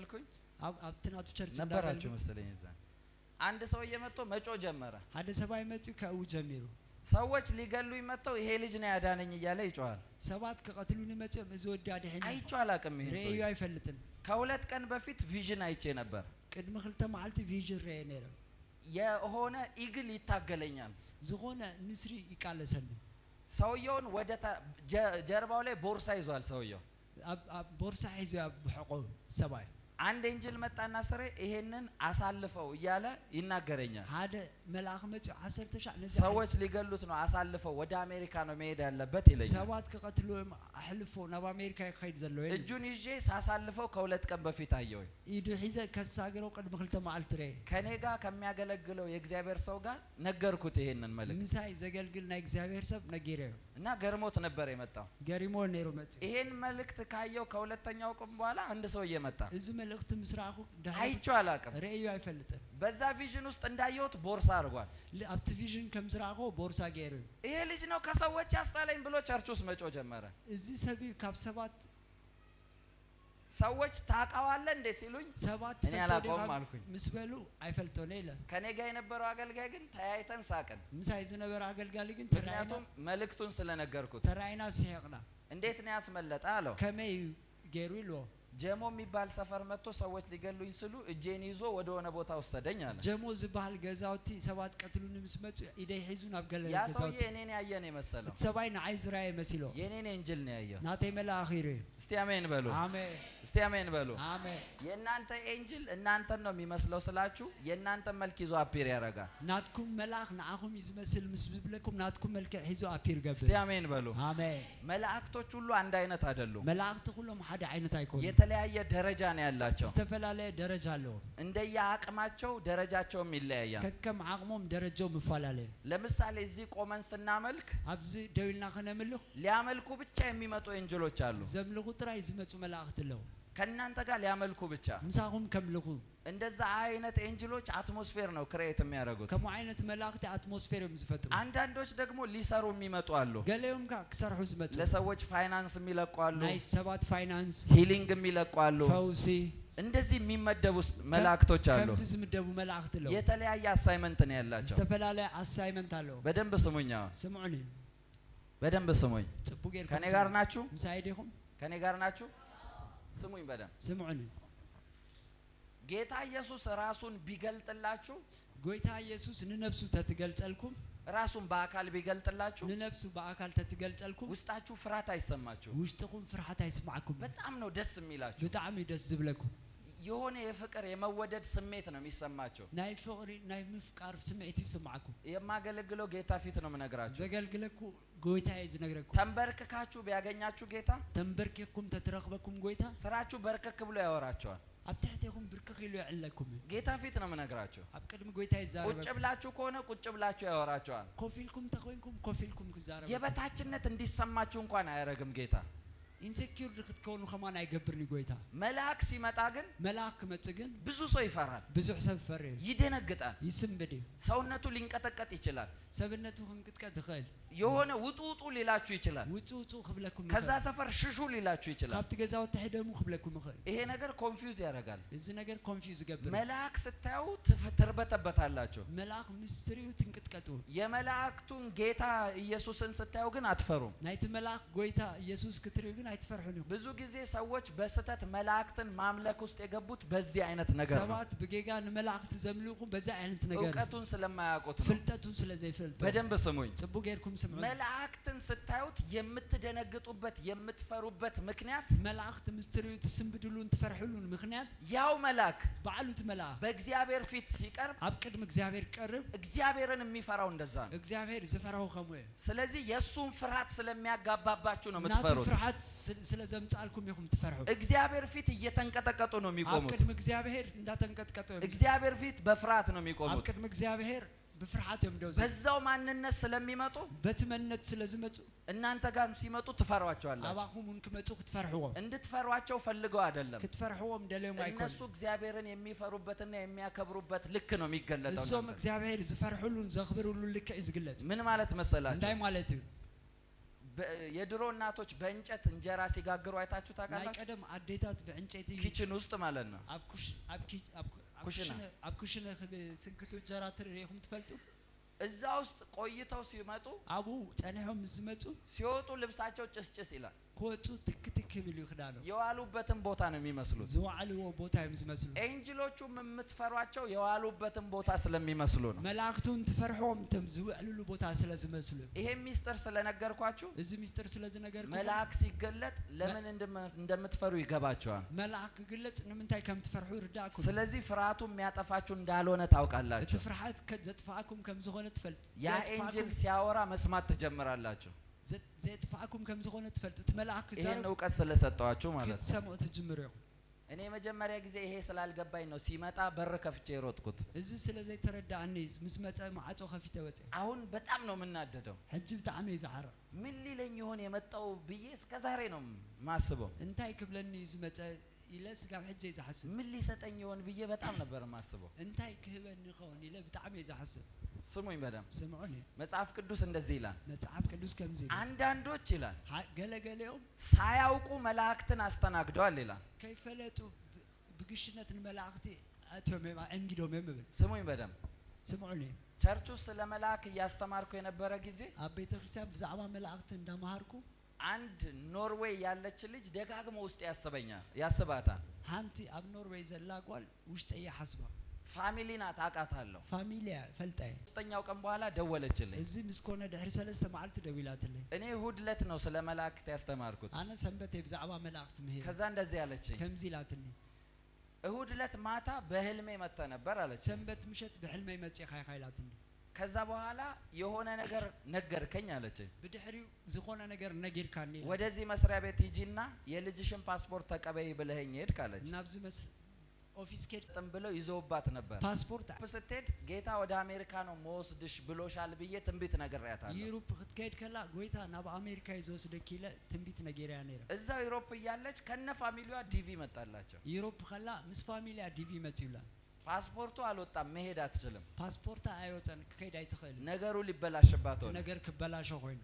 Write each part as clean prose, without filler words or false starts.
እያገለገልኩኝ ኣብቲ ናቱ church ነበራችሁ እንዳገልግል መሰለኝ። እዛ አንድ ሰውዬ መጥቶ መጮህ ጀመረ። ሓደ ሰብኣይ መፂኡ ከእው ጀሚሩ። ሰዎች ሊገሉኝ መጥተው ይሄ ልጅ ነው ያዳነኝ እያለ ይጮሃል። ሰባት ክቐትሉኒ መፂኦም እዚ ወዲ ኣድሒኑ። አይቼው አላውቅም። ይሄን ርእዩ ሰውዬ ኣይፈልጥን። ከ2 ቀን በፊት vision አይቼ ነበር። ቅድሚ 2 መዓልቲ vision ርአ ነይረ። የሆነ eagle ይታገለኛል። ዝኾነ ንስሪ ይቃለሰኒ። ሰውየውን ወደ ጀርባው ላይ ቦርሳ ይዟል ሰውየው። ኣብ ቦርሳ ሒዙ ኣብ ሕቆ ሰብኣይ። አንድ angel መጣና ስሬ ይሄንን አሳልፈው እያለ ይናገረኛል። ሓደ መልኣኽ መፂኡ 10 ሻዕ ነዚ ሰዎች ሊገሉት ነው፣ አሳልፈው፣ ወደ አሜሪካ ነው መሄድ ያለበት ይለኛል። ሰባት ክቐትልዎም ኣሕልፎ ናብ ኣሜሪካ ክኸይድ ዘለዎ ኢሉ። እጁን ይዤ ሳሳልፈው ከ2 ቀን በፊት አየሁኝ። ኢዱ ሒዘ ከሳግሮ ቅድሚ 2 መዓልቲ ርአ። ከኔ ጋር ከሚያገለግለው የእግዚአብሔር ሰው ጋር ነገርኩት ይሄንን መልእክት። ምሳይ ዘገልግል ናይ እግዚኣብሔር ሰብ ነጊረዮ። እና ገርሞት ነበር የመጣው። ገሪሞ ነይሩ መፂኡ። ይሄን መልእክት ካየው ከሁለተኛው ቀን በኋላ አንድ ሰውዬ መጣ። እዚ መልእኽቲ ምስ ረኣኹ ድሕሪ አይቼው አላውቅም። ርእዩ ኣይፈልጥን። በዛ vision ውስጥ እንዳየሁት ቦርሳ አድርጓል። ኣብቲ vision ከም ዝረኣኾ ቦርሳ ገይሩ እዩ። ይሄ ልጅ ነው ከሰዎች ያስጣለኝ ብሎ church ውስጥ መጮህ ጀመረ። እዚ ሰብ እዩ ካብ ሰባት ሰዎች ታውቀዋለህ እንዴ ሲሉኝ ሰባት እኔ ትፈልጦ አላውቀውም ዲኻ አልኩኝ። ምስ በሉ ኣይፈልጦን ኢለ። ከኔ ጋር የነበረው አገልጋይ ግን ተያይተን ሳቅን። ምሳይ ዝነበረ ኣገልጋሊ ግን ተራእይና ምክንያቱም መልእክቱን ስለነገርኩት። ተራእይና ስሒቕና። እንዴት ነው ያስመለጠ አለው። ከመይ እዩ ገይሩ ኢልዎ። ጀሞ የሚባል ሰፈር መጥቶ ሰዎች ሊገሉኝ ስሉ እጄን ይዞ ወደ ሆነ ቦታ ወሰደኝ አለ። ጀሞ ዝበሃል ገዛውቲ ሰባት ቀትሉኒ ምስ መፁ ኢደይ ሒዙ ናብ ገለ ያ ሰውዬ ገዛውቲ። እኔን ያየ ነው የመሰለው። እቲ ሰብኣይ ንዓይ ዝረኣየ መሲሎ። የኔን angel ነው ያየው። ናተይ መልኣኽ ይርእዩ። እስቲ አሜን በሉ። ኣሜን። እስቲ አሜን በሉ። ኣሜን። የእናንተ angel እናንተን ነው የሚመስለው ስላችሁ የእናንተን መልክ ይዞ appear ያደርጋል። ናትኩም መልኣኽ ንዓኹም እዩ ዝመስል ምስ ዝብለኩም ናትኩም መልክዕ ሒዙ appear እስቲ ገብር። አሜን በሉ። ኣሜን። መላእክቶች ሁሉ አንድ አይነት አይደሉም። መላእኽቲ ኩሎም ሓደ ዓይነት ኣይኮኑ። የተለያየ ደረጃ ነው ያላቸው። ዝተፈላለየ ደረጃ ኣለዎ። እንደየ አቅማቸው ደረጃቸውም ይለያያል። ከከም ዓቕሞም ደረጃኦም ይፈላለዩ። ለምሳሌ እዚህ ቆመን ስናመልክ ኣብዚ ደው ኢልና ክነምልኽ ሊያመልኩ ብቻ የሚመጡ angel ኦች አሉ። ዘምልኹ ጥራይ ዝመፁ መላእኽቲ ኣለዉ። ከእናንተ ጋር ሊያመልኩ ብቻ። ምሳኹም ከምልኹ። እንደዛ አይነት angel ኦች atmosphere ነው create የሚያደርጉት። ከምኡ ዓይነት መላእኽቲ atmosphere እዮም ዝፈጥሩ። አንዳንዶች ደግሞ ሊሰሩ የሚመጡ አሉ። ገሊኦም ከዓ ክሰርሑ ዝመፁ። ለሰዎች ፋይናንስ የሚለቁ አሉ። ናይ ሰባት ፋይናንስ። Healing የሚለቁ አሉ። ፈውሲ። እንደዚህ የሚመደቡ መላእክቶች አሉ። ከምዚ ዝምደቡ መላእኽቲ ኣለዉ። የተለያየ assignment ነው ያላቸው። ዝተፈላለየ assignment ኣለዎ። በደንብ ስሙኝ፣ አሁን ስምዑኒ። በደንብ ስሙኝ። ፅቡቅ ጌርኩም ከኔ ጋር ስምዑ። ናችሁ? ምሳይ ዲኹም? ከኔ ጋር ናችሁ? ስሙኝ በደንብ። ስምዑኒ። ጌታ ኢየሱስ ራሱን ቢገልጥላችሁ፣ ጎይታ ኢየሱስ ንነብሱ ተትገልጸልኩም፣ ራሱን በአካል ቢገልጥላችሁ፣ ንነብሱ በአካል ተትገልጸልኩም፣ ውስጣችሁ ፍርሃት አይሰማችሁ። ውሽጥኩም ፍርሃት ኣይስማዓኩም። በጣም ነው ደስ የሚላችሁ። ብጣዕሚ እዩ ደስ ዝብለኩም። የሆነ የፍቅር የመወደድ ስሜት ነው የሚሰማቸው። ናይ ፍቅሪ ናይ ምፍቃር ስምዒት ይስማዓኩም። የማገለግለው ጌታ ፊት ነው የምነግራችሁ። ዘገልግለኩ ጎይታ እየ ዝነግረኩም። ተንበርክካችሁ ቢያገኛችሁ ጌታ ተንበርኪኩም ተትረኽበኩም ጎይታ ስራችሁ በርከክ ብሎ ያወራቸዋል። ኣብ ትሕቲኹም ብርክኽ ኢሉ የዕለኩም እዩ። ጌታ ፊት ነው የምነግራችሁ። ኣብ ቅድሚ ጎይታ ቁጭ ይዛረበኩም። ብላችሁ ከሆነ ቁጭ ብላችሁ ያወራቸዋል። ኮፍ ኢልኩም ተኮይንኩም ኮፍ ኢልኩም ክዛረበኩም። የበታችነት እንዲሰማችሁ እንኳን አያረግም ጌታ። Insecure ክትከውኑ ከማን ኣይገብርኒ ጎይታ። መልአክ ሲመጣ ግን መልኣክ ክመፅእ ግን ብዙ ሰው ይፈራል፣ ብዙሕ ሰብ ፈርህ እዩ። ይደነግጣል፣ ይስምብድ እዩ። ሰውነቱ ሊንቀጠቀጥ ይችላል። ሰብነቱ ክንቅጥቀጥ ይኽእል። የሆነ ውጡ ውጡ ሊላችሁ ይችላል። ውፁ ውፁ ክብለኩም ከዛ ይኽእል። ሰፈር ሽሹ ሊላችሁ ይችላል። ካብቲ ገዛውቲ ሕደሙ ክብለኩም ይኽእል። ይሄ ነገር confuse ያደርጋል። እዚ ነገር confuse ይገብር። መልአክ ስታዩ ትርበተበታላችሁ። መልኣክ ምስ ትርእዩ ትንቅጥቀጡ። የመላእክቱን ጌታ ኢየሱስን ስታዩ ግን አትፈሩም። ናይቲ መልኣክ ጎይታ ኢየሱስ ክትርእዩ ግን ኣይትፈርሑን ኢኹም። ብዙ ጊዜ ሰዎች በስህተት መላእክትን ማምለክ ውስጥ የገቡት በዚህ አይነት ነገር ነው። ሰባት ብጌጋ ንመላእክቲ ዘምልኹ በዚ ዓይነት ነገር እዩ። እውቀቱን ስለማያውቁት ነው። ፍልጠቱን ስለ ዘይፈልጡ። በደንብ ስሙኝ። ፅቡቅ ጌርኩም ስምዑ። መላእክትን ስታዩት የምትደነግጡበት የምትፈሩበት ምክንያት መላእክቲ ምስ ትርእዩ ትስንብድሉን ትፈርሕሉን ምክንያት ያው መልአክ ባዕሉ እቲ መልኣክ በእግዚአብሔር ፊት ሲቀርብ ኣብ ቅድሚ እግዚአብሔር ቀርብ እግዚአብሔርን የሚፈራው እንደዛ ነው። እግዚአብሔር ዝፈርሆ ከምኡ እዩ። ስለዚህ የእሱን ፍርሃት ስለሚያጋባባችሁ ነው ናቱ የምትፈሩት። ፍርሃት ስለ ዘምፃልኩም ኢኹም ትፈርሑ። እግዚአብሔር ፊት እየተንቀጠቀጡ ነው ኣብ የሚቆሙት። ቅድሚ እግዚአብሔር እንዳተንቀጥቀጡ እዮም። እግዚአብሔር ፊት በፍርሃት ነው ኣብ የሚቆሙት። ቅድሚ እግዚአብሔር ብፍርሃት እዮም ደው ዝብሉ። በዛው ማንነት ስለሚመጡ በቲ መንነት ስለ ዝመፁ እናንተ ጋር ሲመጡ ትፈሯቸዋላችሁ። ኣባኹም እውን ክመፁ ክትፈርሕዎም። እንድትፈሯቸው ፈልገው አይደለም። ክትፈርሕዎም ደልዮም እነሱ ኣይኮኑ። እግዚአብሔርን የሚፈሩበትና የሚያከብሩበት ልክ ነው የሚገለጠው። እሶም እናንተ እግዚአብሔር ዝፈርሕሉን ዘኽብርሉን ልክዕ እዩ ዝግለፅ። ምን ማለት መሰላችሁ? እንታይ ማለት እዩ? የድሮ እናቶች በእንጨት እንጀራ ሲጋግሩ አይታችሁ ናይ ታውቃላችሁ? ቀደም ኣዴታት ብዕንጨይቲ Kitchen ውስጥ ማለት ነው። ኣብ ኩሽ ኣብ ኪ- ኣብ ኩ- ኣብ ኩሽና። ኩሽነ ኣብ ኩሽነ ክስንክቱ እንጀራ ትሪኢኹም ትፈልጡ? እዛ ውስጥ ቆይተው ሲመጡ፣ ኣብኡ ፀኒሖም ምስ ዝመፁ፣ ሲወጡ ልብሳቸው ጭስጭስ ይላል። ክወፁ ትክ ትክ ይብል እዩ ክዳኖም። የዋሉበትን ቦታ ነው የሚመስሉት። ዝወዓልዎ ቦታ እዮም ዝመስሉ። Angel ኦቹም የምትፈሯቸው የዋሉበትን ቦታ ስለሚመስሉ ነው። መላእክቱን ትፈርሕዎም እቶም ዝውዕልሉ ቦታ ስለ ዝመስሉ እዮም። ይሄ ሚስጥር ስለነገርኳችሁ እዚ ሚስጥር ስለ ዝነገርኩ መልአክ ሲገለጥ ለምን እንደምትፈሩ ይገባቸዋል። መልኣክ ክግለፅ ንምንታይ ከም ትፈርሑ ይርዳእኩም። ስለዚህ ፍርሃቱ የሚያጠፋችሁ እንዳልሆነ እቲ ታውቃላችሁ። ፍርሓት ዘጥፍኣኩም ከም ዝኾነ ትፈልጥ። ያ angel ሲያወራ መስማት ትጀምራላችሁ። ዘጥፍኣኩም ከም ዝኾነ ትፈልጡ። እቲ መልኣክ ይሄን ክዛረብ እውቀት ስለሰጠዋችሁ ማለት ነው። ክትሰምዑ ትጅምሩ ኢኹም። እኔ የመጀመሪያ ጊዜ ይሄ ስላልገባኝ ነው ሲመጣ በር ከፍቼ የሮጥኩት። እዚ ስለ ዘይተረዳእኒ ምስ መፀ ማዕፆ ከፊተ ወፀ። አሁን በጣም ነው የምናደደው። ሕጂ ብጣዕሚ እዩ ዝዓርቕ። ምን ሊለኝ ይሆን የመጣው ብዬ እስከ ዛሬ ነው ማስበው። እንታይ ክብለኒ እዩ ዝመፀ ኢለ ስጋብ ሕጂ እየ ዝሓስብ። ምን ሊሰጠኝ ይሆን ብዬ በጣም ነበር ማስበው። እንታይ ክህበኒ ይኸውን ኢለ ብጣዕሚ እየ ዝሓስብ። ስሙኝ በደምብ። ስምዑኒ። መጽሐፍ ቅዱስ እንደዚህ ይላል። መጽሓፍ ቅዱስ ከምዚ ይብል። አንዳንዶች ይላል ገለገሊኦም ሳያውቁ መላእክትን አስተናግደዋል ይላል። ከይፈለጡ ብግሽነት ንመላእኽቲ ኣትዮም እዮም፣ ኣንጊዶም እዮም ይብል። ስሙኝ በደንብ። ስምዑኒ። Church ውስጥ ስለ መልአክ እያስተማርኩ የነበረ ጊዜ ኣብ ቤተ ክርስቲያን ብዛዕባ መላእኽቲ እንዳምሃርኩ አንድ ኖርዌይ ያለች ልጅ ደጋግሞ ውስጥ ያስበኛል ያስባታል። ሓንቲ ኣብ ኖርዌይ ዘላ ጓል ውሽጠ እየ ሓስባ። Family ናት፣ አውቃታለሁ። Family ያ ፈልጣ እየ። ሶስተኛው ቀን በኋላ ደወለችልኝ። እዚ ምስ ኮነ ድሕሪ 3 መዓልቲ ደው ኢላትለይ። እኔ እሁድ ዕለት ነው ስለ መላእክት ያስተማርኩት። ኣነ ሰንበተ ብዛዕባ መላእኽቲ ምሄር። ከዛ እንደዚህ ያለችኝ፣ ከምዚ ኢላትኒ፣ እሁድ ዕለት ማታ በህልሜ መጥተ ነበር አለች። ሰንበት ምሸት ብሕልመይ መፂኻ ኢኻ ኢላትኒ። ከዛ በኋላ የሆነ ነገር ነገርከኝ አለችኝ። ብድሕሪኡ ዝኾነ ነገር ነጊርካኒ ኢላ። ወደዚህ መስሪያ ቤት ሂጂና የልጅሽን ፓስፖርት ተቀበይ ብለኸኝ ሄድክ አለች። ናብዚ መስ office ኬድ ጥም ብለው ይዘውባት ነበር። ፓስፖርት ስትሄድ ጌታ ወደ አሜሪካ ነው መወስድሽ ብሎሻል ብዬ ትንቢት ነግሬያታለሁ። Europe ክትከይድ ከላ ጎይታ ናብ ኣሜሪካ እዩ ዝወስደኪ ኢለ ትንቢት ነጊርያ ነይረ። እዛው Europe እያለች ከነ family ዋ DV መጣላቸው። Europe ከላ ምስ family ያ DV መፂኡላ። ፓስፖርቱ አልወጣም፣ መሄድ አትችልም። ፓስፖርታ ኣይወፀን፣ ክከይድ ኣይትኽእልን። ነገሩ ሊበላሽባት እቲ ሆነ። ነገር ክበላሾ ኮይኑ።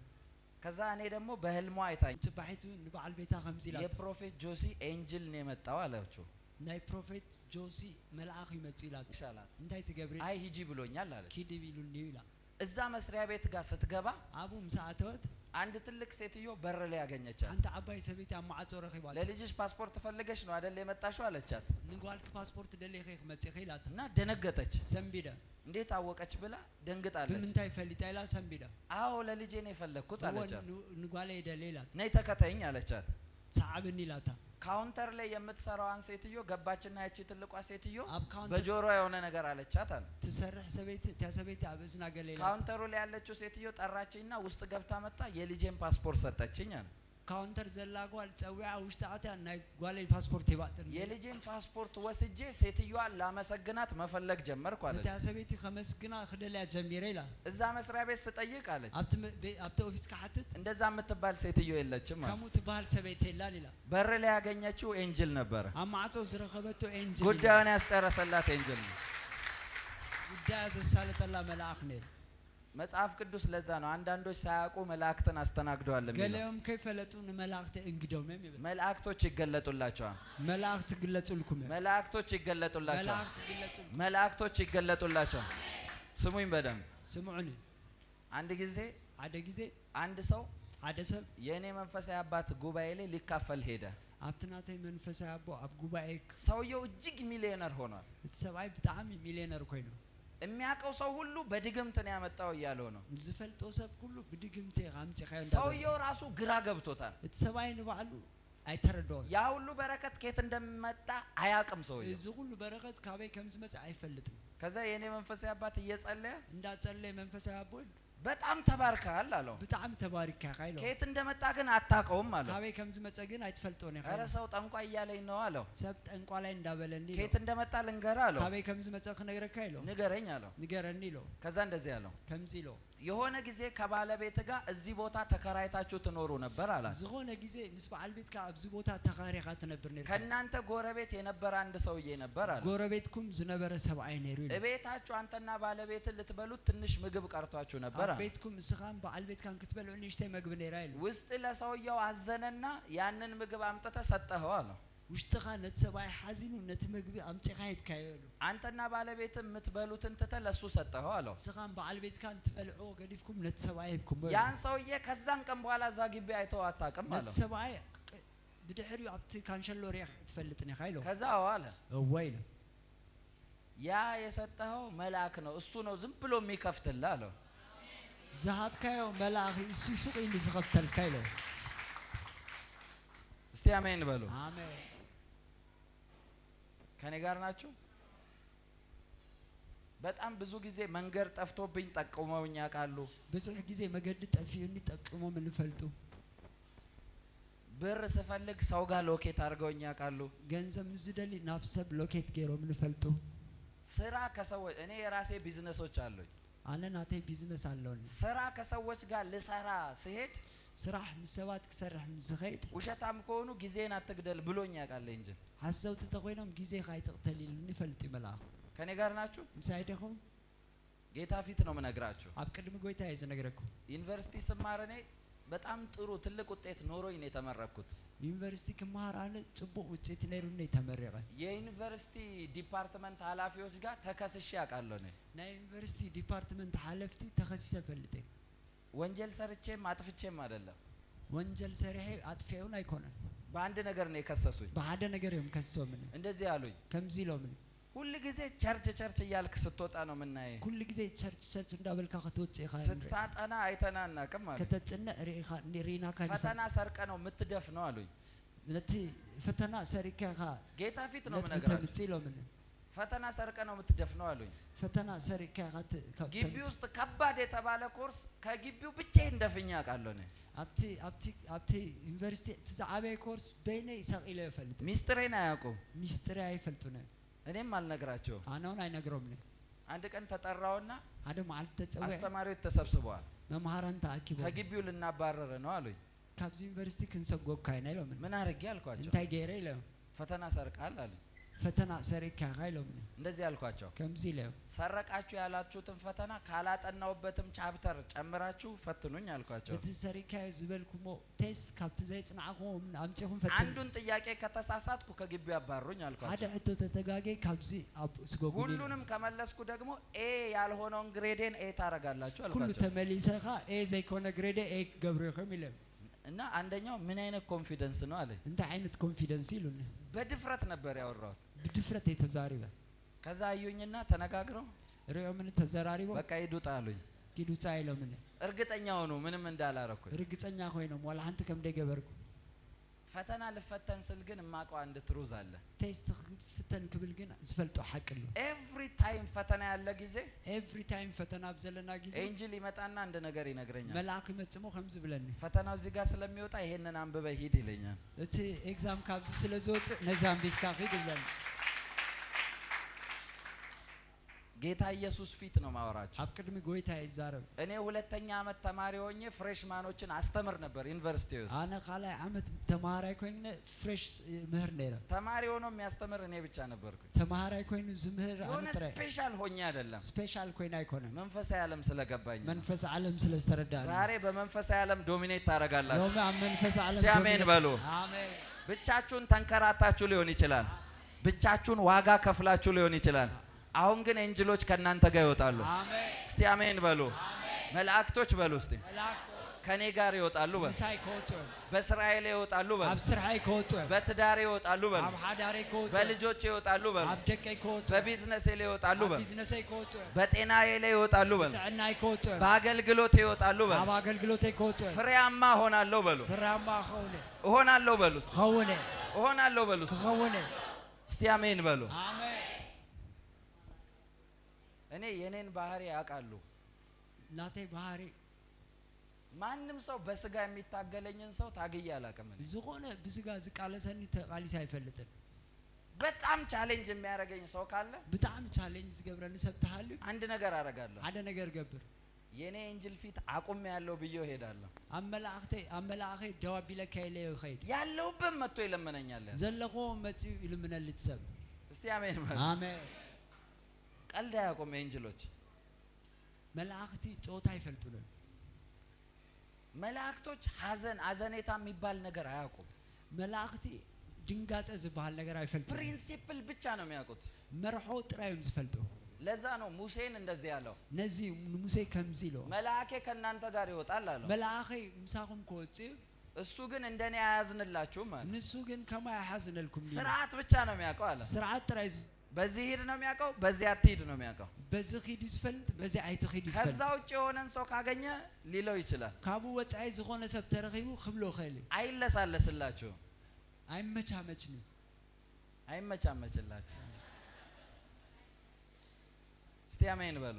ከዛ እኔ ደግሞ በህልሟ አይታኝ ፅባሒቱ ንበዓል ቤታ ከምዚ ኢላቶ፣ የ Prophet ጆሲ angel ነው የመጣው አለችው። ናይ Prophet ጆሲ መልኣኽ ይመፅእ ኢላቶ። ይሻላል። እንታይ ትገብሪ? አይ ሂጂ ብሎኛል አለች። ኪድ ኢሉኒ ኢላ። እዛ መስሪያ ቤት ጋር ስትገባ ኣብኡ ምስ ኣተወት አንድ ትልቅ ሴትዮ በር ላይ ያገኘቻት። ሓንቲ ዓባይ ሰበይቲ ኣብ ማዕፆ ረኺባቶ። ለልጅሽ ፓስፖርት ፈልገሽ ነው አይደል የመጣሽው አለቻት። ንጓልክ ፓስፖርት ደሊኺ ክመፂኺ ኢላታ። እና ደነገጠች። ሰንቢደ። እንዴት አወቀች ብላ ደንግጣለች። ብምንታይ ፈሊጣ ኢላ ሰንቢደ። አዎ ለልጄ ነው የፈለግኩት አለቻት። ንጓለይ ደለ ኢላታ። ነይ ተከተይኝ አለቻት። ሰዓብኒ ኢላታ። Counter ላይ የምትሰራዋን ሴትዮ ገባችና ያቺ ትልቋ ሴትዮ ኣብ counter በጆሮዋ የሆነ ነገር አለቻት አለ። ትሰርሕ ሰበይቲ እታ ሰበይቲ ኣብ እዝና ገለ ኢላታ። Counter ኡ ላይ ያለችው ሴትዮ ጠራችኝና ውስጥ ገብታ መጣ የልጄን ፓስፖርት ሰጠችኝ አለ። Counter ዘላ ጓል ፀዊዓ ውሽጢ ኣትያ ናይ ጓለይ ፓስፖርት ሂባትኒ። የልጄን ፓስፖርት ወስጄ ሴትዮዋን ላመሰግናት መፈለግ ጀመርኩ አለች። ነታ ሰበይቲ ከመስግና ክደልያ ጀሚረ ኢላ። እዛ መስሪያ ቤት ስጠይቅ አለች ኣብቲ ኣብቲ office ክሓትት እንደዛ የምትባል ሴትዮ የለችም አለ። ከምኡ ትበሃል ሰበይቲ የላን ኢላ። በር ላይ ያገኘችው angel ነበረ። ኣብ ማዕፆ ዝረኸበቶ angel ኢላ። ጉዳዩን ያስጨረሰላት angel ነው። ጉዳያ ዘሳለጠላ መልኣኽ ነይሩ። መጽሐፍ ቅዱስ ለዛ ነው አንዳንዶች ሳያውቁ መላእክትን አስተናግደዋል የሚለው። ገሊኦም ከይፈለጡ ንመላእኽቲ እንግዶም እዮም ይብል። መላእክቶች ይገለጡላቸዋል። መላእኽቲ ግለጹልኩም እዮም። መላእክቶች ይገለጡላቸዋል። መላእኽቲ ግለጹልኩም። መላእክቶች ይገለጡላቸዋል። ስሙኝ በደንብ። ስምዑኒ። አንድ ጊዜ ሓደ ግዜ አንድ ሰው ሓደ ሰብ የእኔ መንፈሳዊ አባት ጉባኤ ላይ ሊካፈል ሄደ። ኣብቲ ናተይ መንፈሳዊ ኣቦ ኣብ ጉባኤ ሰውየው እጅግ ሚሊዮነር ሆኗል። እቲ ሰብኣይ ብጣዕሚ ሚልዮነር ኮይኑ። የሚያውቀው ሰው ሁሉ በድግምት ነው ያመጣው እያለው ነው። ዝፈልጦ ሰብ ኩሉ ብድግምቲ ኢኻ ኣምፂኻዮ እንዳበለ። ሰውየው ራሱ ግራ ገብቶታል። እቲ ሰብኣይ ንባዕሉ ኣይተረድኦን። ያ ሁሉ በረከት ከየት እንደመጣ አያውቅም ሰውየው። እዚ ኩሉ በረኸት ካበይ ከም ዝመፅእ ኣይፈልጥን። ከዛ የእኔ መንፈሳዊ አባት እየጸለየ እንዳፀለየ መንፈሳዊ ኣቦይ በጣም ተባርከሃል አለው። ብጣዕሚ ተባሪካ ኢኻ ኢሎ። ከየት እንደመጣ ግን አታውቀውም አለው። ካበይ ከም ዝመፀ ግን ኣይትፈልጦን ኢኻ ኧረ ኢሎ። ሰው ጠንቋይ እያለኝ ነው አለው። ሰብ ጠንቋላይ እንዳበለኒ ኢሎ። ከየት እንደመጣ ልንገርህ አለው። ካበይ ከም ዝመፀ ክነግረካ ኢሎ። ንገረኝ አለው። ንገረኒ ኢሎ። ከዛ እንደዚህ አለው፣ ከምዚ ኢሎ፣ የሆነ ጊዜ ከባለቤት ጋር እዚህ ቦታ ተከራይታችሁ ትኖሩ ነበር አላት። ዝኾነ ግዜ ምስ በዓል ቤትካ ኣብዚ ቦታ ተኻሪኻ ትነብር ነርካ። ከእናንተ ጎረቤት የነበረ አንድ ሰውዬ ነበር አለ። ጎረቤትኩም ዝነበረ ሰብኣይ ነይሩ ኢሉ። እቤታችሁ አንተና ባለቤት ልትበሉት ትንሽ ምግብ ቀርቷችሁ ነበር አለ። አለ። ቤትኩም እስኻን በዓል ቤትካን ክትበልዑ ንእሽተይ መግቢ ነይራ ኢሉ። ውስጥ ለሰውየው አዘነና ያንን ምግብ አምጥተህ ሰጠኸው አለው። ውሽጥኻ ነቲ ሰብኣይ ሓዚኑ ነቲ ምግቢ ኣምፂኻ ሂብካዮ ኢሉ። አንተና ባለቤትህ የምትበሉትን ትተህ ለሱ ሰጠኸው አለው። እስኻን በዓል ቤትካን ትበልዕዎ ገዲፍኩም ነቲ ሰብኣይ ሂብኩሞ ኢሉ። ያን ሰውዬ ከዛን ቀን በኋላ እዛ ግቢ አይተው አታውቅም ነቲ አለው። ሰብኣይ ብድሕሪኡ ኣብቲ ካንሸሎ ሪኢኻ ትፈልጥን ኢኻ ኢሎ። ከዛ አዎ አለ። እወ ኢሉ። ያ የሰጠኸው መልአክ ነው፣ እሱ ነው ዝም ብሎ የሚከፍትልህ አለው። ዝሃብካዮ መልኣኽ እሱ ሱቕ ኢሉ ዝኸፍተልካ ኢሎ። እስቲ አሜን በሉ። ኣሜን። ከኔ ጋር ናችሁ? በጣም ብዙ ጊዜ መንገድ ጠፍቶብኝ ጠቁመውኝ ያውቃሉ። ብዙሕ ግዜ መገዲ ጠፊኡኒ ጠቂሞም ንፈልጡ። ብር ስፈልግ ሰው ጋር locate አድርገውኝ ያውቃሉ። ገንዘብ ምስ ዝደሊ ናብ ሰብ locate ገይሮም ንፈልጡ። ስራ ከሰዎች፣ እኔ የራሴ ቢዝነሶች አሉኝ። ኣነ ናተይ business ኣለውኒ። ስራ ከሰዎች ጋር ልሰራ ስሄድ ስራሕ ምስ ሰባት ክሰርሕ ምስ ዝኸይድ ውሸታም ከሆኑ ጊዜን አትግደል ብሎኝ ያውቃል እንጂ። ሓሰውቲ እንተኮይኖም ግዜኻ ኣይትቕተል ኢሉኒ ይፈልጥ እዩ መልኣኽ። ከኔ ጋር ናችሁ? ምሳይ ዲኹም? ጌታ ፊት ነው የምነግራችሁ። ኣብ ቅድሚ ጎይታ እየ ዝነግረኩም። ዩኒቨርሲቲ ስማር እኔ በጣም ጥሩ ትልቅ ውጤት ኖሮኝ ነው የተመረቅኩት። ዩኒቨርሲቲ ክመሃር ኣነ ፅቡቅ ውፅኢት ነይሩኒ ተመሪቐ። የዩኒቨርሲቲ department ኃላፊዎች ጋር ተከስሼ አውቃለሁ እኔ። ናይ ዩኒቨርሲቲ department ሓለፍቲ ተኸሲሰ ፈልጥ እየ። ወንጀል ሰርቼም አጥፍቼም አይደለም። ወንጀል ሰሪሐ ኣጥፊአ እውን ኣይኮነን። በአንድ ነገር ነው የከሰሱኝ። ብሓደ ነገር እዮም ከሲሶምኒ። እንደዚህ አሉኝ። ከምዚ ኢሎምኒ። ሁል ጊዜ church church እያልክ ስትወጣ ነው የምናየው። ኩሉ ግዜ church church እንዳበልካ ክትወፅእ ኢኻ ንርኢ። ስታጠና አይተና አናውቅም አሉኝ። ከተፅንዕ ርኢኻ ርኢናካ ንፈልጥ። ፈተና ሰርቀህ ነው የምትደፍነው አሉኝ። ነቲ ፈተና ሰሪካ ኢኻ ጌታ ፊት ነው ነጥቢ የምነግራቸው። ተምፅእ ኢሎምኒ። ፈተና ሰርቀህ ነው የምትደፍነው አሉኝ። ፈተና ሰሪካ ኢኻ ግቢ ተምፅእ። ውስጥ ከባድ የተባለ ኮርስ ከግቢው ብቻዬን ደፍኜ አውቃለሁ እኔ። ኣብቲ ዩኒቨርሲቲ እቲ ዝዓበየ ኮርስ በይነይ ሰቂለ ይፈልጥ። ሚስጥሬን አያውቁም፣ ሚስጥሪ ኣይፈልጡን እዮም። እኔም አልነግራቸውም። ኣነ እውን ኣይነግሮምን። አንድ ቀን ተጠራውና ሓደ መዓልቲ ተፀዊዐ አስተማሪዎች ተሰብስበዋል። መምሃራን ተኣኪቦም ከግቢው ልናባረር ነው አሉኝ። ካብዚ ዩኒቨርሲቲ ክንሰጎግካ ኢና ኢሎምኒ። ምን አድርጌ አልኳቸው። እንታይ ገይረ ኢሎም። ፈተና ሰርቃል አሉኝ። ፈተና ሰሪካ ኢኻ ኢሎምኒ። እንደዚህ አልኳቸው። ከምዚ ኢሎም። ሰረቃችሁ ያላችሁትን ፈተና ካላጠናውበትም chapter ጨምራችሁ ፈትኑኝ አልኳቸው። እቲ ሰሪካዮ ዝበልኩሞ test ካብቲ ዘይፅናዕኹም ኣምፂኹም ፈትኑ። አንዱን ጥያቄ ከተሳሳትኩ ከግቢው ያባሩኝ ሓደ አልኳቸው። ሕቶ ተተጋጌ ካብዚ ኣብ ስጎጉኒ ኢሎም። ሁሉንም ከመለስኩ ደግሞ A ያልሆነውን grade ኤን A ታረጋላችሁ ኩሉ አልኳቸው። ተመሊሰኻ A ዘይኮነ grade A ክገብሩ ኢኹም ኢሎም። እና አንደኛው ምን አይነት confidence ነው አለኝ። እንታይ ዓይነት confidence ኢሉኒ። በድፍረት ነበር ያወራሁት። ብድፍረት እየ ተዛሪበ። ከዛ አዩኝና ተነጋግረው ሪኦምኒ ተዘራሪቦም በቃ ሂድ ውጣ አሉኝ። ኪድ ውፃእ ኢሎምኒ። እርግጠኛ ሆኑ ምንም እንዳላረኩኝ። ርግፀኛ ኮይኖም ዋላ ሓንቲ ከም ደይገበርኩ። ፈተና ልፈተን ስል ግን የማውቀው አንድ truth አለ። Test ክፍተን ክብል ግን ዝፈልጦ ሓቂ ኣሎ። Every time ፈተና ያለ ጊዜ Every time ፈተና ብዘለና ግዜ Angel ይመጣና አንድ ነገር ይነግረኛል። መልኣክ ይመፅሞ ከምዚ ብለኒ። ፈተናው እዚህ ጋር ስለሚወጣ ይሄንን አንብበህ ሂድ ይለኛል። እቲ exam ካብዚ ስለ ዝወፅእ ነዚ ኣንቢብካ ኺድ ይብለኒ። ጌታ ኢየሱስ ፊት ነው ማወራቸው። ኣብ ቅድሚ ጎይታ ይዛረብ። እኔ ሁለተኛ ዓመት ተማሪ ሆኜ freshman ኦችን አስተምር ነበር ዩኒቨርሲቲ ውስጥ። ኣነ ካልኣይ ዓመት ተምሃራይ ኮይነ fresh ምህር ነይረ። ተማሪ ሆኖ የሚያስተምር እኔ ብቻ ነበርኩኝ። ተምሃራይ ኮይኑ ዝምህር ኣነ የሆነ ጥራይ። Special ሆኜ አይደለም፣ Special ኮይነ ኣይኮነን። መንፈሳዊ ዓለም ስለገባኝ ነው። መንፈስ ዓለም ስለ ዝተረዳእኒ። ዛሬ በመንፈሳዊ ዓለም dominate ታደርጋላችሁ። ሎሚ ኣብ መንፈስ ዓለም እስቲ አሜን Dominate በሉ። ኣሜን። ብቻችሁን ተንከራታችሁ ሊሆን ይችላል። ብቻችሁን ዋጋ ከፍላችሁ ሊሆን ይችላል። አሁን ግን angel ኦች ከእናንተ ጋር ይወጣሉ። ኣሜን። እስቲ አሜን በሉ። መላእክቶች በሉ እስቲ መላእክቶች ከኔ ጋር ይወጣሉ በሉ። ምሳይ ክወፁ እዮም። በስራዬ ላይ ይወጣሉ በሉ። ኣብ ስርሐይ ክወፁ እዮም። በትዳሬ ይወጣሉ በሉ። ኣብ ሓዳረይ ክወፁ እዮም። በልጆቼ ይወጣሉ በሉ። ኣብ ደቀይ ክወፁ እዮም። በቢዝነሴ ላይ ይወጣሉ ኣብ በሉ። ቢዝነሰይ ክወፁ እዮም። በጤናዬ ላይ ይወጣሉ በሉ። ጥዕናይ ክወፁ እዮም። በአገልግሎቴ ይወጣሉ በሉ። ኣብ ኣገልግሎተይ ክወፁ እዮም። ፍሬያማ እሆናለሁ በሉ። ፍሬያማ ክኸውን እየ። እሆናለሁ በሉ። ክኸውን እየ። እሆናለሁ በሉ። ክኸውን እየ። እስቲ አሜን በሉ። ኣሜን። እኔ የኔን ባህሪ ያውቃሉ። ናተይ ባህሪ ማንም ሰው በስጋ የሚታገለኝን ሰው ታግዬ አላውቅም። እኔ ዝኾነ ብስጋ ዝቃለሰኒ ተቃሊሰ ኣይፈልጥን። በጣም challenge የሚያደርገኝ ሰው ካለ ብጣዕሚ challenge ዝገብረኒ ሰብ ተሃልዩ አንድ ነገር አደርጋለሁ። ሓደ ነገር ገብር። የኔ angel ፊት አቁም ያለው ብዬ እሄዳለሁ። ኣብ መላእኽተይ ኣብ መላእኸይ ደው ኣቢለካ ኢለዮ ይኸይድ። ያለውበት መጥቶ ይለምነኛል። ዘለኽዎ መፂኡ ይልምነሊ እቲ ሰብ። እስቲ አሜን በሉ። ኣሜን። ቀልድ አያውቁም angel ኦች። መላእኽቲ ፆታ ኣይፈልጡን። መላእክቶች ሀዘን አዘኔታ የሚባል ነገር አያውቁም። መላእኽቲ ድንጋፀ ዝበሃል ነገር ኣይፈልጡን። Principle ብቻ ነው የሚያውቁት። መርሖ ጥራይ እዮም ዝፈልጡ። ለዛ ነው ሙሴን እንደዚህ ያለው፣ ነዚ ንሙሴ ከምዚ ኢሎ፣ መልአኬ ከእናንተ ጋር ይወጣል አለው። መልአኸይ ምሳኹም ክወፅእ፣ እሱ ግን እንደኔ አያዝንላችሁም አለ። ንሱ ግን ከማይ ኣይሓዝነልኩም ኢሉ። ስርዓት ብቻ ነው የሚያውቀው አለ። ስርዓት ጥራይ በዚህ ሂድ ነው የሚያውቀው፣ በዚህ አትሂድ ነው የሚያውቀው። በዚ ኺድ እዩ ዝፈልጥ፣ በዚ ኣይትኺድ እዩ ከዛ ዝፈልጥ። ውጭ የሆነን ሰው ካገኘ ሊለው ይችላል። ካብኡ ወፃኢ ዝኾነ ሰብ ተረኺቡ ክብሎ ይኽእል እዩ። አይለሳለስላችሁም፣ ኣይመቻመችን እዩ። አይመቻመችላችሁ። እስቲ አሜን በሉ።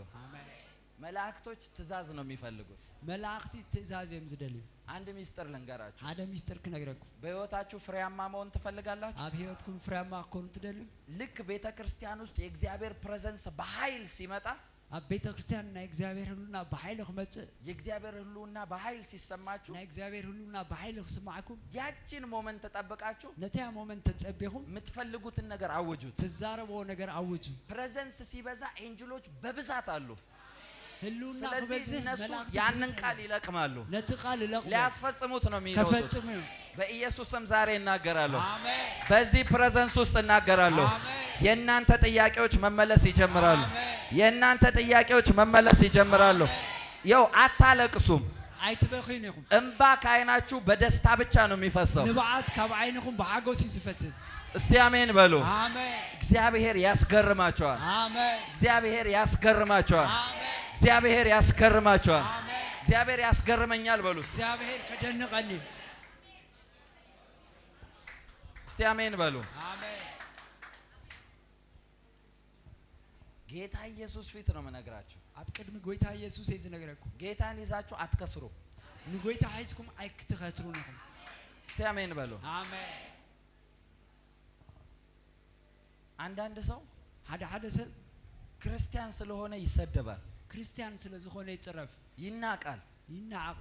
መላእክቶች ትእዛዝ ነው የሚፈልጉት። መላእኽቲ ትእዛዝ እዮም ዝደልዩ። አንድ ሚስጥር ልንገራችሁ። ሓደ ሚስጥር ክነግረኩም። በህይወታችሁ ፍሬያማ መሆን ትፈልጋላችሁ? ኣብ ሂወትኩም ፍሬያማ ክኮኑ ትደልዩ? ልክ ቤተ ክርስቲያን ውስጥ የእግዚአብሔር presence በኃይል ሲመጣ፣ ኣብ ቤተ ክርስቲያን ናይ እግዚኣብሔር ህልውና ብሓይሊ ክመፅእ፣ የእግዚአብሔር ህልውና በኃይል ሲሰማችሁ፣ ናይ እግዚኣብሔር ህልውና ብሓይሊ ክስማዓኩም፣ ያችን moment ተጠብቃችሁ ነቲያ moment ተፀቢኹም የምትፈልጉትን ነገር አውጁት። ትዛረብዎ ነገር ኣውጁ። Presence ሲበዛ angel ኦች በብዛት አሉ። ህልውና ስለዚህ ክበዝሕ እነሱ መላእኽቲ ያንን ብብዝሒ ቃል ይለቅማሉ፣ ነቲ ቃል ይለቕሙ፣ ሊያስፈጽሙት ነው የሚሮጡት። ከፈጽሙ እዮም። በኢየሱስ ስም ዛሬ እናገራለሁ። ኣሜን። በዚህ presence ውስጥ እናገራለሁ። አሜን። የእናንተ ጥያቄዎች መመለስ ይጀምራሉ። አሜን። የእናንተ ጥያቄዎች መመለስ ይጀምራሉ። ይኸው አታለቅሱም። ኣይትበኽዩን ኢኹም። እንባ ከዓይናችሁ በደስታ ብቻ ነው የሚፈሰው። ንብዓት ካብ ዓይንኹም ብሓጎስ እዩ ዝፈስስ። እስቲ አሜን በሉ። ኣሜን። እግዚአብሔር ያስገርማቸዋል። ኣሜን። እግዚአብሔር ያስገርማቸዋል። ኣሜን። እግዚአብሔር ያስገርማቸዋል። ኣሜን። እግዚአብሔር ያስገርመኛል በሉት። እግዚኣብሔር ከደንቐኒ እዩ። እስቲ አሜን በሉ። ኣሜን። ጌታ ኢየሱስ ፊት ነው የምነግራችሁ። ኣብ ቅድሚ ጎይታ ኢየሱስ እየ ዝነግረኩም። ጌታን ይዛችሁ አትከስሩ። ንጎይታ ሒዝኩም ኣይክትኸስሩን ኢኹም። እስቲ አሜን በሉ። ኣሜን። አንዳንድ ሰው ሓደ ሓደ ሰብ ክርስቲያን ስለሆነ ይሰደባል፣ ክርስቲያን ስለ ዝኾነ ይፅረፍ፣ ይናቃል። ይናዓቕ።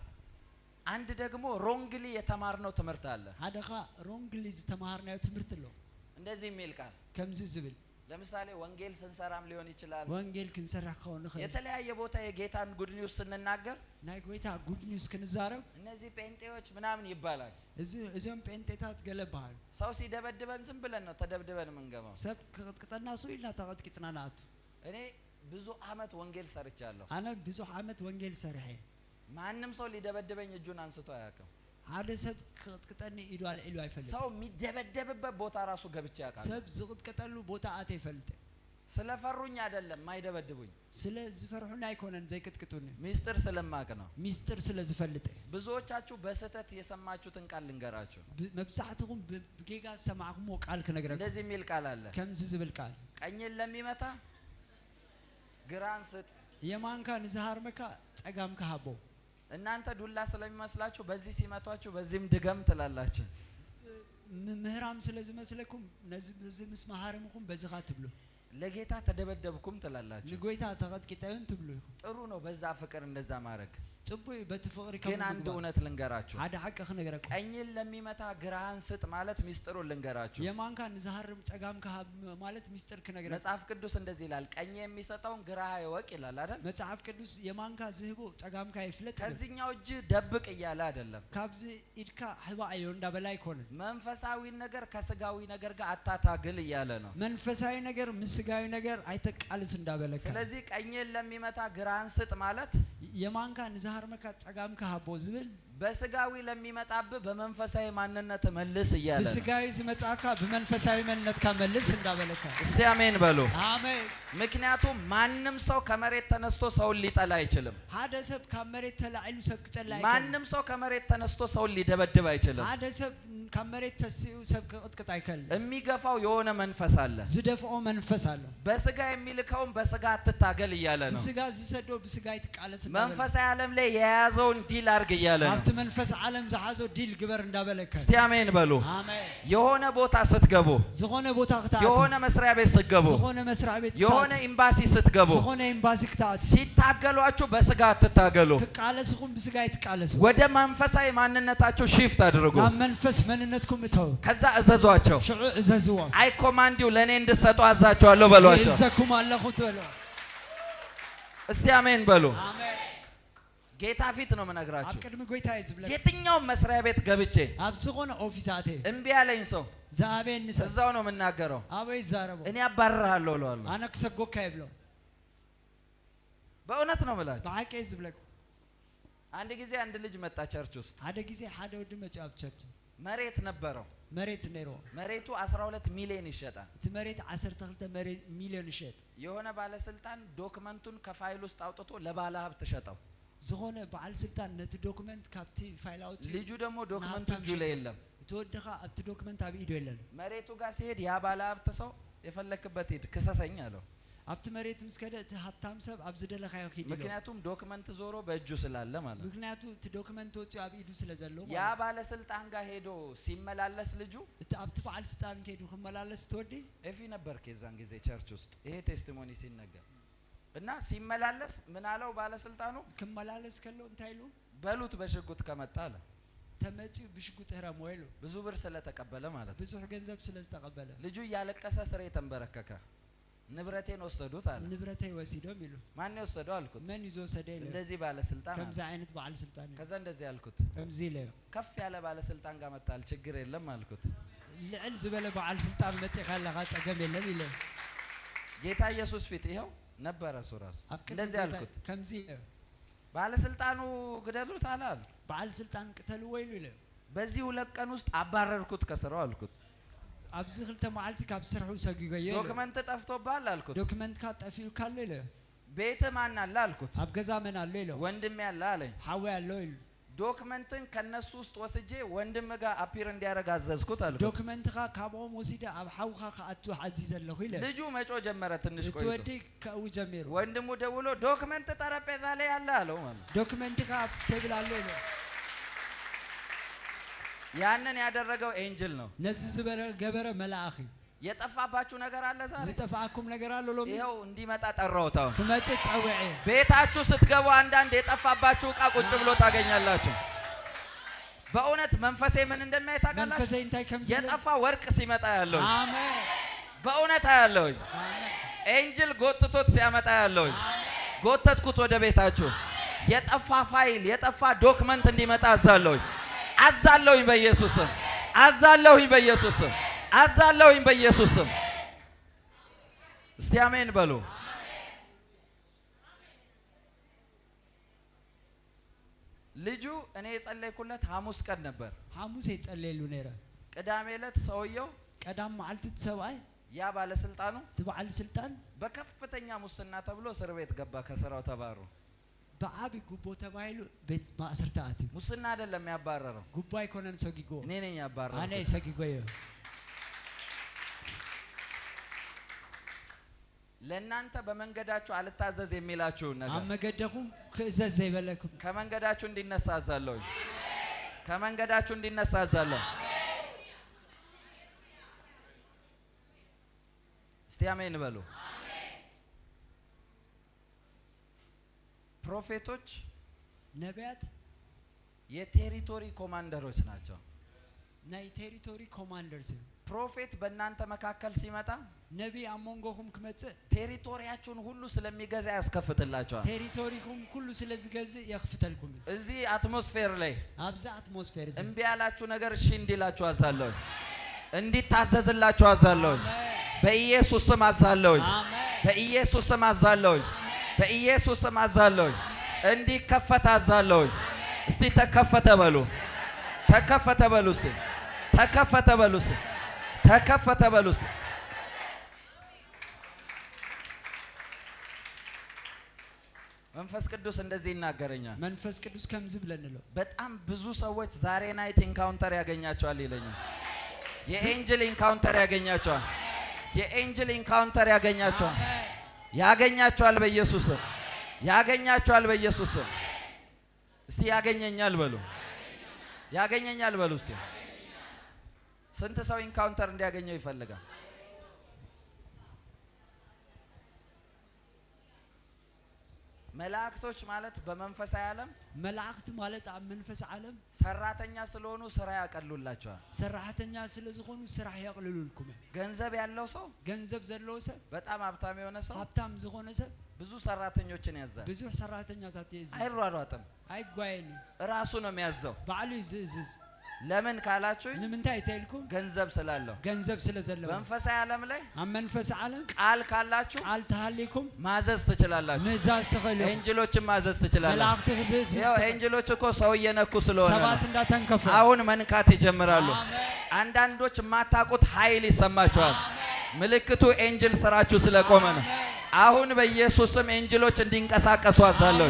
አንድ ደግሞ wrongly የተማርነው ትምህርት አለ። ሓደ ኻ wrongly ዝተምሃርናዮ ትምህርቲ ኣሎ። እንደዚህ የሚል ቃል፣ ከምዚ ዝብል፣ ለምሳሌ ወንጌል ስንሰራም ሊሆን ይችላል። ወንጌል ክንሰርሕ ክኸውን ንኽእል፣ የተለያየ ቦታ የጌታን good news ስንናገር ናይ ጎይታ good news ክንዛረብ፣ እነዚህ ጴንጤዎች ምናምን ይባላል። እዚ እዞም ጴንጤታት ገለ በሃሉ። ሰው ሲደበድበን ዝም ብለን ነው ተደብድበን የምንገባው። ሰብ ክቕጥቅጠና ሱ ኢልና ተቐጥቂጥና ንኣቱ። እኔ ብዙ አመት ወንጌል ሰርቻለሁ። ኣነ ብዙሕ ዓመት ወንጌል ሰሪሐ። ማንም ሰው ሊደበድበኝ እጁን አንስቶ አያውቅም። ሓደ ሰብ ክቕጥቅጠኒ ኢዱ ኣልዒሉ ኣይፈልጥ። ሰው የሚደበደብበት ቦታ ራሱ ገብቼ ያውቃል። ሰብ ዝቕጥቀጠሉ ቦታ ኣተ ይፈልጥ። ስለፈሩኝ አይደለም ማይደበድቡኝ፣ ስለ ዝፈርሑኒ ኣይኮነን ዘይቅጥቅጡኒ፣ ሚስጥር ስለማቅ ነው። ሚስጥር ስለ ዝፈልጥ። ብዙዎቻችሁ በስህተት የሰማችሁትን ቃል ልንገራችሁ። መብዛሕትኹም ብጌጋ ዝሰማዕኩምዎ ቃል ክነግረኩም። እንደዚህ የሚል ቃል አለ። ከምዚ ዝብል ቃል፣ ቀኝን ለሚመታ ግራን ስጥ። የማንካ ንዝሃርመካ ፀጋምካ ሃቦ። እናንተ ዱላ ስለሚመስላችሁ በዚህ ሲመቷችሁ በዚህም ድገም ትላላችሁ። ምህራም ስለ ዝመስለኩም ነዚ በዚ ምስ መሃርምኩም በዚኻ ትብሉ። ለጌታ ተደበደብኩም ትላላችሁ። ንጎይታ ተቐጥቂጠን ትብሉ ኢኹም። ጥሩ ነው በዛ ፍቅር እንደዛ ማድረግ። ፅቡቅ እዩ በቲ ፍቅሪ ግን ከምኡ አንድ ምግባር። እውነት ልንገራችሁ። ሓደ ሓቂ ክነግረኩም። ቀኝን ለሚመታ ግራህን ስጥ ማለት ሚስጥሩን ልንገራችሁ። የማንካ ንዝሃርም ፀጋምካ ሃብ ማለት ሚስጥር ክነግረኩም። መጽሐፍ ቅዱስ እንደዚህ ይላል፣ ቀኝ የሚሰጠውን ግራህ አይወቅ ይላል አይደል? መጽሐፍ ቅዱስ የማንካ ዝህቦ ፀጋምካ ይፍለጥ ይብል። ከዚህኛው እጅ ደብቅ እያለ አይደለም። ካብዚ ኢድካ ሕባእ እዮ እንዳበላ ኣይኮነን። መንፈሳዊ ነገር ከስጋዊ ነገር ጋር አታታግል እያለ ነው። መንፈሳዊ ነገር ምስ ስጋዊ ነገር ኣይተቃልስ እንዳበለካ። ስለዚህ ቀኝን ለሚመታ ግራህን ስጥ ማለት የማንካ ንዝሃርመካ ፀጋምካ ሃቦ ዝብል፣ በስጋዊ ለሚመጣብህ በመንፈሳዊ ማንነት መልስ እያለ ነው። ብስጋዊ ዝመፃካ ብመንፈሳዊ መንነትካ መልስ እንዳበለካ። እስቲ አሜን በሉ። ኣሜን። ምክንያቱም ማንም ሰው ከመሬት ተነስቶ ሰውን ሊጠላ አይችልም። ሓደ ሰብ ካብ መሬት ተላዒሉ ሰብ ክፀላ ኣይክእልን። ማንም ሰው ከመሬት ተነስቶ ሰውን ሊደበድብ አይችልም። ሓደ ሰብ ካብ መሬት ተሲኡ ሰብ ክቕጥቅጥ ኣይክእልን። የሚገፋው የሆነ መንፈስ አለ። ዝደፍኦ መንፈስ ኣሎ። በስጋ የሚልከውን በስጋ አትታገል እያለ ነው። ብስጋ ዝሰዶ ብስጋ ይትቃለስ እንዳበለ። መንፈሳዊ ዓለም ላይ የያዘውን deal አርግ እያለ ነው። ኣብቲ መንፈስ ዓለም ዝሓዞ deal ግበር እንዳበለካ። እስቲ አሜን በሉ። ኣሜን። የሆነ ቦታ ስትገቡ፣ ዝኾነ ቦታ ክትኣቱ፣ የሆነ መስሪያ ቤት ስትገቡ፣ ዝኾነ መስሪያ ቤት የሆነ ክትኣቱ፣ ኤምባሲ ስትገቡ ዝኾነ ኤምባሲ ክትኣቱ፣ ሲታገሏችሁ በስጋ አትታገሉ። ክቃለስኹም ብስጋ ይትቃለሱ። ወደ መንፈሳዊ ማንነታችሁ shift አድርጉ። ናብ መንፈስ መንነትኩም እተው። ከዛ እዘዟቸው። ሽዑ እዘዝዎም። I command you ለእኔ እንድትሰጡ አዛቸዋለሁ በሏቸው። ይእዘኩም ኣለኹ ትበልዎ። እስቲ አሜን በሉ። ኣሜን። ጌታ ፊት ነው ኣብ የምነግራችሁ። ቅድሚ ጎይታ እየ ዝብለካ። የትኛውም መስሪያ ቤት ገብቼ ኣብ ዝኾነ office ኣትየ እምቢ ያለኝ ሰው ዝኣበየኒ ሰብ እዛው ነው የምናገረው። ኣበይ ይዛረቦ። እኔ አባርርሃለሁ እለዋለሁ። ኣነ ክሰጎካ ይብሎ። በእውነት ነው የምላችሁ። ብሓቂ እየ ዝብለካ። አንድ ጊዜ አንድ ልጅ መጣ church ውስጥ። ሓደ ግዜ ሓደ ወዲ መፅኡ ኣብ church። መሬት ነበረው። መሬት ነይርዎ። መሬቱ 12 ሚሊዮን ይሸጣል። እቲ መሬት 12 መሬት ሚልዮን ይሸጥ። የሆነ ባለስልጣን document ኡን ከፋይል ውስጥ አውጥቶ ለባለ ሀብት ሸጠው። ዝኾነ በዓል ስልጣን ነቲ document ካብቲ ፋይል ኣውፂኡ ልጁ ደግሞ document ኡ ንሃብታም እጁ ላይ ሸጠ። የለም። እቲ ወድኻ ኣብቲ document ኣብ ኢዱ የለን። መሬቱ ጋር ሲሄድ ያ ባለ ሀብት ሰው የፈለክበት ሂድ ክሰሰኝ አለው። ኣብቲ መሬት ምስ ከደ እቲ ሃብታም ሰብ ኣብ ዝደለኻዮ ኪድ ኢሎ። ምክንያቱም document ዞሮ በእጁ ስላለ ማለት ነው። ምክንያቱ እቲ document ወፂኡ ኣብ ኢዱ ስለ ዘሎ ያ ማለት እዩ። ባለስልጣን ጋር ሄዶ ሲመላለስ ልጁ እቲ ኣብቲ በዓል ስልጣን ከይዱ ክመላለስ እቲ ወዲ ኤፊ ነበር የዛን ጊዜ church ውስጥ ይሄ testimony ሲነገር እና ሲመላለስ ምን አለው ባለስልጣኑ? ክመላለስ ከሎ እንታይ ኢሉ? በሉት በሽጉጥ ከመጣ አለ። ተመፂኡ ብሽጉጥ ህረሞ ኢሉ። ብዙ ብር ስለተቀበለ ማለት ነው። ብዙሕ ገንዘብ ስለ ዝተቐበለ። ልጁ እያለቀሰ ስሬ ተንበረከከ። ንብረቴን ወሰዱት አለ። ንብረተይ ወሲዶም ኢሉ። ማን የወሰደው አልኩት። መን እዩ ዝወሰደ ኢለ። እንደዚህ ባለስልጣን አለ። ከምዚ ዓይነት በዓል ስልጣን እዩ። ከዛ እንደዚህ አልኩት፣ ከምዚ ኢለዮ። ከፍ ያለ ባለስልጣን ጋር መጣል ችግር የለም አልኩት። ልዕል ዝበለ በዓል ስልጣን መፂኻ ኣለኻ ፀገም የለን ኢለ። ጌታ ኢየሱስ ፊት ይኸው ነበረ እሱ ራሱ። ኣብ ቅድሚ እንደዚህ ጎይታ አልኩት፣ ከምዚ ኢለዮ። ባለስልጣኑ ግደሉት አለ አለ። በዓል ስልጣን ቅተልዎ ኢሉ ኢለ። በዚህ 2 ቀን ውስጥ አባረርኩት ከስራው አልኩት። ኣብዚ 2 መዓልቲ ካብ ስርሑ ሰጊጎዮ ኢለ። document ጠፍቶብሃል አልኩት። document ካ ጠፊኡካ ኣሎ ኢለ። ቤት ማን አለ አልኩት። ኣብ ገዛ መን ኣሎ ኢሎ። ወንድሜ አለ አለኝ። ሓወይ ኣሎ ኢሉ። document ን ከነሱ ውስጥ ወስጄ ወንድም ጋር appear እንዲያደርግ አዘዝኩት አልኩት። document ካ ካብኦም ወሲደ ኣብ ሓውካ ክኣቱ ኣዚዘ ኣለኹ ኢለ። ልጁ መጮህ ጀመረ ትንሽ እቲ ቆይቶ። ወዲ ከእዊ ጀሚሩ። ወንድሙ ደውሎ document ጠረጴዛ ላይ አለ አለው ማለት ነው። document ካ ኣብ table ኣሎ ኢሎ። ያንን ያደረገው angel ነው። ነዚ ዝበረ ገበረ መልኣኽ እዩ። የጠፋባችሁ ነገር አለ ዛሬ። ዝጠፍኣኩም ነገር ኣሎ ሎሚ። ይኸው እንዲመጣ ጠራሁት። አሁን ክመፅእ ፀውዐ። ቤታችሁ ስትገቡ አንዳንድ የጠፋባችሁ እቃ ቁጭ ብሎ ታገኛላችሁ። በእውነት መንፈሴ ምን እንደሚያይ ታውቃላችሁ? መንፈሰይ እንታይ ከም ዝብል የጠፋ ወርቅ ሲመጣ ያለሁኝ ኣሜን። በእውነት አያለሁኝ። ኣሜን። angel ጎትቶት ሲያመጣ ያለሁኝ። ጎተትኩት ወደ ቤታችሁ። የጠፋ ፋይል የጠፋ document እንዲመጣ አዛለሁኝ፣ አዛለሁኝ በኢየሱስ ስም፣ አዛለሁኝ በኢየሱስ ስም፣ አዛለሁኝ በኢየሱስ ስም። እስቲ አሜን በሉ። ልጁ እኔ የጸለይኩለት ሐሙስ ቀን ነበር። ሓሙስ የፀለየሉ ነይረ። ቅዳሜ ዕለት ሰውየው ቀዳም መዓልቲ እቲ ሰብኣይ ያ ባለስልጣኑ እቲ በዓል ስልጣን በከፍተኛ ሙስና ተብሎ እስር ቤት ገባ። ከስራው ተባሮ። ብዓብይ ጉቦ ተባሂሉ ቤት ማእሰርቲ ኣትዩ። ሙስና አይደለም ያባረረው፣ ጉቦ ኣይኮነን ሰጊጎ። እኔ ነኝ ኣነ ያባረርኩት። ሰጊጎዮ። ለእናንተ በመንገዳችሁ አልታዘዝ የሚላችሁን ነገር ኣብ መገደኹም ክእዘዝ ዘይበለኩም ከመንገዳችሁ እንዲነሳ አዛለሁኝ። ከመንገዳችሁ እንዲነሳ አዛለሁ። እስቲ አሜን በሉ። Prophet ኦች ነቢያት የ territory commander ኦች ናቸው። ናይ territory commanders እዮም። Prophet በእናንተ መካከል ሲመጣ ነቢይ ኣብ መንጎኹም ክመፅእ territory ያችሁን ሁሉ ስለሚገዛ ያስከፍትላቸዋል። territory ኩም ኩሉ ስለ ዝገዝእ የኽፍተልኩም እዩ። እዚህ atmosphere ላይ ኣብዚ atmosphere እዚ እምቢ ያላችሁ ነገር እሺ እንዲላችሁ አዛለሁኝ። እንዲታዘዝላችሁ አዛለሁኝ። በኢየሱስ ስም አዛለሁኝ። ኣሜን። በኢየሱስ ስም አዛለሁኝ። በኢየሱስ ስም አዛለሁኝ። እንዲከፈት አዛለሁኝ። እስቲ ተከፈተ በሉ። ተከፈተ በሉ። እስቲ ተከፈተ በሉ። እስቲ ተከፈተ በሉ። እስቲ መንፈስ ቅዱስ እንደዚህ ይናገረኛል። መንፈስ ቅዱስ ከምዚ ብለኒ ኣሎ። በጣም ብዙ ሰዎች ዛሬ night encounter ያገኛቸዋል ይለኛል። የ angel encounter ያገኛቸዋል። የ angel encounter ያገኛቸዋል። ያገኛቸዋል በኢየሱስ ስም። ያገኛቸዋል በኢየሱስ ስም። እስቲ ያገኘኛል በሉ። ያገኘኛል በሉ። እስቲ ስንት ሰው encounter እንዲያገኘው ይፈልጋል? መላእክቶች ማለት በመንፈሳዊ ዓለም መላእክቲ ማለት ኣብ መንፈስ ዓለም ሰራተኛ ስለሆኑ ስራ ያቀሉላቸዋል። ሰራሕተኛ ስለ ዝኾኑ ስራሕ የቕልሉልኩም እዮም። ገንዘብ ያለው ሰው ገንዘብ ዘለዎ ሰብ በጣም ሀብታም የሆነ ሰው ሃብታም ዝኾነ ሰብ ብዙ ሰራተኞችን ያዛል። ብዙሕ ሰራተኛታት የእዝዝ። አይሯሯጥም። ኣይጓየን። ራሱ ነው የሚያዘው። ባዕሉ እዩ ዝእዝዝ። ለምን ካላችሁ ንምንታይ እንተኢልኩም ገንዘብ ስላለው። ገንዘብ ስለ ዘለዎ። መንፈሳዊ ዓለም ላይ ኣብ መንፈስ ዓለም ቃል ካላችሁ ቃል ተሃሊኩም ማዘዝ ትችላላችሁ። ምእዛዝ ትኽእሉ ኢኹም። Angel ኦችን ማዘዝ ትችላላችሁ። መላእክቲ ክትእዝዝ ያው ትኽእሉ። Angel ኦች እኮ ሰው እየነኩ ስለሆነ ሰባት ነው። እንዳተንከፉ። አሁን መንካት ይጀምራሉ። አሜን። አንዳንዶች የማታውቁት ኃይል ይሰማቸዋል። ምልክቱ angel ስራችሁ ስለቆመ ነው። አሁን በኢየሱስ ስም angel ኦች እንዲንቀሳቀሱ አዛለሁ።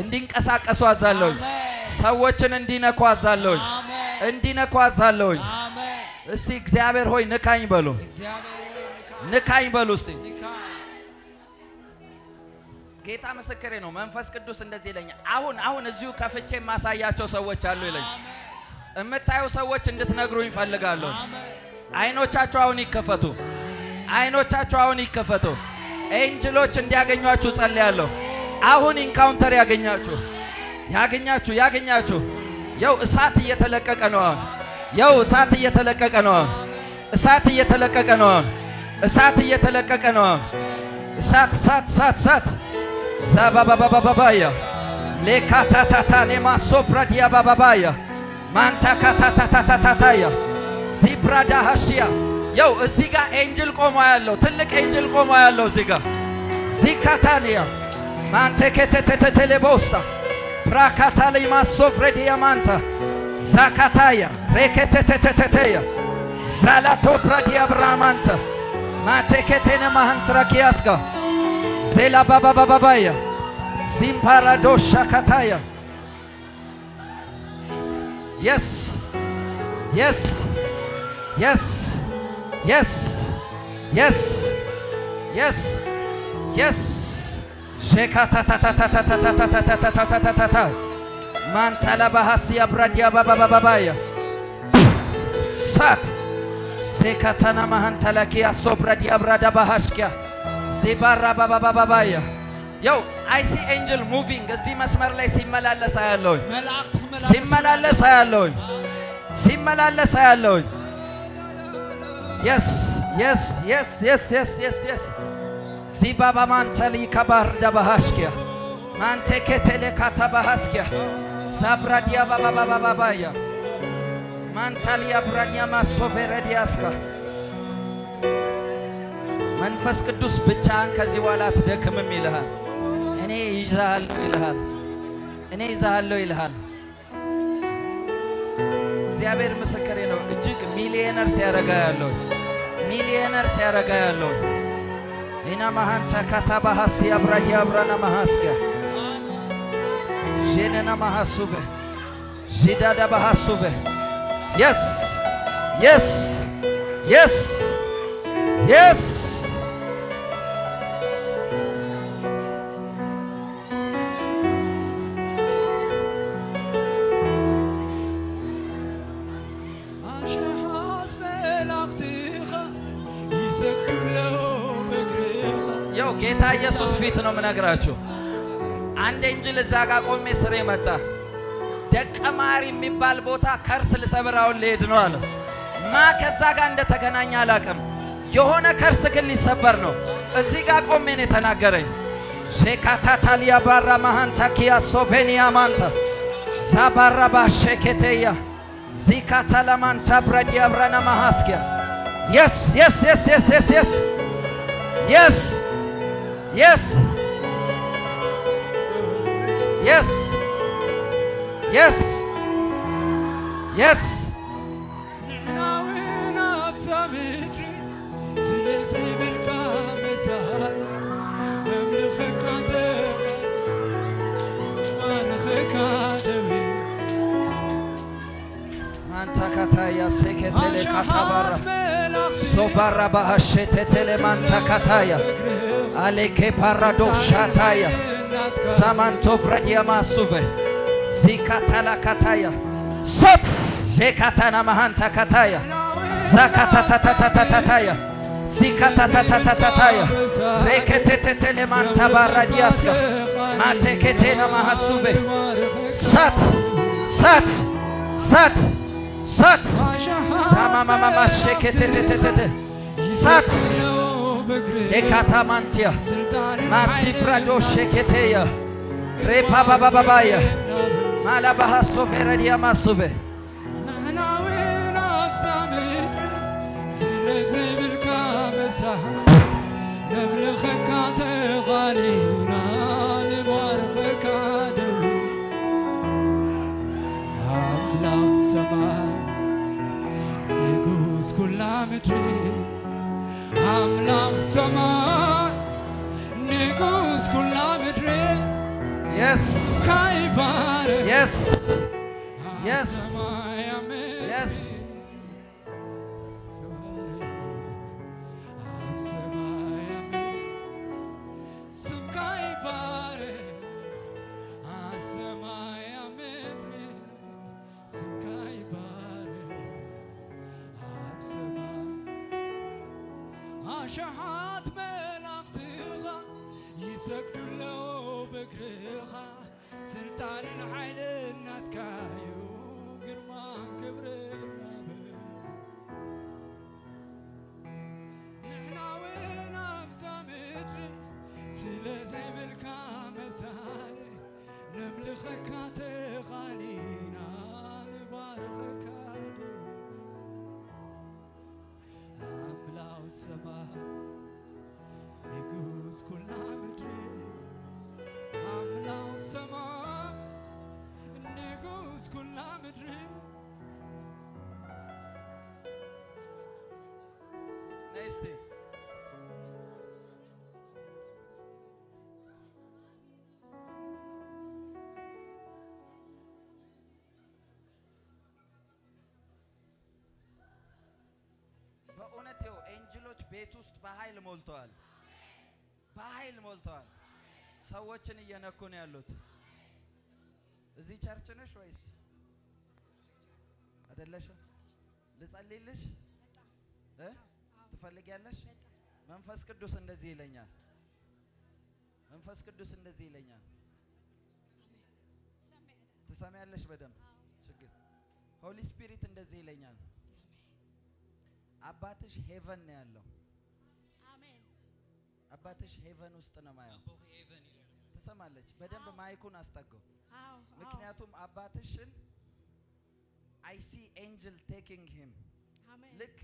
እንዲንቀሳቀሱ አዛለሁ። ሰዎችን እንዲነኩ አዛለሁ። አሜን። እንዲነኩ አዛለሁ። አሜን። እስቲ እግዚአብሔር ሆይ ንካኝ በሉ። እግዚአብሔር ሆይ ንካ። ንካኝ በሉ እስቲ። ንካ። ጌታ ምስክሬ ነው። መንፈስ ቅዱስ እንደዚህ ይለኛል። አሁን አሁን እዚሁ ከፍቼ የማሳያቸው ሰዎች አሉ ይለኛል። የምታዩ ሰዎች እንድትነግሩኝ እፈልጋለሁ። አሜን። አይኖቻችሁ አሁን ይከፈቱ። አይኖቻችሁ አሁን ይከፈቱ። Angel ኦች እንዲያገኟችሁ ጸልያለሁ። አሁን encounter ያገኛችሁ፣ ያገኛችሁ፣ ያገኛችሁ። ያው እሳት እየተለቀቀ ነው አሁን። ያው እሳት እየተለቀቀ ነው አሁን። እሳት እየተለቀቀ ነው አሁን። እሳት እየተለቀቀ ነው አሁን። እሳት፣ እሳት፣ እሳት፣ እሳት። ዛባባባባባያ ሌካታታታ ኔማሶብራዲያ ባባባያ ማንታካታታታታታያ ዚብራዳ ሀሽያ። ያው እዚህ ጋር angel ቆሞ ያለው፣ ትልቅ angel ቆሞ ያለው እዚህ ጋር ዚካታኒያ ማንቴኬቴቴቴሌቦስታ ፕራካታሊ ማሶፍሬዲያ ማንታ ዛካታያ ሬኬቴቴቴቴያ ዛላቶ ብራዲያ ብራማንታ ማቴኬቴነ ማህንትራኪያስጋ ዜላ ባባባባባያ ዚምፓራዶሻ ካታያ። Yes, yes, yes, yes, yes, yes. ሼካታታታታታታታታታታታታታ ማንታላባሃሲያ ብራዲያ ባባባባያ ሳት ዜካታና ማሃንታላኪያ ሶብራዲያ ብራዳ ባሃሽኪያ ዜባራ ባባባባያ። ያው I see angel moving። እዚህ መስመር ላይ ሲመላለስ አያለሁኝ። መላእክት ክመላለሱ። ሲመላለስ አያለሁኝ። ሲመላለስ አያለሁኝ። Yes, yes, yes, yes, yes, yes, yes. ዚባባ ማንተሊ ከባር ደባሃሽኪያ ማንቴኬቴሌ ካታባሃስኪያ ዛብራዲያ ባባባባባያ ማንታሊያ ብራዲያ ማሶቬረዲያስካ። መንፈስ ቅዱስ ብቻህን ከዚህ በኋላ አትደክምም ይልሃል። እኔ ይዛሃለሁ ይልሃል። እኔ ይዛሃለሁ ይልሃል። እግዚአብሔር ምስክሬ ነው። እጅግ ሚሊየነር ሲያረጋ ያለው፣ ሚሊየነር ሲያረጋ ያለው ኢና ማሃንቻ ካታባሃሲ አብራዲያ አብራና ማሃስኪያ ዤነና ማሃሱበ ዢዳዳ ባሃሱበ። Yes, yes, yes, yes. ኣሽሓት መላእክትኻ ይሰግዱለው እግርኻ። ያው ጌታ ኢየሱስ ፊት ነው የምነግራችሁ። አንድ angel እዛ ጋር ቆሜ ስሬ መጣ። ደቀ ማር የሚባል ቦታ curse ልሰብር አሁን ልሄድ ነው አለ። ማ ከዛ ጋር እንደተገናኘ አላውቅም። የሆነ curse ግን ሊሰበር ነው። እዚህ ጋር ቆሜ ነው የተናገረኝ። ሼካታታሊያ ባራ ማሃንታ ኪያ ሶቬኒያ ማንታ ዛባራባ ሼኬቴያ ዚካታላማንታ ብረዲያ ብራና ማሃስኪያ። Yes, yes, yes, yes, yes, yes, yes, yes, yes, yes. ንሕና እውን ኣብዛ ምድሪ ስለ ዘይብልካ መዛኒ ነምልኸካ ተባርኸካ ደዊ። ማንታ ካታያ ሴኬቴሌ ካታባራ ኣሽሓት መላእክትኻ ሶባራ ባሃሼቴቴሌ ማንታ ካታያ አሌኬ ፓራዶ ሻታያ ሳማንቶ ብረዲያ ማሱቬ ዚካታላ ካታያ ሶት ሼካታና ማሃንታ ካታያ ዛካታታታታታታያ ዚካታታታታታያ ሬኬቴቴቴሌ ማንታ ባራዲያስካ ማቴኬቴና ማሃሱቬ። ሳት፣ ሳት፣ ሳት፣ ሳት። ሳማማማማ ሼኬቴቴቴቴ ሳት። ኤካታማንቲያ ማሲፕራዶ ሼኬቴያ ሬፓባባባባያ ማላባሃሶ ፌረዲያ ማሱቤ። ንሕናውን ኣብዛ ምድሪ ስለ ዘይብልካ መሳሕ ነምልኸካ ተቓሊና ንባርኸካ ደው ኣምላኽ ሰማይ ንጉስ ኩላ ምድሪ፣ ኣምላኽ ሰማይ ንጉስ ኩላ ምድሪ። ካይባረክ Yes. ሰማይ ምድሪ። ኣብ ሰማይ ስምካ ይባረክ፣ ኣብ ሰማይ ምድሪ ስምካ ይባረክ። ኣብ ሰማይ ኣሽሓት መላእኽትኻ ይሰግዱለው በእግርኻ፣ ስልጣንን ሓይልን ናትካ እዩ፣ ግርማን ክብርን ናበ። ንሕና እውን ኣብዛ ምድሪ ስለ ዘይብልካ መሳሊ ነምልኸካ ተኻሊና ንባርኸካ ደው ኣምላኽ ሰማይ ንጉስ ኩላ ምድሪ፣ ኣምላኽ ሰማይ ንጉስ ኩላ ምድሪ። ነይ እስቲ። በእውነት ይኸው angel ኦች ቤት ውስጥ በኃይል ሞልተዋል። በኃይል ሞልተዋል። ሰዎችን እየነኩ ነው ያሉት። እዚህ church ነሽ ወይስ አይደለሽም? ልጸልይልሽ እ ትፈልጊያለሽ? መንፈስ ቅዱስ እንደዚህ ይለኛል። መንፈስ ቅዱስ እንደዚህ ይለኛል። ትሰሚያለሽ በደንብ ችግር። Holy Spirit እንደዚህ ይለኛል። አባትሽ heaven ነው ያለው። አሜን። አባትሽ heaven ውስጥ ነው ማየው። ትሰማለች። በደንብ mic ኡን አስጠጋው። አዎ። ምክንያቱም አባትሽን I see angel taking him። አሜን። ልክ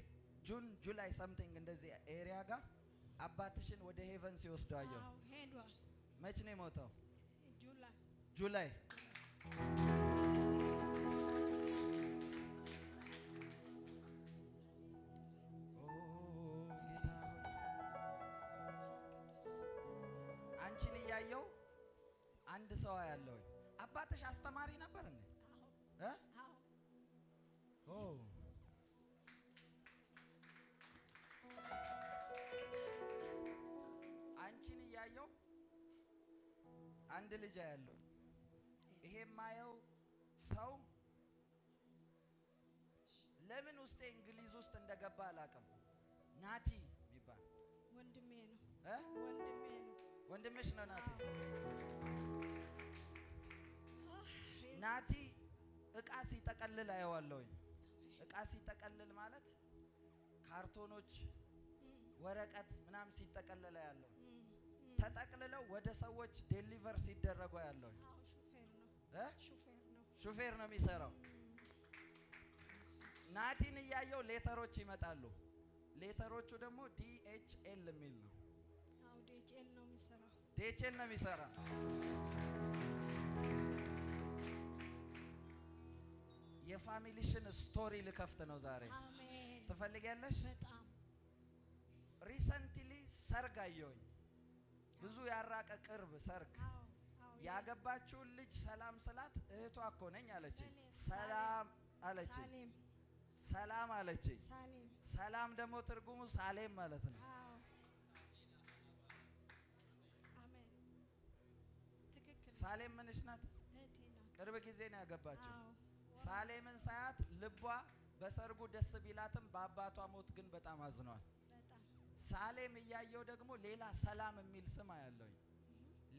June, July something እንደዚህ area ጋር አባትሽን ወደ heaven ሲወስዱ አየሁ። አዎ፣ ሄዷል። መች ነው የሞተው? July። July። ኦ ጌታ ሆይ። አንቺን እያየው አንድ ሰው አያለሁኝ። አባትሽ አስተማሪ ነበር እንዴ? እ? አዎ። ኦ፣ አንቺን እያየው አንድ ልጅ አያለሁ። ይሄ የማየው ሰው ለምን ውስጤ እንግሊዝ ውስጥ እንደገባ አላውቅም። ናቲ የሚባል። ወንድሜ ነው። እ? ወንድሜ ነው። ወንድምሽ ነው ናቲ። ናቲ እቃ ሲጠቀልል አየዋለሁኝ። እቃ ሲጠቀልል ማለት ካርቶኖች፣ ወረቀት ምናምን ሲጠቀልል አያለሁ። ተጠቅልለው ወደ ሰዎች deliver ሲደረጉ አያለሁኝ። አዎ፣ ሹፌር ነው። እ? ሹፌር ነው። ሹፌር ነው የሚሰራው። ናቲን እያየው letter ኦች ይመጣሉ። Letter ኦቹ ደግሞ DHL የሚል ነው። አዎ፣ DHL ነው የሚሰራው። DHL ነው የሚሰራ። የ family ሽን story ልከፍት ነው ዛሬ። አሜን። ትፈልጊያለሽ? በጣም። Recently ሰርግ አየሁኝ። ብዙ ያራቀ ቅርብ ሰርግ። አዎ። ያገባችውን ልጅ ሰላም ስላት እህቷ እኮ ነኝ አለችኝ። ሰላም። ሰላም አለችኝ። ሳሌም። ሰላም አለችኝ። ሳሌም። ሰላም ደግሞ ትርጉሙ ሳሌም ማለት ነው። አዎ፣ አሜን። ትክክል ነው። ሳሌም ምንሽ ናት? እህቴ ናት። ቅርብ ጊዜ ነው ያገባችው። አዎ። ሳሌምን ሳያት ልቧ በሰርጉ ደስ ቢላትም በአባቷ ሞት ግን በጣም አዝኗል። በጣም። ሳሌም እያየው ደግሞ ሌላ ሰላም የሚል ስም አያለሁኝ።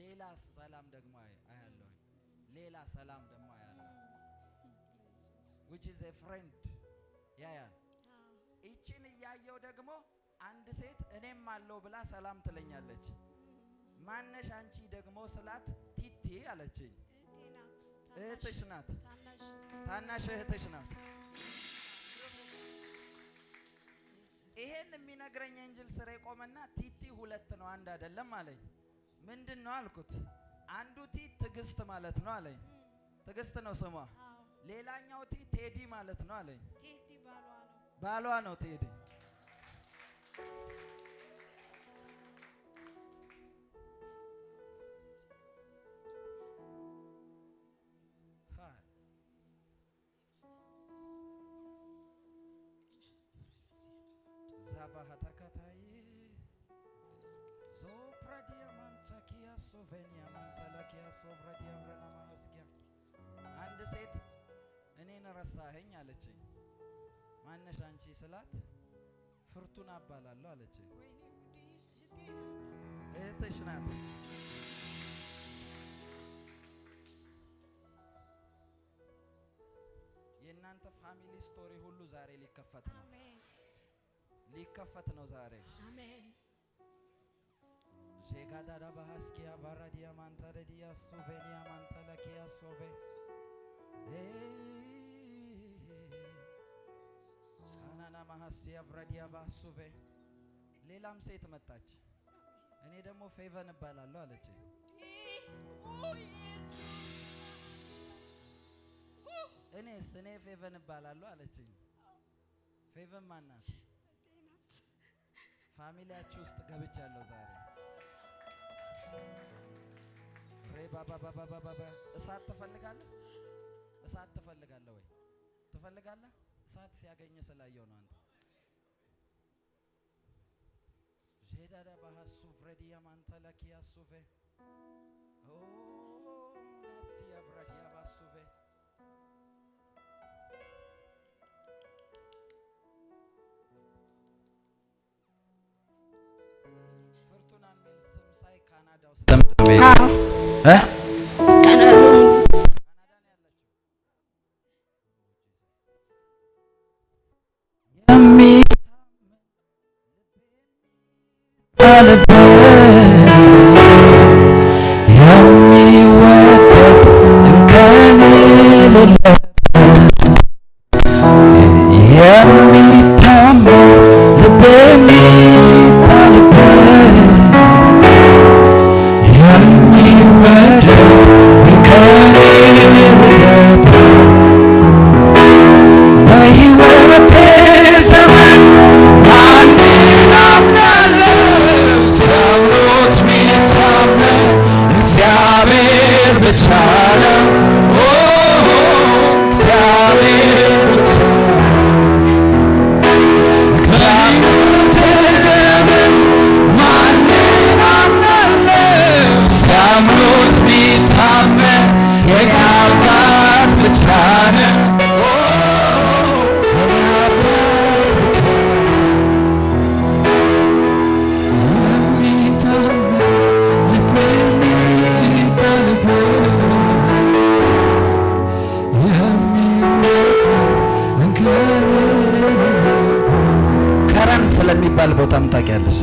ሌላ ሰላም ደግሞ አያለሁኝ። ሌላ ሰላም ደግሞ አያለሁ። Which is a friend ያያል። አዎ። ይቺን እያየው ደግሞ አንድ ሴት እኔም አለው ብላ ሰላም ትለኛለች። ማነሽ አንቺ ደግሞ ስላት ቲቲ አለችኝ። እህቴ ናት። እህትሽ ናት። ታናሽ። ታናሽ እህትሽ ናት። ይሄን የሚነግረኝ angel ስሬ ቆመና ቲቲ ሁለት ነው፣ አንድ አይደለም አለኝ። ምንድን ነው አልኩት። አንዱ ቲ ትዕግስት ማለት ነው አለኝ። ትዕግስት ነው ስሟ። አዎ። ሌላኛው ቲ ቴዲ ማለት ነው አለኝ። ቴዲ ባሏ ነው። ባሏ ነው ቴዲ። ሃይ። ዛባሃታካታይ ዞፕራዲያ ማንታኪያ ሶቬኒያ ማንታላኪያ ሶቭራዲያ ብረናማስኪያ። አንድ ሴት እኔን ረሳኸኝ አለችኝ። ማነሽ አንቺ ስላት ፍርቱና እባላለሁ አለችኝ። ወይኔ ጉዴ! እህቴ ናት። እህትሽ ናት። የእናንተ family story ሁሉ ዛሬ ሊከፈት ነው። አሜን። ሊከፈት ነው ዛሬ። አሜን። ዤጋዳዳ ባህስኪያ ባራዲያ ማንታረዲያ ሱቬኒያ ማንታላኪያ ሶቬ አናና ማሐስያ ብራዲያ ባሱቬ። ሌላም ሴት መጣች። እኔ ደግሞ ፌቨን እባላለሁ አለች። ኦ ኢየሱስ! እኔስ እኔ ፌቨን እባላለሁ አለችኝ። ፌቨን ማናት? እህቴ ናት። Family ያችሁ ውስጥ ገብቻለሁ ዛሬ። ሬ ባባባባባባ እሳት ትፈልጋለህ? እሳት ትፈልጋለህ ወይ ትፈልጋለህ? እሳት ሲያገኝ ስላየው ነው። አንተ ዤዳዳ ባሃሱ ፍሬዲያ ማንተለኪያ ሱቬ ኦ ናሲያ ብራዲያ ባሱቬ። ፍርቱና የሚል ስም ሳይ ካናዳ ውስጥ አዎ። እ ካናዳ። ካናዳ ነው ያለችው። የሚታመን ልቤ የሚወደድ እንከን የሌለበት የሚታመን ልቤ የሚጣልበት የሚወደድ እንከን የሌለበት በሕይወቴ ዘመን ማንን አምናለሁ? ሲያምኑት የሚታመን እግዚአብሔር ብቻ ነው። ኦ እግዚአብሔር ብቻ ነው። በሕይወቴ ዘመን ማንን አምናለሁ? ሲያምኑት የሚታመን የኔ አባት ብቻ ነው። ኦ የኔ አባት ብቻ ነው። የሚታመን ልቤ የሚጣልበት የሚወደድ እንከን የሌለበት። ከረን ስለሚባል ቦታም ታውቂያለሽ?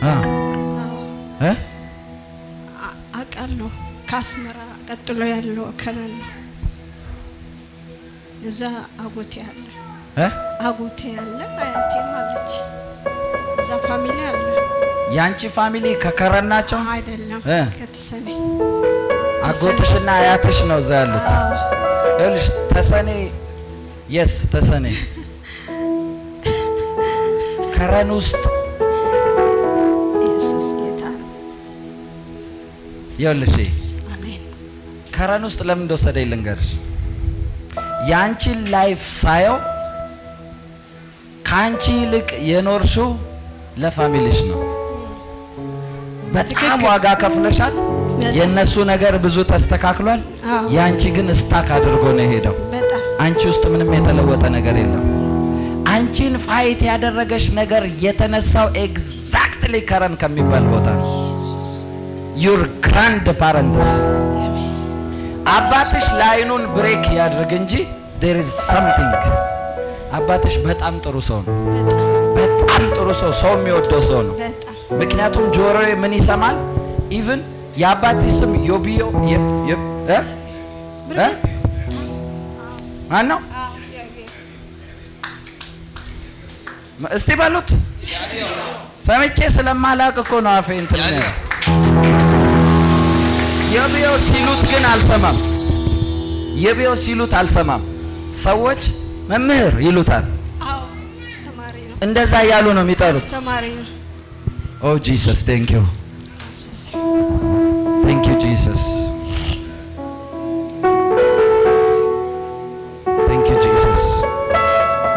አ እ አውቃለሁ። ከአስመራ ቀጥሎ ያለው ከረን ነው። እዛ አጎቴ አለ። እ አጎቴ አለ፣ አያቴም አለች። እዛ family አለ። ያንቺ family ከከረን ናቸው? አይደለም። እ ከተሰኔ። አጎትሽና አያትሽ ነው እዛ ያሉት። አዎ። ይኸውልሽ ተሰኔ፣ yes፣ ተሰኔ ከረን ውስጥ። ኢየሱስ ጌታ ነው። ይኸውልሽ አሜን። ከረን ውስጥ ለምን እንደወሰደኝ ልንገርሽ። ያንቺን life ሳየው ከአንቺ ይልቅ የኖርሽው ለ family ሽ ነው። በጣም ዋጋ ከፍለሻል። የእነሱ ነገር ብዙ ተስተካክሏል። ያንቺ ግን stuck አድርጎ ነው የሄደው። በጣም። አንቺ ውስጥ ምንም የተለወጠ ነገር የለም። አንቺን fight ያደረገሽ ነገር የተነሳው exactly ከረን ከሚባል ቦታ ነው። Your grandparents፣ አባትሽ line ኑን break ያድርግ እንጂ there is something። አባትሽ በጣም ጥሩ ሰው ነው። በጣም። በጣም ጥሩ ሰው፣ ሰው የሚወደው ሰው ነው። በጣም። ምክንያቱም ጆሮዬ ምን ይሰማል? Even የአባትሽ ስም ዮቢዮ እ እ ማን ነው? እስቲ በሉት። ሰምቼ ስለማላቅ እኮ ነው አፌ እንትን ነው። የቢዮ ሲሉት ግን አልሰማም። የቢዮ ሲሉት አልሰማም። ሰዎች መምህር ይሉታል። አዎ፣ አስተማሪ ነው። እንደዛ እያሉ ነው የሚጠሩት። አስተማሪ ነው። Oh Jesus, thank you, thank you Jesus, thank you Jesus።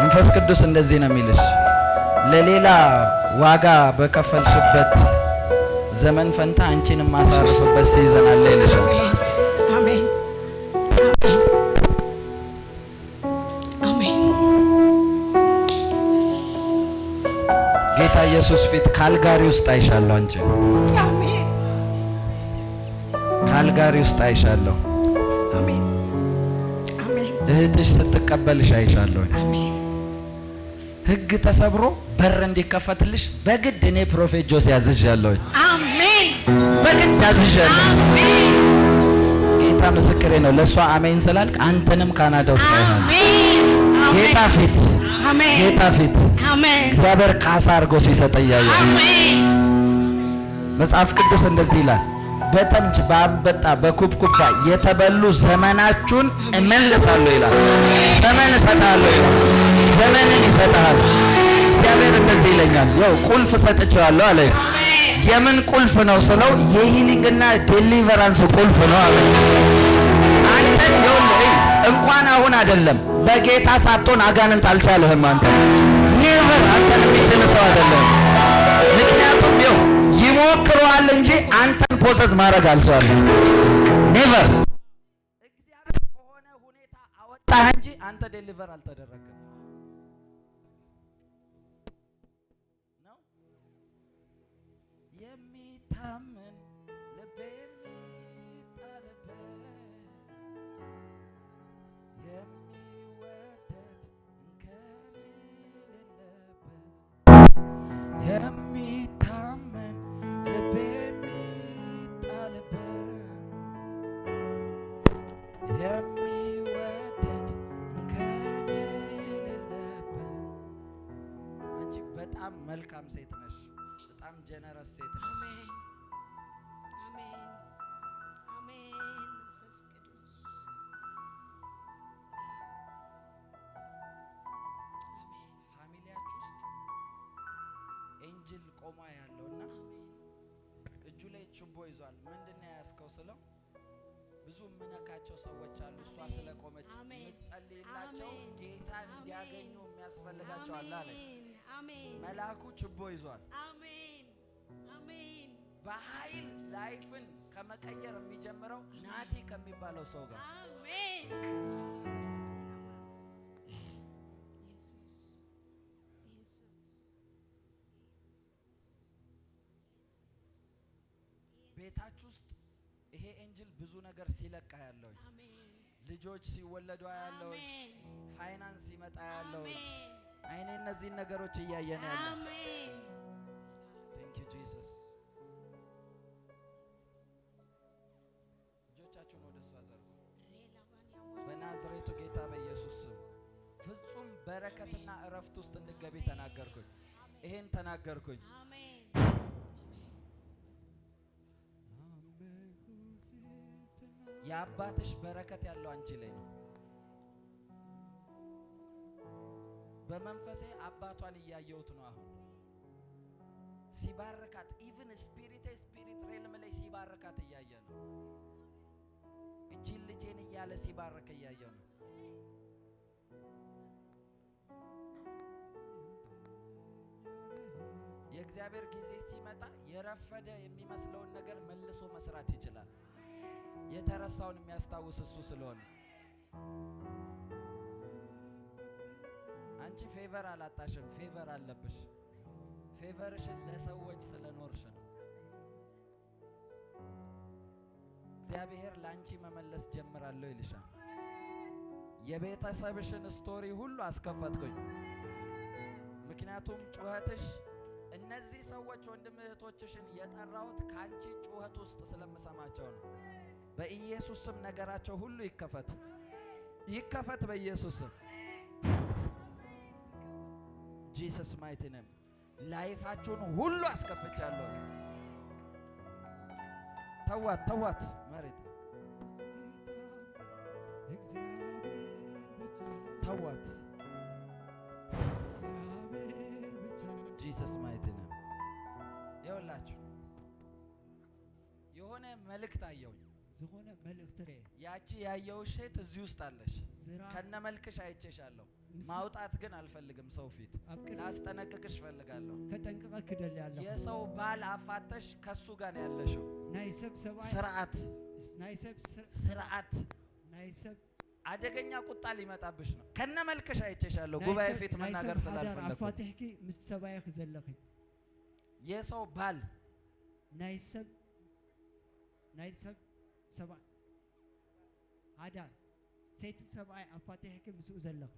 መንፈስ ቅዱስ እንደዚህ ነው የሚልሽ፣ ለሌላ ዋጋ በከፈልሽበት ዘመን ፈንታ አንቺን የማሳርፍበት season አለ ይልሻል። አሜን፣ አሜን፣ አሜን። ጌታ ኢየሱስ ፊት ካልጋሪ ውስጥ አይሻለሁ። አንቺን አሜን። ካልጋሪ ውስጥ አይሻለሁ። አሜን፣ አሜን። እህትሽ ስትቀበልሽ አይሻለሁ። አሜን። ሕግ ተሰብሮ በር እንዲከፈትልሽ በግድ እኔ Prophet ጆሲ ያዝዣለሁ። አሜን። በግድ ያዝዣለሁ። አሜን። ጌታ ምስክሬ ነው። ለእሷ አሜን ስላልክ አንተንም ካናዳ ውስጥ አይሆን። አሜን። ጌታ ፊት፣ አሜን። ጌታ ፊት አሜን። እግዚአብሔር ካሳ አድርጎ ሲሰጥ እያየሁ። አሜን። መጽሐፍ ቅዱስ እንደዚህ ይላል፣ በተምች፣ በአንበጣ፣ በኩብኩባ የተበሉ ዘመናችሁን እመልሳለሁ ይላል። ዘመን እሰጥሃለሁ ይላል። ዘመንን ይሰጥሃል። እግዚአብሔር እንደዚህ ይለኛል፣ ያው ቁልፍ ሰጥቼዋለሁ አለ። የምን ቁልፍ ነው ስለው የ healing እና deliverance ቁልፍ ነው አለ። አንተን ይኸውልህ፣ እንኳን አሁን አይደለም በጌታ ሳትሆን አጋንንት አልቻለህም። አንተ never አንተን የሚችል ሰው አይደለም። ምክንያቱም ይኸው ይሞክረዋል እንጂ አንተን possess ማድረግ አልቻለም። Never። እግዚአብሔር ከሆነ ሁኔታ አወጣህ እንጂ አንተ deliver አልተደረግክም። ነው የሚታመን ልቤ የሚጣልበት፣ የሚወደድ እንከን የሌለበት፣ የሚታመን ልቤ የሚጣልበት፣ የሚወደድ እንከን የሌለበት። አንቺ በጣም መልካም ሴት ነሽ። በጣም generous ሴት ነሽ። አሜን፣ አሜን፣ አሜን። መንፈስ ቅዱስ፣ Family ያችሁ ውስጥ angel ቆማ ያለውና እጁ ላይ ችቦ ይዟል። ምንድን ነው የያዝከው ስለው ብዙ የምነካቸው ሰዎች አሉ። እሷ ስለቆመች አሜን። የምትጸልይላቸው አሜን። ጌታ እንዲያገኙ የሚያስፈልጋቸው አለ አለኝ። አሜን፣ አሜን። መልአኩ ችቦ ይዟል። አሜን፣ አሜን። በኃይል life ን ከመቀየር የሚጀምረው ናቲ ከሚባለው ሰው ጋር። አሜን። ኢየሱስ፣ ኢየሱስ። ቤታችሁ ውስጥ ይሄ angel ብዙ ነገር ሲለቅ ያለው፣ አሜን። ልጆች ሲወለዱ ያለው፣ አሜን። ፋይናንስ ሲመጣ ያለው፣ አሜን። አይኔ እነዚህን ነገሮች እያየን ያለው። አሜን። Thank you Jesus። እጆቻችሁን ወደ እሱ አዘርጉ። በናዝሬቱ ጌታ በኢየሱስ ስም ፍጹም በረከትና እረፍት ውስጥ እንድትገቢ ተናገርኩኝ። ይሄን ተናገርኩኝ። አሜን። የአባትሽ በረከት ያለው አንቺ ላይ ነው። በመንፈሴ አባቷን እያየሁት ነው አሁን ሲባርካት፣ even spirit ኤ spirit realm ላይ ሲባርካት እያየ ነው። እቺን ልጄን እያለ ሲባርክ እያየ ነው። የእግዚአብሔር ጊዜ ሲመጣ የረፈደ የሚመስለውን ነገር መልሶ መስራት ይችላል። የተረሳውን የሚያስታውስ እሱ ስለሆነ አንቺ favor አላጣሽም፣ favor አለብሽ። Favor ሽን ለሰዎች ስለኖርሽ ነው። እግዚአብሔር ለአንቺ መመለስ ጀምራለሁ ይልሻል። የቤተሰብሽን story ሁሉ አስከፈትኩኝ። ምክንያቱም ጩኸትሽ እነዚህ ሰዎች ወንድም እህቶችሽን የጠራሁት ካንቺ ጩኸት ውስጥ ስለምሰማቸው ነው። በኢየሱስ ስም ነገራቸው ሁሉ ይከፈት፣ ይከፈት በኢየሱስ ስም። Jesus mighty name life ኣችሁን ሁሉ አስከፍቻለሁ። ተዋት፣ ተዋት፣ መሬት ተዋት። Jesus mighty name። ይኸውላችሁ የሆነ መልእክት አየሁኝ። ዝኾነ መልእኽቲ ርአ። ያቺ ያየሁሽ ሴት እዚህ ውስጥ አለሽ። ዝራ ከነ መልክሽ አይቼሻለሁ። ማውጣት ግን አልፈልግም። ሰው ፊት ኣብ ቅድሚ ላስጠነቅቅሽ እፈልጋለሁ። ከጠንቅቐ ክደሊ ኣለኹ። የሰው ባል አፋተሽ ከሱ ጋር ነው ያለሽው። ናይ ሰብ ሰብኣይ ስርዓት ናይ ሰብ ስርዓት ናይ ሰብ አደገኛ ቁጣ ሊመጣብሽ ነው። ከነ መልክሽ አይቼሻለሁ። ናይ ጉባኤ ሰብ- ፊት ናይ መናገር ሰብ ሓዳር ስላልፈለኩ ኣፋቲሕኪ ምስ ሰብኣይኺ ዘለኺ የሰው ባል ናይ ሰብ ናይ ሰብ ሰብኣይ ሓዳር ሰይቲ ሰብኣይ ኣፋቲሕኪ ምስኡ ዘለኺ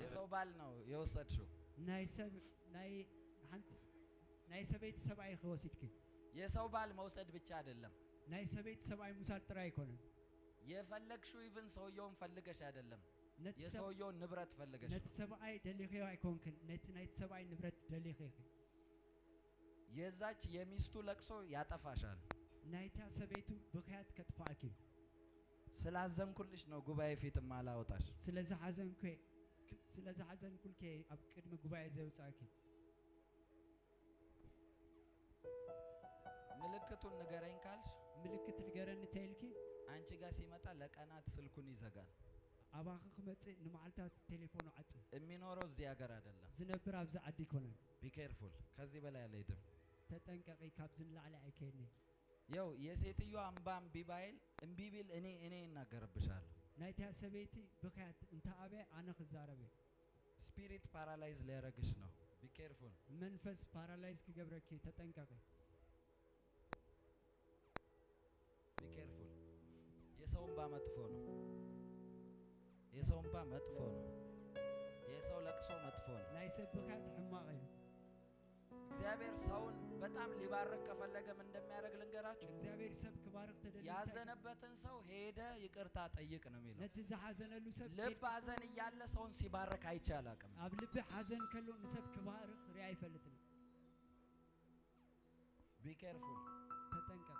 የሰው ባል ነው የወሰድሽው። ናይ ሰብ ናይ ሓንቲ ናይ ሰበይቲ ሰብኣይ ክወሲድኪ። የሰው ባል መውሰድ ብቻ አይደለም ናይ ሰበይቲ ሰብኣይ ምውሳድ ጥራይ ኣይኮነን። የፈለግሽው even ሰውየውን ፈልገሽ አይደለም፣ ነቲ ሰብ የሰውየውን ንብረት ፈልገሽ። ነቲ ሰብኣይ ደሊኽዮ ኣይኮንክን፣ ነቲ ናይቲ ሰብኣይ ንብረት ደሊኺ ኢኺ። የዛች የሚስቱ ለቅሶ ያጠፋሻል። ናይታ ሰበይቱ ብኽያት ከጥፋእኪ እዩ። ስላዘንኩልሽ ነው ጉባኤ ፊት ማላወጣሽ። ስለዝሓዘንኩ ስለዝሓዘንኩልከ ኣብ ቅድሚ ጉባኤ ዘውፃእኪ። ምልክቱን ንገረኝ ካልሽ ምልክት ንገረኒ ተኢልኪ አንቺ ጋር ሲመጣ ለቀናት ስልኩን ይዘጋል። ኣባኺ ክመፅእ ንመዓልታት ቴሌፎኑ ዓፁ። የሚኖረው እዚህ ሀገር አይደለም። ዝነብር ኣብዚ ዓዲ ኣይኮነን። Be careful። ከዚህ በላይ አልሄድም። ተጠንቀቂ፣ ካብዚ ንላዕሊ ኣይከየድኒ። ያው የሴትዮዋ እምባ እምቢ ባይል እምቢ ቢል እኔ እናገርብሻለሁ። ናይታ ሰበይቲ ብኽያት እንተኣበ ኣነ ክዛረበ። Spirit paralyze ሊያረግሽ ነው። Be careful። መንፈስ paralyze ክገብረኪ ተጠንቀቂ። Be careful። የሰው እምባ መጥፎ ነው። የሰው እምባ መጥፎ ነው። የሰው ለቅሶ መጥፎ ነው። ናይ ሰብ ብኽያት ሕማቕ እዩ። እግዚአብሔር ሰውን በጣም ሊባርክ ከፈለገ ምን እንደሚያደርግ ልንገራችሁ። እግዚኣብሔር ሰብ ክባርክ ተደልዩ ያዘነበትን ሰው ሄደ ይቅርታ ጠይቅ ነው የሚለው። ነቲ ዝሓዘነሉ ሰብ ልብ ሐዘን እያለ ሰውን ሲባርክ አይቼ አላውቅም። ኣብ ልቢ ሓዘን ከሎ ንሰብ ክባርክ ሪኣ ኣይፈልጥን። Be careful። ተጠንቀቅ።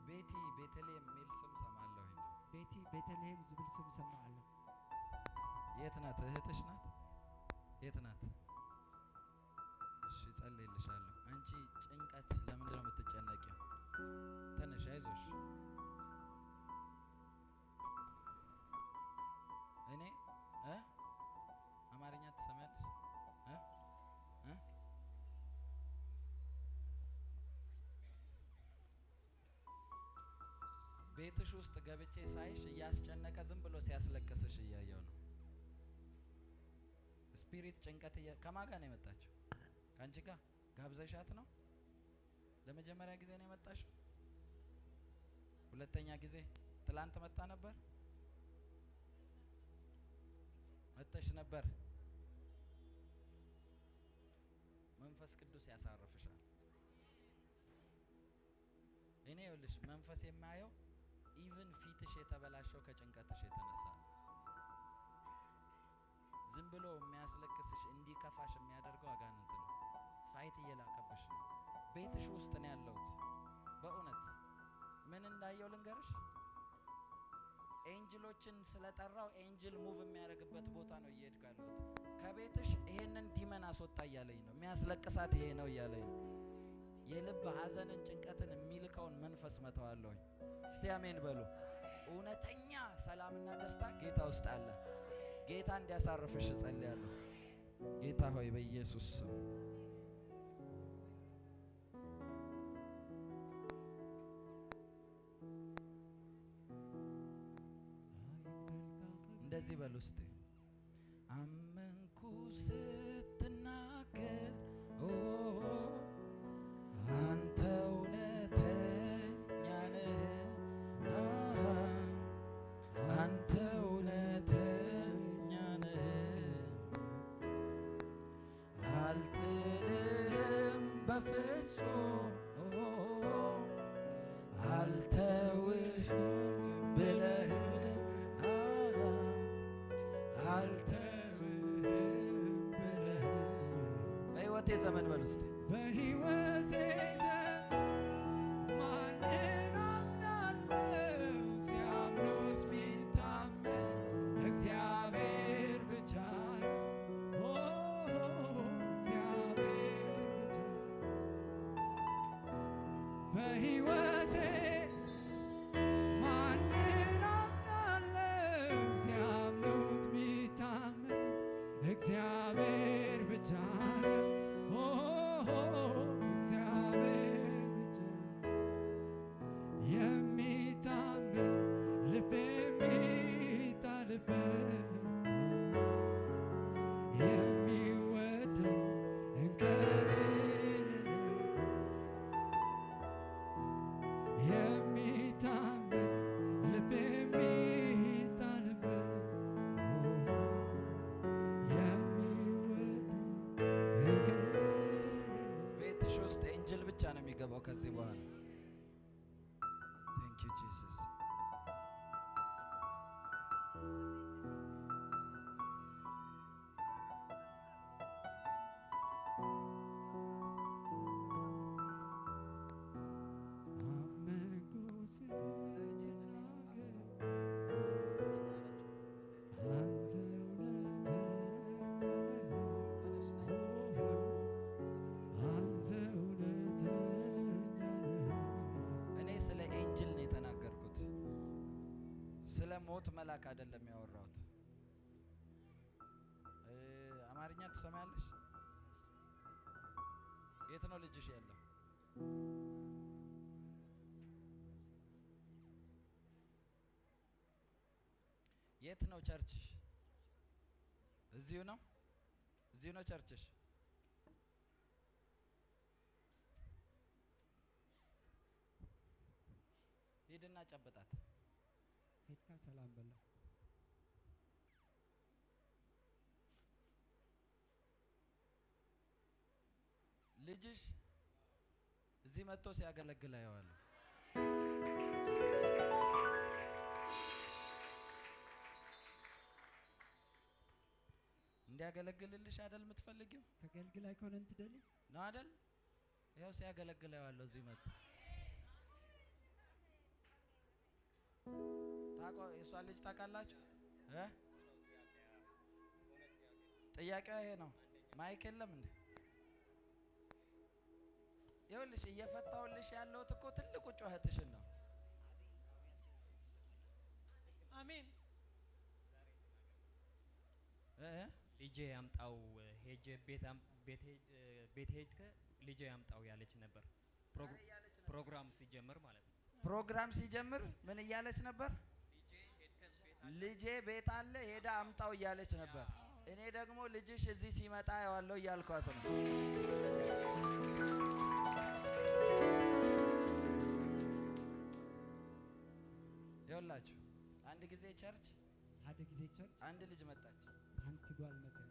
ቤቲ ቤተልሔም የሚል ስም ሰማለሁ። ቤቲ ቤተልሔም ዝብል ስም ሰማዕ ኣሎ። የት ናት? እህትሽ ናት? የት ናት? እሺ ጸልይልሻለሁ። አንቺ ጭንቀት ለምንድን ነው የምትጨነቂው? ተነሽ፣ አይዞሽ። እኔ እ አማርኛ ትሰሚያለሽ? እ እ ቤትሽ ውስጥ ገብቼ ሳይሽ እያስጨነቀ ዝም ብሎ ሲያስለቅስሽ እያየው ነው። Spirit ጭንቀት ከማን ጋር ነው የመጣችው? ከአንቺ ጋር ጋብዘሻት ነው? ለመጀመሪያ ጊዜ ነው የመጣሽው? ሁለተኛ ጊዜ? ትላንት መጣ ነበር? መተሽ ነበር። መንፈስ ቅዱስ ያሳርፍሻል። እኔ ይኸውልሽ መንፈስ የማየው even ፊትሽ የተበላሸው ከጭንቀትሽ የተነሳ ነው። ዝም ብሎ የሚያስለቅስሽ እንዲከፋሽ የሚያደርገው አጋንንት ነው። Fight እየላከብሽ ነው። ቤትሽ ውስጥ ነው ያለሁት። በእውነት ምን እንዳየው ልንገርሽ። Angel ኦችን ስለጠራው angel move የሚያደርግበት ቦታ ነው እየሄድኩ ያለሁት። ከቤትሽ ይሄንን demon አስወጣ እያለኝ ነው። የሚያስለቅሳት ይሄ ነው እያለኝ ነው። የልብ ሐዘንን ጭንቀትን የሚልከውን መንፈስ መተዋለሁኝ። እስቲ አሜን በሉ። እውነተኛ ሰላምና ደስታ ጌታ ውስጥ አለ። ጌታ እንዲያሳርፍሽ እጸልያለሁ። ጌታ ሆይ በኢየሱስ ስም እንደዚህ በሉ እስቲ። አመንኩ ስትናገር ኦ አንተ በፍጹም አልተውህም ብለህ አልተውህም ብለህ በሕይወቴ ዘመን በሉ እስቲ በሕይወቴ ዘመን ማንን አምናለሁ? ሲያምኑት ቢታመን እግዚአብሔር ብቻ ነው። ኦ እግዚአብሔር ብቻ በሕይወቴ ማንን አምናለሁ? ሲያምኑት ቢታመን እግዚአብሔር ብቻ ነው። ኦ እግዚአብሔር ብቻ የሚታመን ልብ የሚጣልበት የሚወደድ እንከን የሌለበት የሚታመን ልብ የሚጣልበት የሚወደድ እንከን የሌለበት ቤትሽ ውስጥ angel ብቻ ነው የሚገባው ከዚህ በኋላ። Thank you Jesus። አመንኩ ስትናገር አንተ እውነተኛ ነህ፣ አንተ እውነተኛ ነህ። እኔ ስለ angel ነው የተናገርኩት፣ ስለ ሞት መልአክ አይደለም ያወራሁት። አማርኛ ትሰማያለሽ? የት ነው ልጅሽ ያለው? የት ነው church ሽ? እዚሁ ነው፣ እዚሁ ነው church ሽ። ሂድና ጨብጣት። ሄድካ ሰላም በላ። ልጅሽ እዚህ መጥቶ ሲያገለግል አየዋለሁ። እንዲያገለግልልሽ አይደል የምትፈልጊው? ከገልግል አይኮነን ትደሊ ነው አይደል? ይኸው ሲያገለግል አየዋለሁ እዚህ መጥቶ። ታውቋ የእሷን ልጅ ታውቃላችሁ እ ጥያቄዋ ይሄ ነው። mic የለም እንዴ? ይኸውልሽ እየፈታሁልሽ ያለሁት እኮ ትልቁ ጩኸትሽን ነው። አሜን። እ? ልጄ ያምጣው ሄጄ ቤት ሄድከ ልጄ ያምጣው ያለች ነበር። ፕሮግራም ሲጀምር ማለት ነው። ፕሮግራም ሲጀምር ምን እያለች ነበር? ልጄ ቤት አለ ሄዳ አምጣው እያለች ነበር። እኔ ደግሞ ልጅሽ እዚህ ሲመጣ አየዋለሁ እያልኳት ነው። ይኸውላችሁ አንድ ጊዜ church ሓደ ግዜ church አንድ ልጅ መጣች። ሓንቲ ጓል መፅያ።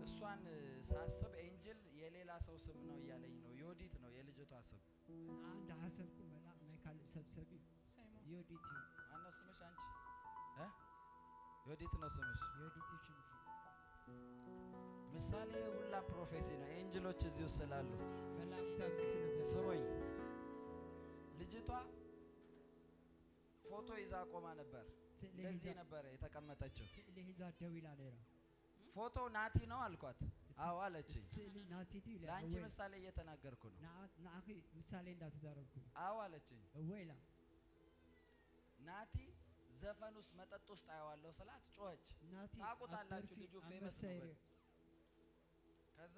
እሷን ሳስብ angel የሌላ ሰው ስም ነው እያለኝ ነው። ዮዲት ነው የልጅቷ ስም። ንዓ እንዳሓሰብኩ መልኣክ ናይ ካልእ ሰብ ሰብ እዩ። ሰይሞን ዮዲት እዩ። ማነው ስምሽ አንቺ? እ? ዮዲት ነው ስምሽ። ዮዲት እዩ ሽምኪ። ምሳሌ ሁላ prophecy ነው። angel ኦች እዚህ ውስጥ ስላሉ መላእክቲ ኣብዚ ስለ ዘለዉ ስሙኝ። ልጅቷ ፎቶ ይዛ ቆማ ነበር። ስእሊ እንደዚህ ሒዛ ነበረ የተቀመጠችው። ስእሊ ሒዛ ደው ኢላ ነይራ። ፎቶ ናቲ ነው አልኳት። አዎ አለችኝ። እቲ ስእሊ ናቲ ድዩ ኢላ። ለአንቺ እወ። ምሳሌ እየተናገርኩ ነው። ንዓኺ ምሳሌ እንዳተዛረብኩ አዎ አለችኝ። እወ ኢላ። ናቲ ዘፈን ውስጥ መጠጥ ውስጥ አየዋለሁ ስላት ጮኸች። ናቲ ኣብ ታውቁታላችሁ፣ ደርፊ ልጁ ኣብ famous መስተ ነው። ይርአ ከዛ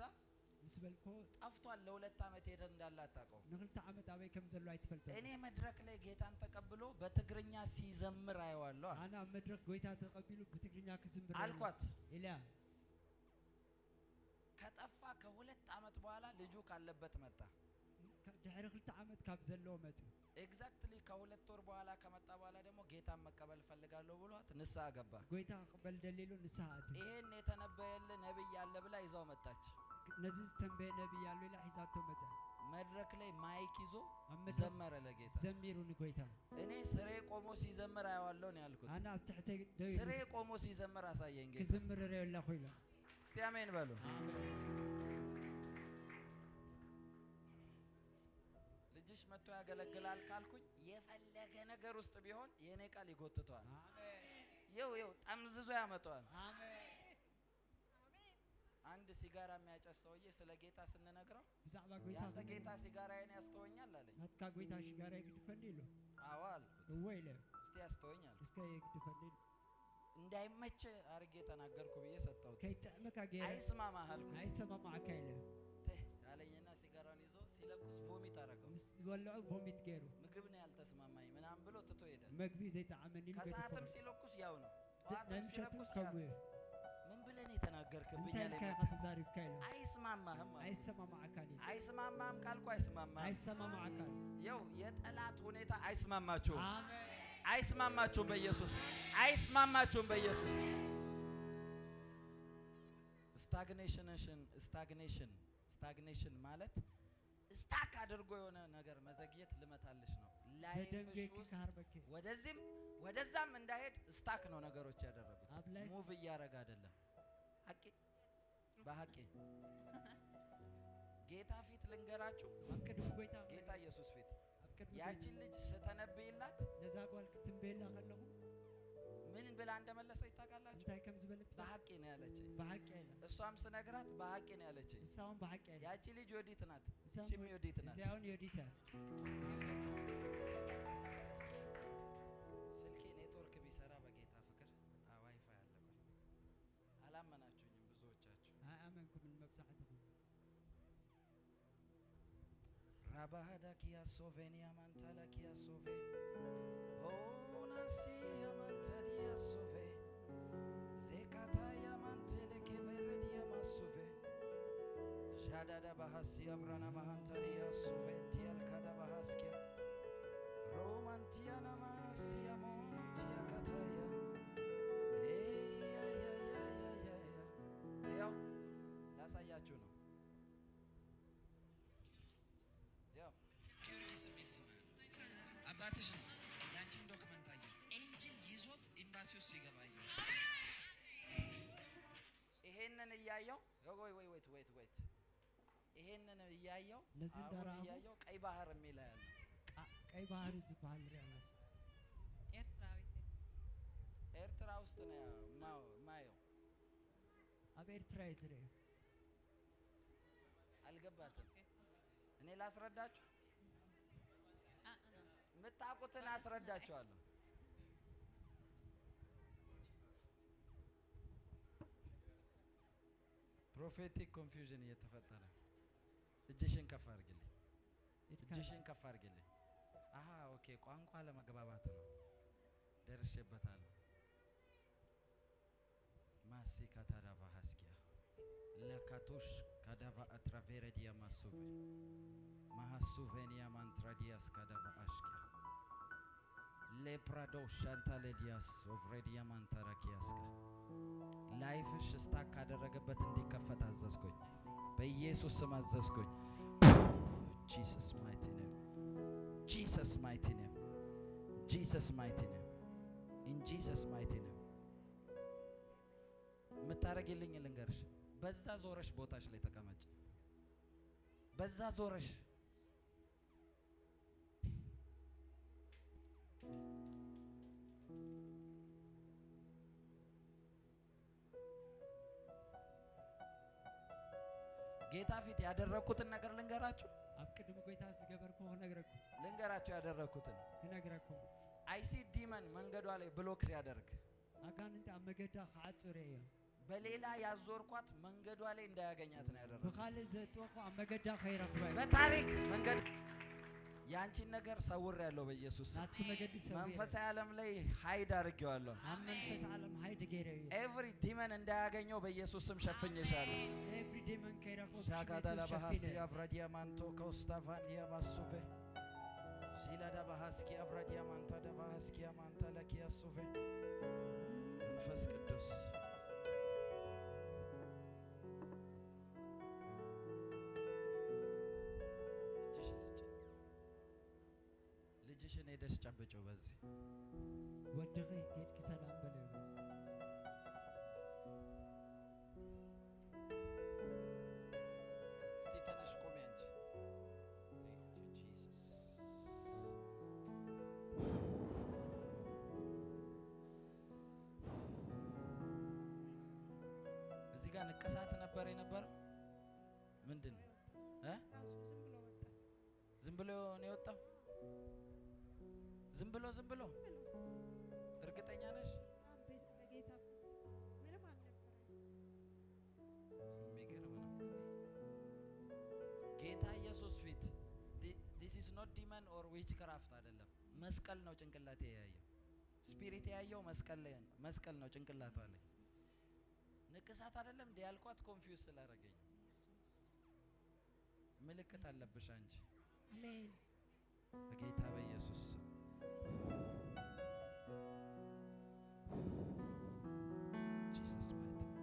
ምስ በልኮ ጠፍቷል። ለ2 ዓመት የት እንዳለ አታውቀውም። ን2 ዓመት ኣበይ ከም ዘሎ ኣይትፈልጦን። እኔ መድረክ ላይ ጌታን ተቀብሎ በትግርኛ ሲዘምር አየዋለሁ ኣነ ኣብ መድረክ ጎይታ ተቐቢሉ ብትግርኛ ክዝምር አልኳት። ኢላ። ከጠፋ ከ2 ዓመት በኋላ ልጁ ካለበት መጣ። ድሕሪ 2 ዓመት ካብ ዘለዎ መጽ Exactly ከሁለት ወር በኋላ ከመጣ በኋላ ደግሞ ጌታን መቀበል ፈልጋለሁ ብሏት ንስሐ ገባ። ጎይታ ክቅበል ደሊሉ ንስሐ ኣትዩ። ይሄን የተነበየልህ ነብይ አለ ብላ ይዛው መጣች። ነዚ ዝተንበየ ነቢይ ያሉ ኢላ ሒዛቶ መጻ። መድረክ ላይ mic ይዞ ኣብ መድረክ ዘመረ ለጌታ። ዘሚሩ ንጎይታ። እኔ ስሬ ቆሞ ሲዘምር አየዋለሁ ነው ያልኩት። ኣነ ኣብ ትሕተይ ደው ኢሉ ስሬ ቆሞ ሲዘምር አሳየኝ ጌታ። ክዝምር ርእዮ ኣለኹ ኢሎ። እስቲ አሜን በሉ። ልጅሽ መጥቶ ያገለግላል ካልኩኝ የፈለገ ነገር ውስጥ ቢሆን የኔ ቃል ይጎትተዋል። ይው ይው ጠምዝዞ ያመጣዋል። አንድ ሲጋራ የሚያጨስ ሰውዬ ስለ ጌታ ስንነግረው ብዛዕባ ጎይታ ያንተ ጌታ ሲጋራዬን ያስተወኛል አለኝ። ናትካ ጎይታ ሽጋራ ይግድፈኒ ኢሉ። አዎ አልኩት። እወ ኢለ። እስቲ ያስተወኛል እስከ ይግድፈኒ ኢሉ። እንዳይመች አርጌ ተናገርኩ ብዬ ሰጠሁት። ከይጥዕመካ ገይረ አይስማማህ አልኩት። ኣይሰማማዓካ ኢለ። ትህ አለኝና ሲጋራውን ይዞ ሲለኩስ vomit አረገው። ምስ ዝበልዖ vomit ገይሩ። ምግብ ነው ያልተስማማኝ ምናምን ብሎ ትቶ ሄደ። መግቢ ዘይጠዓመኒ ኢሉ ከሰዓትም ገዲፎ። ሲለኩስ ያው ነው። ናይ ጠዋትም ምሸቱ ሲለኩስ ያው ከምኡ እዩ። ምን ብለን የተናገርክብኝ እንታይ አለኝ። ኢልካ ኢኻ ተዛሪብካ ኢሉ። አይስማማህም አልኩት። ኣይሰማማዓካን ኢሉ። አይስማማህም ካልኩ አይስማማህም። ኣይሰማማዓካን። ይኸው የጠላት ሁኔታ አይስማማችሁም። አሜን። አይስማማችሁም በኢየሱስ አይስማማችሁም በኢየሱስ። Stagnation stagnation stagnation ማለት stuck አድርጎ የሆነ ነገር መዘግየት ልመታልሽ ነው። Life ሽ ዘደንገይክ ውስጥ ክሃርበኪ ወደዚህም ወደዛም እንዳይሄድ stuck ነው ነገሮች ያደረጉት። ኣብ life Move እያደረገ አይደለም። ሐቂ በሐቂ ጌታ ፊት ልንገራችሁ፣ ኣብ ቅድሚ ጎይታ ጌታ ኢየሱስ ፊት ኣብ ቅድሚ ጎይታ ያቺን ልጅ ስተነብይላት ነዛ ጓል ክትንበየላ ከለኹ ምን ብላ እንደመለሰች ታውቃላችሁ? እንታይ ከም ዝበለት ትፈልጥ? በሐቂ ነው ያለችኝ። ብሓቂ ኢላ። እሷም ስነግራት በሐቂ ነው ያለችኝ። ንሳ እውን ብሓቂ ኢላ። ያቺ ልጅ ዮዲት ናት፣ እሳ እቺም ዮዲት ናት። እዚኣ እውን ዮዲት እያ። ስልኬ ኔትወርክ ቢሰራ በጌታ ፍቅር ዋይፋይ አለ። ቆይ አላመናችሁኝም ብዙዎቻችሁ። ኣይኣመንኩምን መብዛሕትኹም። ራባሃዳ ኪያ ሶቬኒያ ማንታላ ኪያ ሶቬ ሆናሲያ ማንታሊያ ሶቬ ዜካታያ ማንቴሌ ኬቬሬዲያ ማሱቬ ዣዳዳ ባሃሲያ ብራና ማሃንታሊያ ሶቬ ቲያልካዳ ባሃስኪያ ሮማንቲያና ማሲያ ሞንቲያ ካታያ ኤያያያያያያ ያው ላሳያችሁ ነው። ያው ጊዮርጊስ የሚል ስም አለ። አባትሽ ነው። ያንቺን document አየሁ። Angel ይዞት ኤምባሲ ውስጥ ሲገባ አየሁ። ይሄንን እያየው ወይ ወይ wait wait wait ይሄንን እያየው ነዚ አሁን እንዳረኣኹ እያየው ቀይ ባህር የሚል ያለ ቀይ ባህሪ ዝበሃል ንሪኢ ኣለና። ኤርትራዊት ኤርትራ ውስጥ ነው ማየው። ኣብ ኤርትራ እዩ ዝርእዮ። አልገባትም። እኔ ላስረዳችሁ፣ የምታውቁትን አስረዳችኋለሁ። Prophetic confusion እየተፈጠረ እጅሽን ከፍ አድርግልኝ፣ ኢድካ እጅሽን ከፍ አድርግልኝ። አሃ okay፣ ቋንቋ ለመግባባት ነው። ደርሼበታለሁ። ማሲ ካታዳቫ ሀስኪያ ለካቶሽ ካዳቫ አትራቬረዲያ ማሱቬ ማሃሱቬኒያ ማንትራዲያስ ካዳቫ አሽኪያ ሌፕራዶ ሻንታሌዲያስ ኦቭሬዲያ ማንታራኪያስካ life ሽ stuck ካደረገበት እንዲከፈት አዘዝኩኝ። በኢየሱስ ስም አዘዝኩኝ። Jesus mighty name Jesus mighty name Jesus mighty name in Jesus mighty name። የምታረጊልኝ ልንገርሽ፣ በዛ ዞረሽ ቦታሽ ላይ ተቀመጭ። በዛ ዞረሽ ጌታ ፊት ያደረኩትን ነገር ልንገራችሁ ኣብ ቅድሚ ጎይታ ዝገበርክዎ ክነግረኩም ልንገራችሁ ያደረኩትን ክነግረኩም I see demon መንገዷ ላይ block ሲያደርግ ኣጋንንቲ ኣብ መገዳ ክዓፁ ርእየ። በሌላ ያዞርኳት መንገዷ ላይ እንዳያገኛት ነው ያደረኩት። ብካልእ ዘጥወቁ ኣብ መገዳ ከይረኽባ እዩ። በታሪክ መንገድ ያንቺን ነገር ሰውሬያለሁ በኢየሱስ ስም። ናትኩ መገዲ ሰዊረ መንፈሳዊ ዓለም ላይ hide አድርጌዋለሁ። ኣብ መንፈስ ዓለም hide ገይረ እዩ። Every demon እንዳያገኘው በኢየሱስ ስም ሸፍኜሻለሁ። Every demon ከይረኽቦ ብሽም የሱስ ሻጋዳላ ሸፊነ። ባሃሲ አብራዲያማንቶ ከውስታፋንዲያ ባሱፌ ሺላዳ ባሃስኪ አብራዲያማንታ ደባሃስኪ አማንታ ለኪያ ሱፌ። መንፈስ ቅዱስ፣ እጅሽን ስጭኝ። ልጅሽን ሄደሽ ጨብጪው በዚህ። ወድኺ ኬድኪ ሰላም በለዮ በዚ። እስቲ ተነሽ ቆሚ አንቺ። Thank you, Jesus. እዚህ ጋር ንቅሳት ነበር የነበረው። ምንድን ነው እ? ራሱ ዝም ብሎ ወጣ። ዝም ብሎ ነው የወጣው። ዝም ብሎ ዝም ብሎ። እርግጠኛ ነሽ? በጌታ ፊት ምንም አልነበረም። የሚገርም ነው። ጌታ ኢየሱስ ፊት this is not demon or witchcraft አይደለም። መስቀል ነው ጭንቅላቴ ያየው። Spirit ያየው መስቀል ላይ ነው። መስቀል ነው ጭንቅላቷ ላይ። ንቅሳት አይደለም እንደ ያልኳት confuse ስላደረገኝ። ምልክት አለብሽ አንቺ። አሜን። በጌታ በኢየሱስ ስም። Jesus mighty.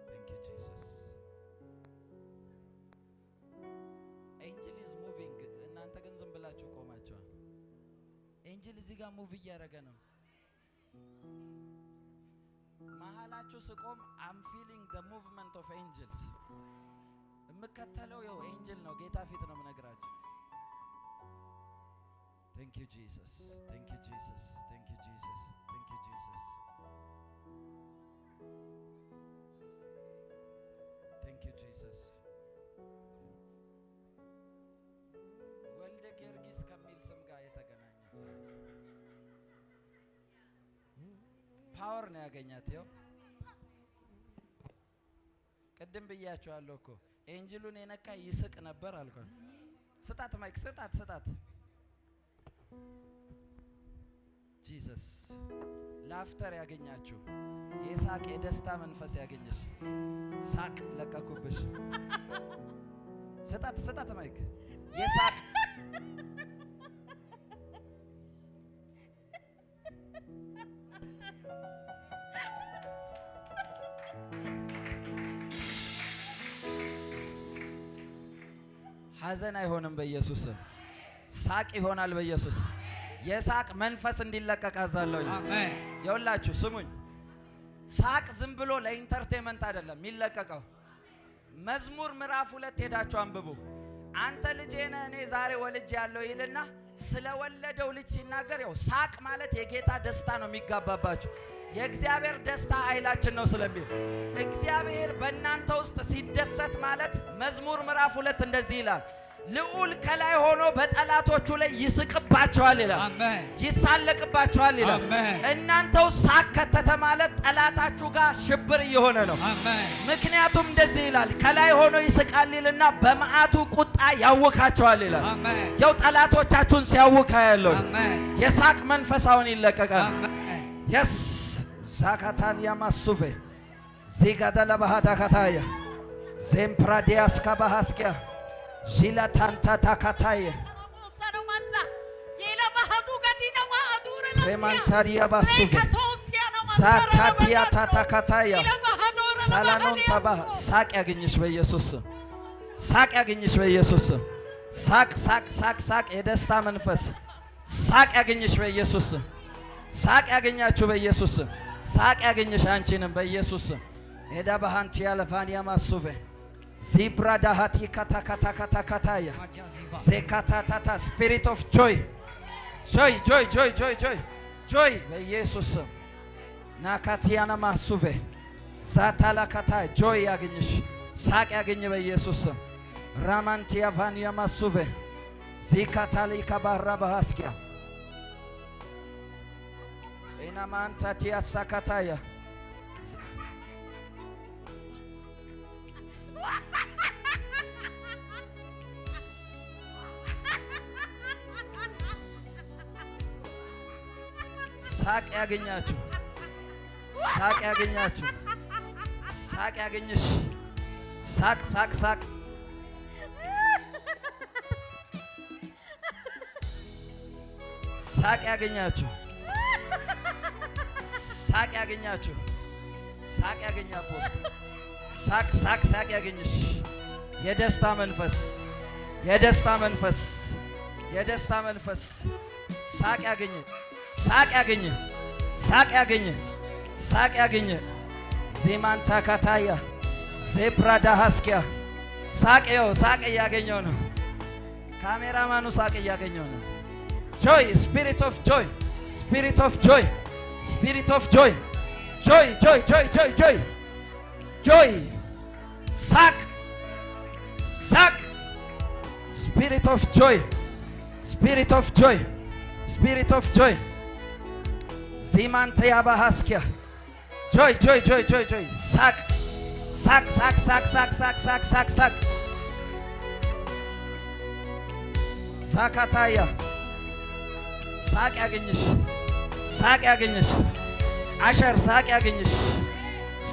Thank you, Jesus. Angel is moving. እናንተ ግን ዝም ብላችሁ ቆማችኋል። Angel እዚህ ጋር move እያደረገ ነው። መሀላችሁ ስቆም I'm feeling the movement of angels። የምከተለው ይኸው angel ነው። ጌታ ፊት ነው የምነግራችሁ። Thank you, Jesus. Thank you, Jesus. Thank you, Jesus. Thank you, Jesus. Thank you, Jesus. ወልደ ጊዮርጊስ ከሚል ስም ጋር የተገናኘ ሰው power ነው ያገኛት። ይኸው ቅድም ብያቸዋለሁ እኮ angel ኡን የነካ ይስቅ ነበር አልኳት። ስጣት mic፣ ስጣት፣ ስጣት። Jesus፣ laughter ያገኛችሁ፣ የሳቅ የደስታ መንፈስ ያገኘሽ። ሳቅ ለቀኩብሽ። ስጣት፣ ስጣት mic። የሳቅ። ሐዘን አይሆንም በኢየሱስ ስም። ሳቅ ይሆናል በኢየሱስ። የሳቅ መንፈስ እንዲለቀቅ አዛለሁኝ። አሜን። የውላችሁ ስሙኝ፣ ሳቅ ዝም ብሎ ለ entertainment አይደለም የሚለቀቀው። መዝሙር ምዕራፍ 2 ሄዳችሁ አንብቡ። አንተ ልጄ ነህ፣ እኔ ዛሬ ወልጄሃለሁ ይልና ስለወለደው ልጅ ሲናገር ያው ሳቅ ማለት የጌታ ደስታ ነው የሚጋባባችሁ። የእግዚአብሔር ደስታ ኃይላችን ነው ስለሚል እግዚአብሔር በእናንተ ውስጥ ሲደሰት ማለት መዝሙር ምዕራፍ 2 እንደዚህ ይላል፣ ልዑል ከላይ ሆኖ በጠላቶቹ ላይ ይስቅባቸዋል ይላል። አሜን። ይሳለቅባቸዋል ይላል። አሜን። እናንተ ውስጥ ሳቅ ከተተ ማለት ጠላታችሁ ጋር ሽብር እየሆነ ነው። አሜን። ምክንያቱም እንደዚህ ይላል፣ ከላይ ሆኖ ይስቃል ይልና በመዓቱ ቁጣ ያውካቸዋል ይላል። አሜን። ያው ጠላቶቻችሁን ሲያውካ ያለው አሜን። የሳቅ መንፈስ አሁን ይለቀቃል። አሜን። Yes፣ ዛካታንያ ማሱቬ ዚጋዳላ ባህታ ካታያ ዜምፕራዲያስ ካባሃስኪያ ዚላታንታ ታካታየ ሬማንታሪያ ባሱቬ ዛታቲያ ታታካታያ ሳላኖን ተባ። ሳቅ ያገኝሽ በኢየሱስ ስም። ሳቅ ያገኝሽ በኢየሱስ ስም። ሳቅ፣ ሳቅ፣ ሳቅ፣ ሳቅ፣ የደስታ መንፈስ ሳቅ ያገኝሽ በኢየሱስ ስም። ሳቅ ያገኛችሁ በኢየሱስ ስም። ሳቅ ያገኝሽ አንቺንም በኢየሱስ ስም። ሄዳ ባሃንቲ ያለፋንያ ማሱቬ ዚብራ ዳሃቲ ካታካታካታካታያ ዜካታታታ። Spirit of joy, joy, joy, joy, joy, joy, joy በኢየሱስ ስም። ናካቲያና ማሱቬ ዛታላካታ። Joy ያገኝሽ፣ ሳቅ ያገኝ በኢየሱስ ስም። ራማንቲያ ቫኒያ ማሱቬ ዚካታሊ ከባራ ባሃስኪያ ኢናማንታቲያ ሳካታያ። ሳቅ ያገኛችሁ፣ ሳቅ ያገኛችሁ፣ ሳቅ ያገኝሽ። ሳቅ ሳቅ ሳቅ። ሳቅ ያገኛችሁ፣ ሳቅ ያገኛችሁ፣ ሳቅ ያገኛ apostle፣ ሳቅ ሳቅ ሳቅ ያገኝሽ። የደስታ መንፈስ፣ የደስታ መንፈስ፣ የደስታ መንፈስ። ሳቅ ያገኘ፣ ሳቅ ያገኘ፣ ሳቅ ያገኘ፣ ሳቅ ያገኘ። ዜማንታ ካታያ ዜፕራ ዳሃስኪያ። ሳቅ ይኸው ሳቅ እያገኘው ነው። ካሜራማኑ ሳቅ እያገኘው ነው። Joy, spirit of joy, spirit of joy, spirit of joy, joy, joy, joy, joy, joy, joy። ሳቅ ሳቅ። Spirit of joy, spirit of joy, spirit of joy። ዚማንተ ያባሃስኪያ። Joy, joy, joy, joy, joy። ሳቅ ሳቅ ሳቅ ሳቅ ሳቅ ሳቅ ሳቅ ሳቅ ሳቅ። ሳካታያ። ሳቅ ያገኝሽ፣ ሳቅ ያገኝሽ። አሸር፣ ሳቅ ያገኝሽ።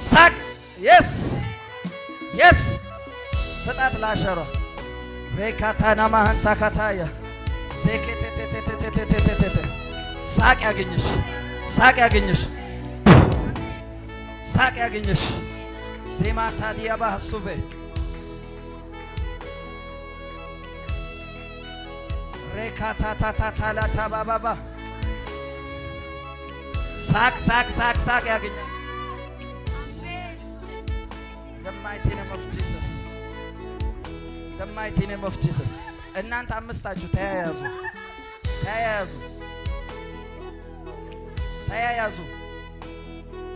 ሳቅ። Yes፣ ስጣት ለአሸሯ። ሬካታና ማህንታ ካታያ ዜኬቴቴቴቴቴቴቴ። ሳቅ ያገኝሽ፣ ሳቅ ያገኝሽ፣ ሳቅ ያገኝሽ። ዜማ ታዲያ ባህሱቬ ሬካታታታታላታባባባ። ሳቅ ሳቅ ሳቅ ሳቅ ያገኛል። The mighty name of Jesus. The mighty name of Jesus. እናንተ አምስታችሁ ተያያዙ፣ ተያያዙ፣ ተያያዙ።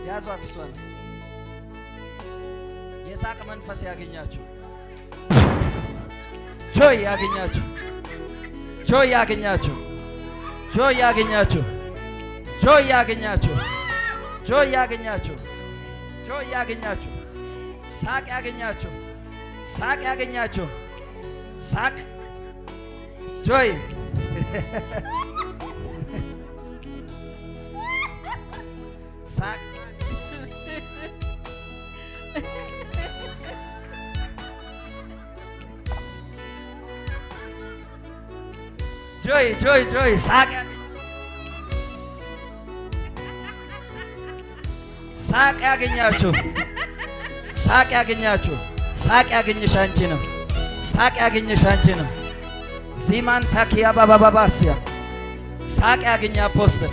ያዟት እሷን። የሳቅ መንፈስ ያገኛችሁ፣ joy ያገኛችሁ፣ joy ያገኛችሁ፣ joy ያገኛችሁ፣ joy ያገኛችሁ፣ joy ያገኛችሁ፣ joy ያገኛችሁ፣ ሳቅ ያገኛችሁ፣ ሳቅ ያገኛችሁ፣ ሳቅ፣ joy። ሳቅ። Joy, joy, joy። ሳቅ፣ ሳቅ ያገኛችሁ፣ ሳቅ ያገኛችሁ፣ ሳቅ ያገኝሽ አንቺንም፣ ሳቅ ያገኝሽ አንቺንም። ዚማን ታኪያ ባባባባስያ። ሳቅ ያገኘ apostle፣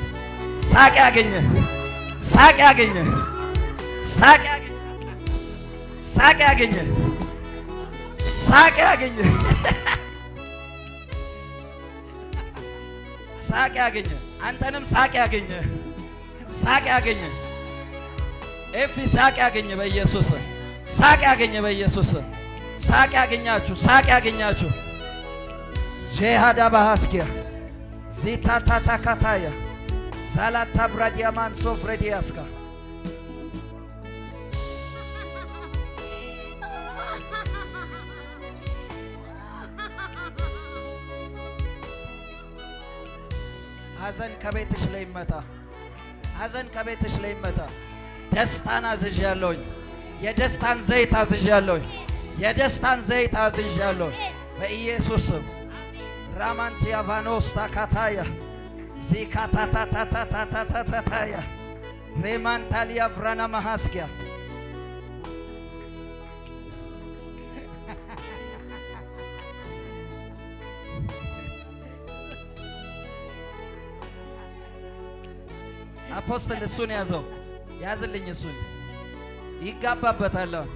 ሳቅ ያገኘ፣ ሳቅ ያገኘ፣ ሳቅ ያገኘ፣ ሳቅ ያገኘ፣ ሳቅ ያገኘ፣ ሳቅ ያገኘ። አንተንም ሳቅ ያገኘ፣ ሳቅ ያገኘ። ኤፊ፣ ሳቅ ያገኘ በኢየሱስ፣ ሳቅ ያገኘ በኢየሱስ። ሳቅ ያገኛችሁ፣ ሳቅ ያገኛችሁ። ጄሃዳ ባሃስኪያ ዚታታታካታያ ዛላታ ብራዲያማን ሶፍሬዲያስካ። ሐዘን ከቤትሽ ላይ ይመታ። ሐዘን ከቤትሽ ላይ ይመታ። ደስታን አዝዣለሁኝ። የደስታን ዘይት አዝዣለሁኝ። የደስታን ዘይት አዝዣለሁኝ በኢየሱስ ስም። ራማንቲያ ቫኖስ ታካታያ ዚካታታታታታታታታያ ሬማንታሊያ ቭራና ማሃስኪያ። Apostle፣ እሱን ያዘው፣ ያዝልኝ፣ እሱን ይጋባበታል። አሁን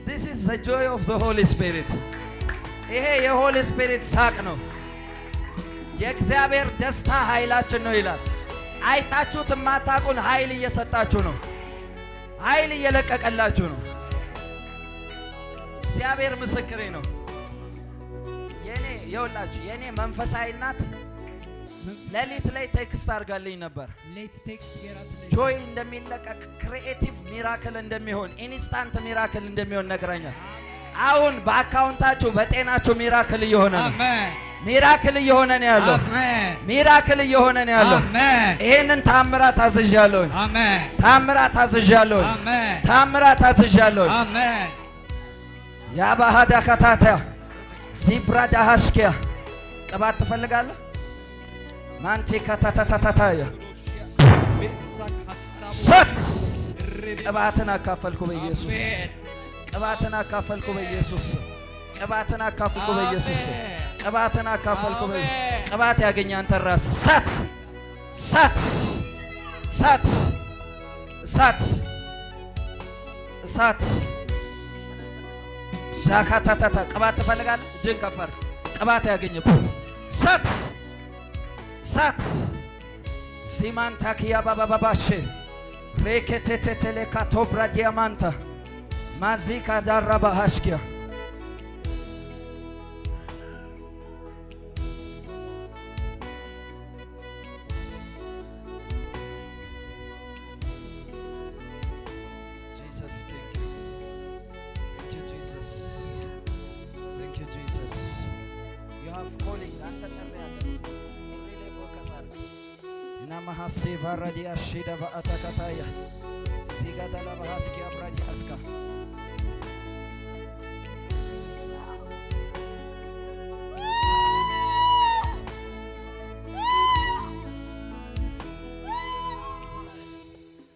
This is the joy of the Holy Spirit. ይሄ የ Holy Spirit ሳቅ ነው። የእግዚአብሔር ደስታ ኃይላችን ነው ይላል። አይታችሁት የማታውቁን ኃይል እየሰጣችሁ ነው። ኃይል እየለቀቀላችሁ ነው። እግዚአብሔር ምስክሬ ነው። የኔ የውላችሁ የኔ መንፈሳዊ እናት ሌሊት ላይ text አድርጋልኝ ነበር። ለይቲ text ገይራትለይ። Joy እንደሚለቀቅ፣ creative miracle እንደሚሆን፣ instant miracle እንደሚሆን ነግረኛል። አሁን በ account ኣችሁ፣ በጤናችሁ miracle እየሆነ ነው። አሜን። Miracle እየሆነ ነው ያለው። አሜን። Miracle እየሆነ ነው ያለው። አሜን። ይሄንን ታምራት አዝዣለሁ። አሜን። ታምራት አዝዣለሁ። አሜን። ታምራት አዝዣለሁ። አሜን። ያባሃዳ ካታታ ዚብራ ዳሃሽኪያ። ቅባት ትፈልጋለህ? ማንቴ ካታታታታያ ሰት። ቅባትን አካፈልኩ በኢየሱስ። ቅባትን አካፈልኩ በኢየሱስ። ቅባትን አካፈልኩ በኢየሱስ። ቅባትን አካፈልኩ። ቅባት ያገኘ አንተ ራስ። ሳት፣ ሳት፣ ሳት፣ እሳት፣ እሳት፣ ሻካታታታ። ቅባት ትፈልጋለህ? እጅን ከፍ አድርግ። ቅባት ያገኘ እሳት፣ እሳት። ሲማንታ ኪያ ባባባባሼ ሬኬቴቴቴሌካ ቶብራ ዲያማንታ ማዚካ ዳራ ባሃሽኪያ። Jesus, thank you. Thank you, Jesus. Thank you, Jesus. You have calling. አንተ ጥሪ አለ። ጥሪ ላይ focus አድርግ። ናማሃሴ ቫራዲ አሺዳ በአታካታያ ሲጋዳላ ባሃስኪ አብራዲ አስካ።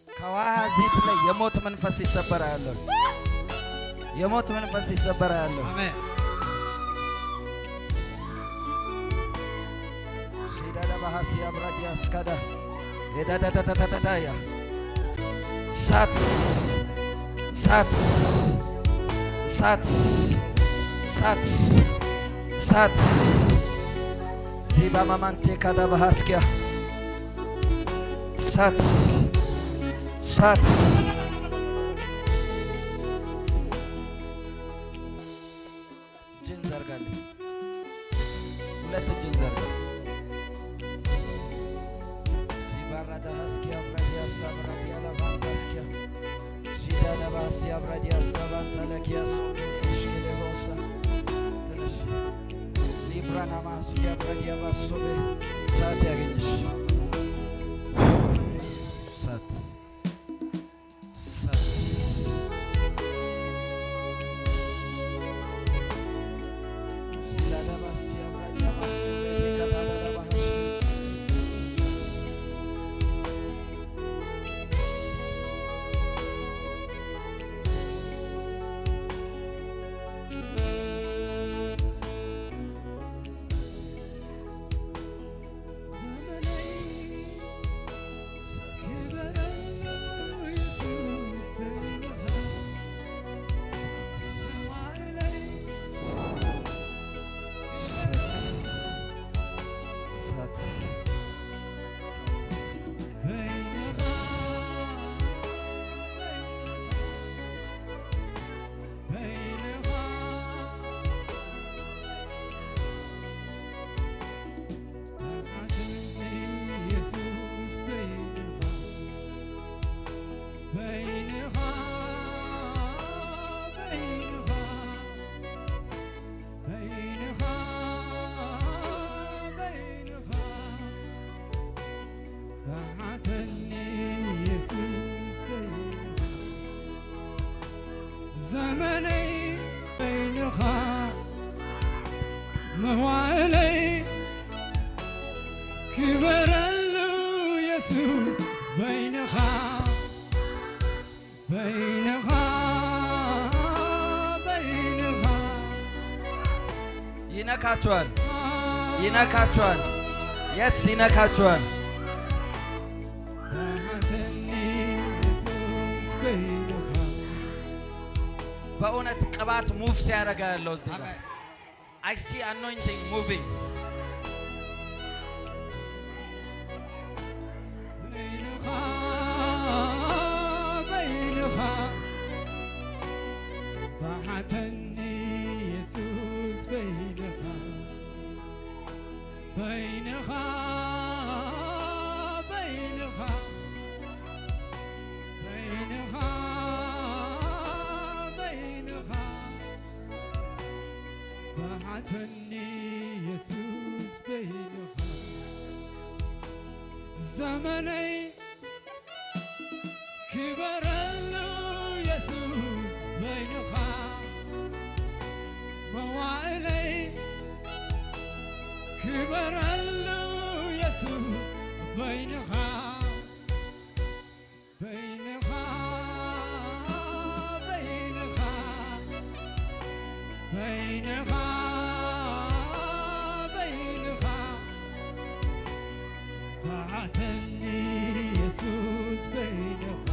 ከዋዚት ላይ የሞት መንፈስ ይሰበራል። የሞት መንፈስ ይሰበራል። አሜን። ሺዳዳ ባሃሲ አብራዲ አስካዳ የዳዳዳዳዳዳያ። እሳት፣ እሳት፣ እሳት፣ እሳት፣ እሳት። ዚባማማንቴ ካዳ ባሃስኪያ። እሳት፣ እሳት። እጅን ዘርጋለህ። ሁለት እጅን ዘርጋ። ሲባራዳሃስኪያ ብራዲያ ሳብራዲያ ላቫንታስኪያ ሺዳዳባሲያ ብራዲያ ሳባንታለኪያ ሶቤሽኬሌቦሳ። ትንሽ ሊብራናማስኪያ ብራዲያ ባሶቤ። እሳት ያገኝሽ። እሳት፣ እሳት። ሺዳዳባሲያ ብራዲያ ባሶቤ ካታዳዳባሃስኪያ። ዘመነይ ክበረሉ ኢየሱስ በይንኻ መዋዕለይ። እሳት፣ እሳት። በይንኻ፣ በይንኻ። ኢየሱስ በይንኻ፣ በይንኻ፣ በይንኻ፣ በይንኻ፣ በይንኻ በዓተኒ ኢየሱስ በይንኻ ዘመነይ በይንኻ መዋዕለይ ክበረሉ ኢየሱስ በይንኻ፣ በይንኻ፣ በይንኻ። ይነካቸዋል፣ ይነካቸዋል። Yes፣ ይነካቸዋል። በዓተኒ ኢየሱስ በይንኻ። በእውነት ቅባት move ሲያደርጋ ያለው እዚህ ጋር I see anointing moving. በይንኻ፣ በይንኻ በዓተኒ ኢየሱስ በይንኻ፣ በይንኻ። ባሕተኒ ኢየሱስ በይንኻ ዘመነይ ክበረሉ ኢየሱስ በይንኻ መዋዕለይ ክበረሉ ኢየሱስ በይንኻ በይንኻ በይንኻ በይንኻ በይንኻ ባሕተኒ ኢየሱስ በይንኻ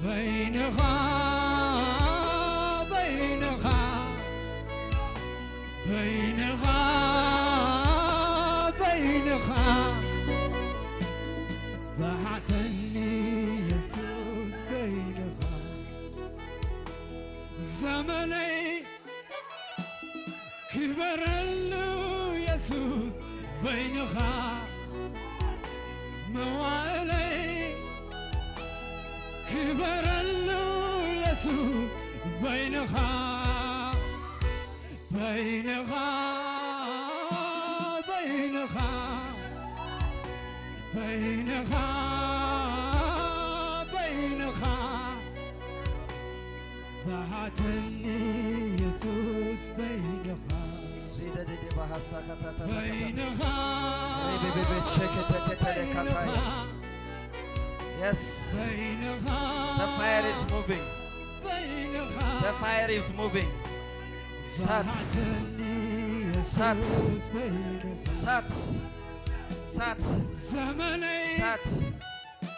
በይንኻ በይንኻ በይንኻ በይንኻ ባሕተኒ ኢየሱስ በይንኻ ዘመነይ ክበረሉ ኢየሱስ በይንኻ መዋዕለይ ክበረሉ ኢየሱስ በይንኻ በይንኻ በይንኻ በይንኻ በይንኻ ባሕተኒ ኢየሱስ በይንኻ ዜደደደ ባሃሳ ካታታ በይንኻ ሬቤቤቤ ሸከተተተለ ካታያ። Yes, በይንኻ the fire is moving. በይንኻ The fire is moving. እሳት ባሕተኒ እሳት ኢየሱስ በይንኻ እሳት እሳት ዘመነይ እሳት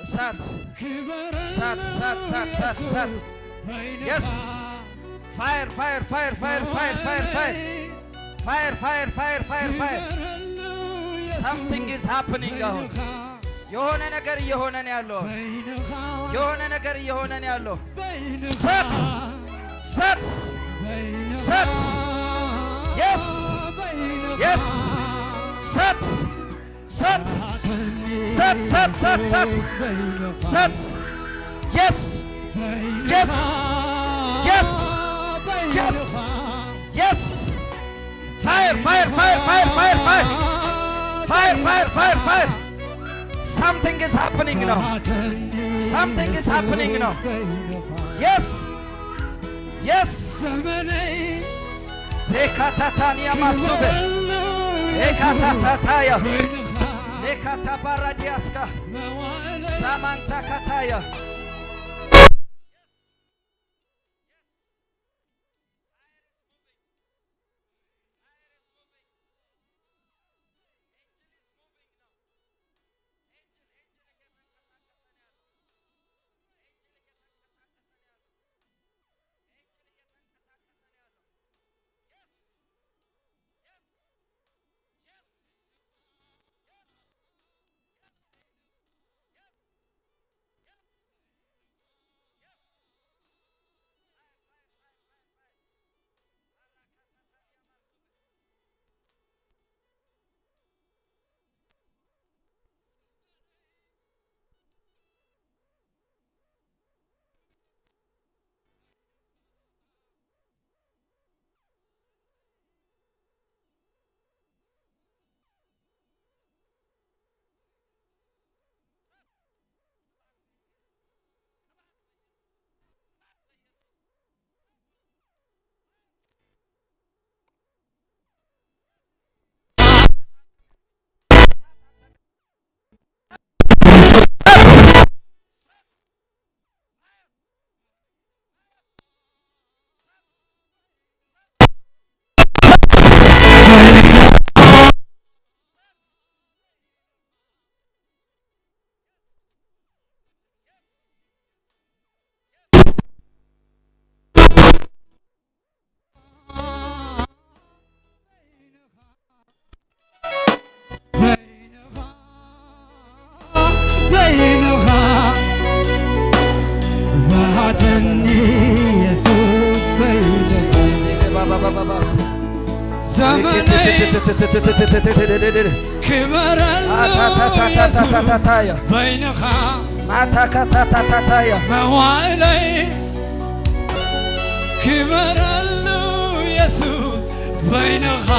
እሳት ክበረሉ እሳት እሳት እሳት እሳት እሳት። በይንኻ Yes. Fire, fire, fire, fire, fire, fire, fire, fire, fire, fire, fire, fire. ክበረሉ ኢየሱስ Something is happening አሁን። በይንኻ የሆነ ነገር እየሆነ ነው ያለው። በይንኻ የሆነ ነገር እየሆነ ነው ያለው። በይንኻ እሳት እሳት በይንኻ እሳት። Yes. በይንኻ Yes. እሳት እሳት እሳት እሳት እሳት እሳት ኢየሱስ በይንኻ እሳት። Yes. በይንኻ Yes. በይንኻ Yes. Fire, fire, fire, fire, fire, fire, fire, fire, fire, fire. Something is happening now. Something is happening now. Yes. ዘመነይ ዜካታታኒያ ማሱበ ክበረሉ ኢየሱስ ኤካታታታያ በይንኻ ሌካታባራዲያስካ መዋዕለይ ሳማንታ ካታያ። በይንኻ በይንኻ ባሕተኒ ኢየሱስ በይንኻ ባባባባባስ ዘመነይ ክበረሉ ኢየሱስ አታታታታታታታያ በይንኻ ማታካታታታታያ መዋዕለይ ክበረሉ ኢየሱስ በይንኻ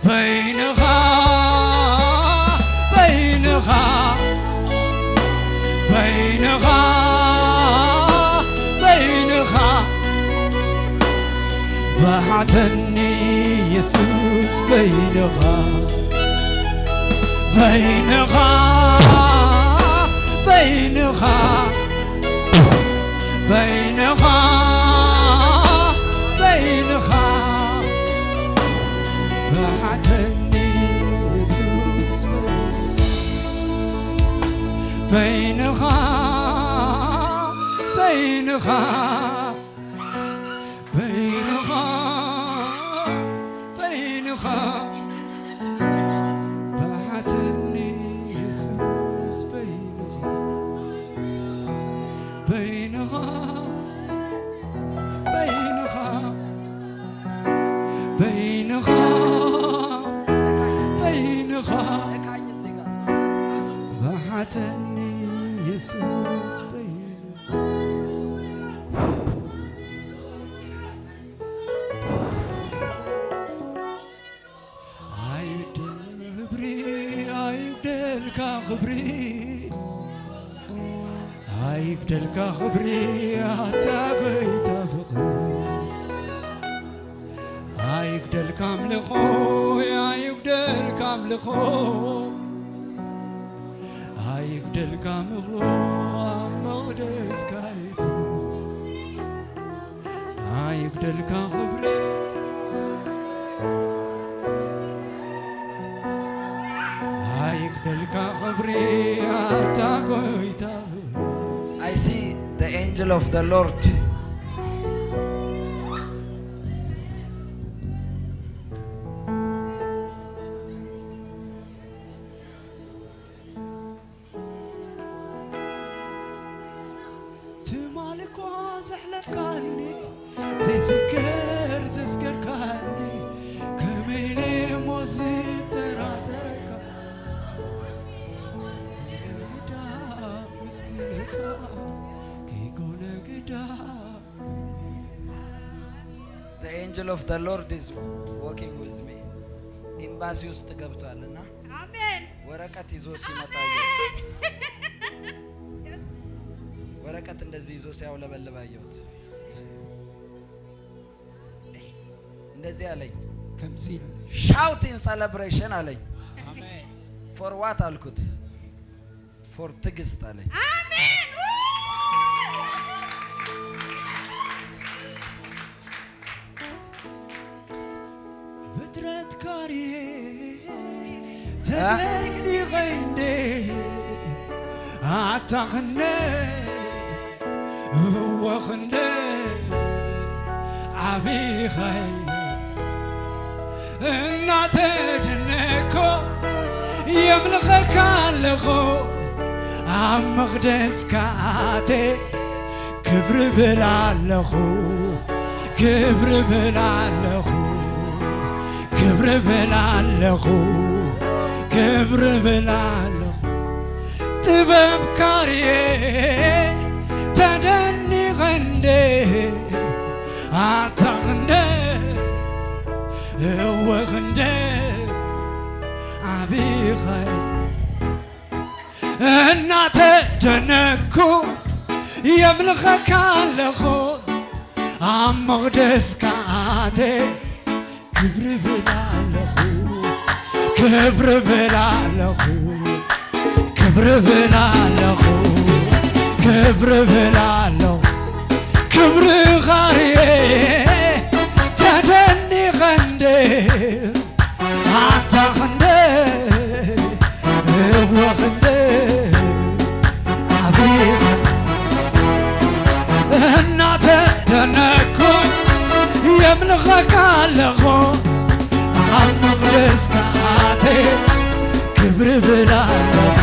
በይንኻ በይንኻ በይንኻ በይንኻ ባሓተኒ ኢየሱስ በይንኻ በይንኻ በይንኻ በይንኻ በይንኻ ባሓተኒ ኢየሱስ በይንኻ በይንኻ በይንኻ በይንኻ ባሓተኒ ኢየሱስ በይንኻ በይንኻ በይንኻ በይንኻ በይንኻ ነካኝ እዚህ ጋር። ባሓተኒ ኢየሱስ በይንኻ። አይደብሪ አይጉደልካ ክብሪ አይጉደልካ ክብሪ ኣታ ጎይታ ፍቕሪ አይጉደልካ ኣምልኾ አይጉደልካ ኣምልኾ አይጉደልካ ምኽሮ ኣብ መቕደስካ ይቱ አይጉደልካ ክብሪ አይጉደልካ ክብሪ ኣታ ጎይታ ፍቕሪ። I see the angel of the Lord. ትማል እኳ ዘሕለፍካኒ ዘይዝከር ዘስገርካኒ ከመይ ሞ ዝጠራጠረካ ግዳ ምስኪንካ ከይኮነ ግዳ። The angel of the Lord is walking with me. ኤምባሲ ውስጥ ገብቷል እና አሜን። ወረቀት ይዞ ሲመጣ አየሁት። ወረቀት እንደዚህ ይዞ ሲያውለበልብ አየሁት። እንደዚህ አለኝ፣ ከምዚ "Shout in celebration" አለኝ። አሜን። "For what?" አልኩት። "For ትዕግስት" አለኝ። አሜን። ብትረት ካርዬ ተደኒቐንዴ ኣታ ክንደ እወ ክንደ ዓብዪ ኸይነ እናተደነኮ የምልኸካ ኣለኹ ኣብ መቕደስካ ኣቴ ክብሪ ብል ኣለኹ ክብሪ ብል ኣለኹ ክብሪ ብል ኣለኹ ክብሪ ብል ኣለኹ። ጥበብ ካርዬ ተደኒቐንዴ ኣታ ክንደ እወ ክንደ ዓብዪ ኸይ እናተደነኩ የምልኸካ ኣለኹ ኣብ መቕደስካ ኣቴ ክብሪ ብል ኣለኹ ክብሪ ብል ኣለኹ ክብሪ ብል ኣለኹ ክብሪ ብል ኣለኹ። ክብሪ ኻርየ ተደኒቐንዴ ኣታ ክንደ እወ ክንደ ዓብዪ እናተደነኩ የምልኸካ ኣለኹ ኣብ መቕደስካ ኣቴ ክብሪ ብል ኣለኹ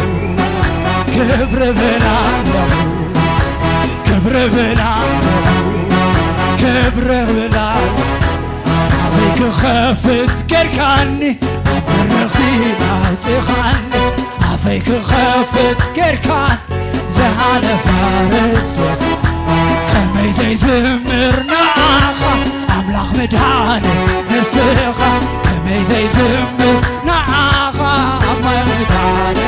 ክብሪ ብል ኣለኹ ክብሪ ብል ኣለኹ ክብሪ ብል ኣለኹ። ኣበይ ክኸፍት ጌርካኒ ኣብ በረኽቲ ኣውፂኻኒ ኣፈይ ክኸፍት ጌርካኒ ዝሓለፈ ርስዕ ከመይ ዘይዝምር ንዓኻ ኣብ ኣምላኽ መድሃኒ ንስኻ ከመይ ዘይዝምር ንዓኻ ኣምላኽ መድሃኒ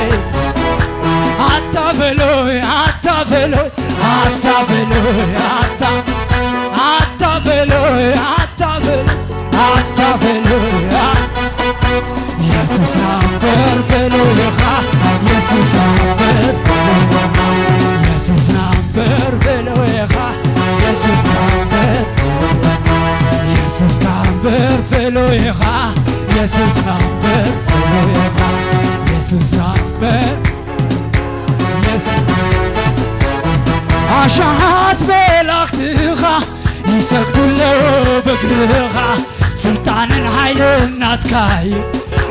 ኣታበሎይ ኣታበሎይ ኣታበሎይ ኣታ ኣታበሎይ ኣታበሎይ ኣታበሎይ ኢየሱስ ናበር በሎይኻ ኢየሱስ ናበር ኢየሱስ ናበር በሎይኻ ኢየሱስ ናበር ኢየሱስ ናበር በሎይኻ ኢየሱስ ናበር በሎይኻ ኢየሱስ ናበር ኢየሱስ ኣሽሓት መላእኽትኻ ይሰግዱለው በእግርኻ ስልጣንን ኃይልን ናትካ እዩ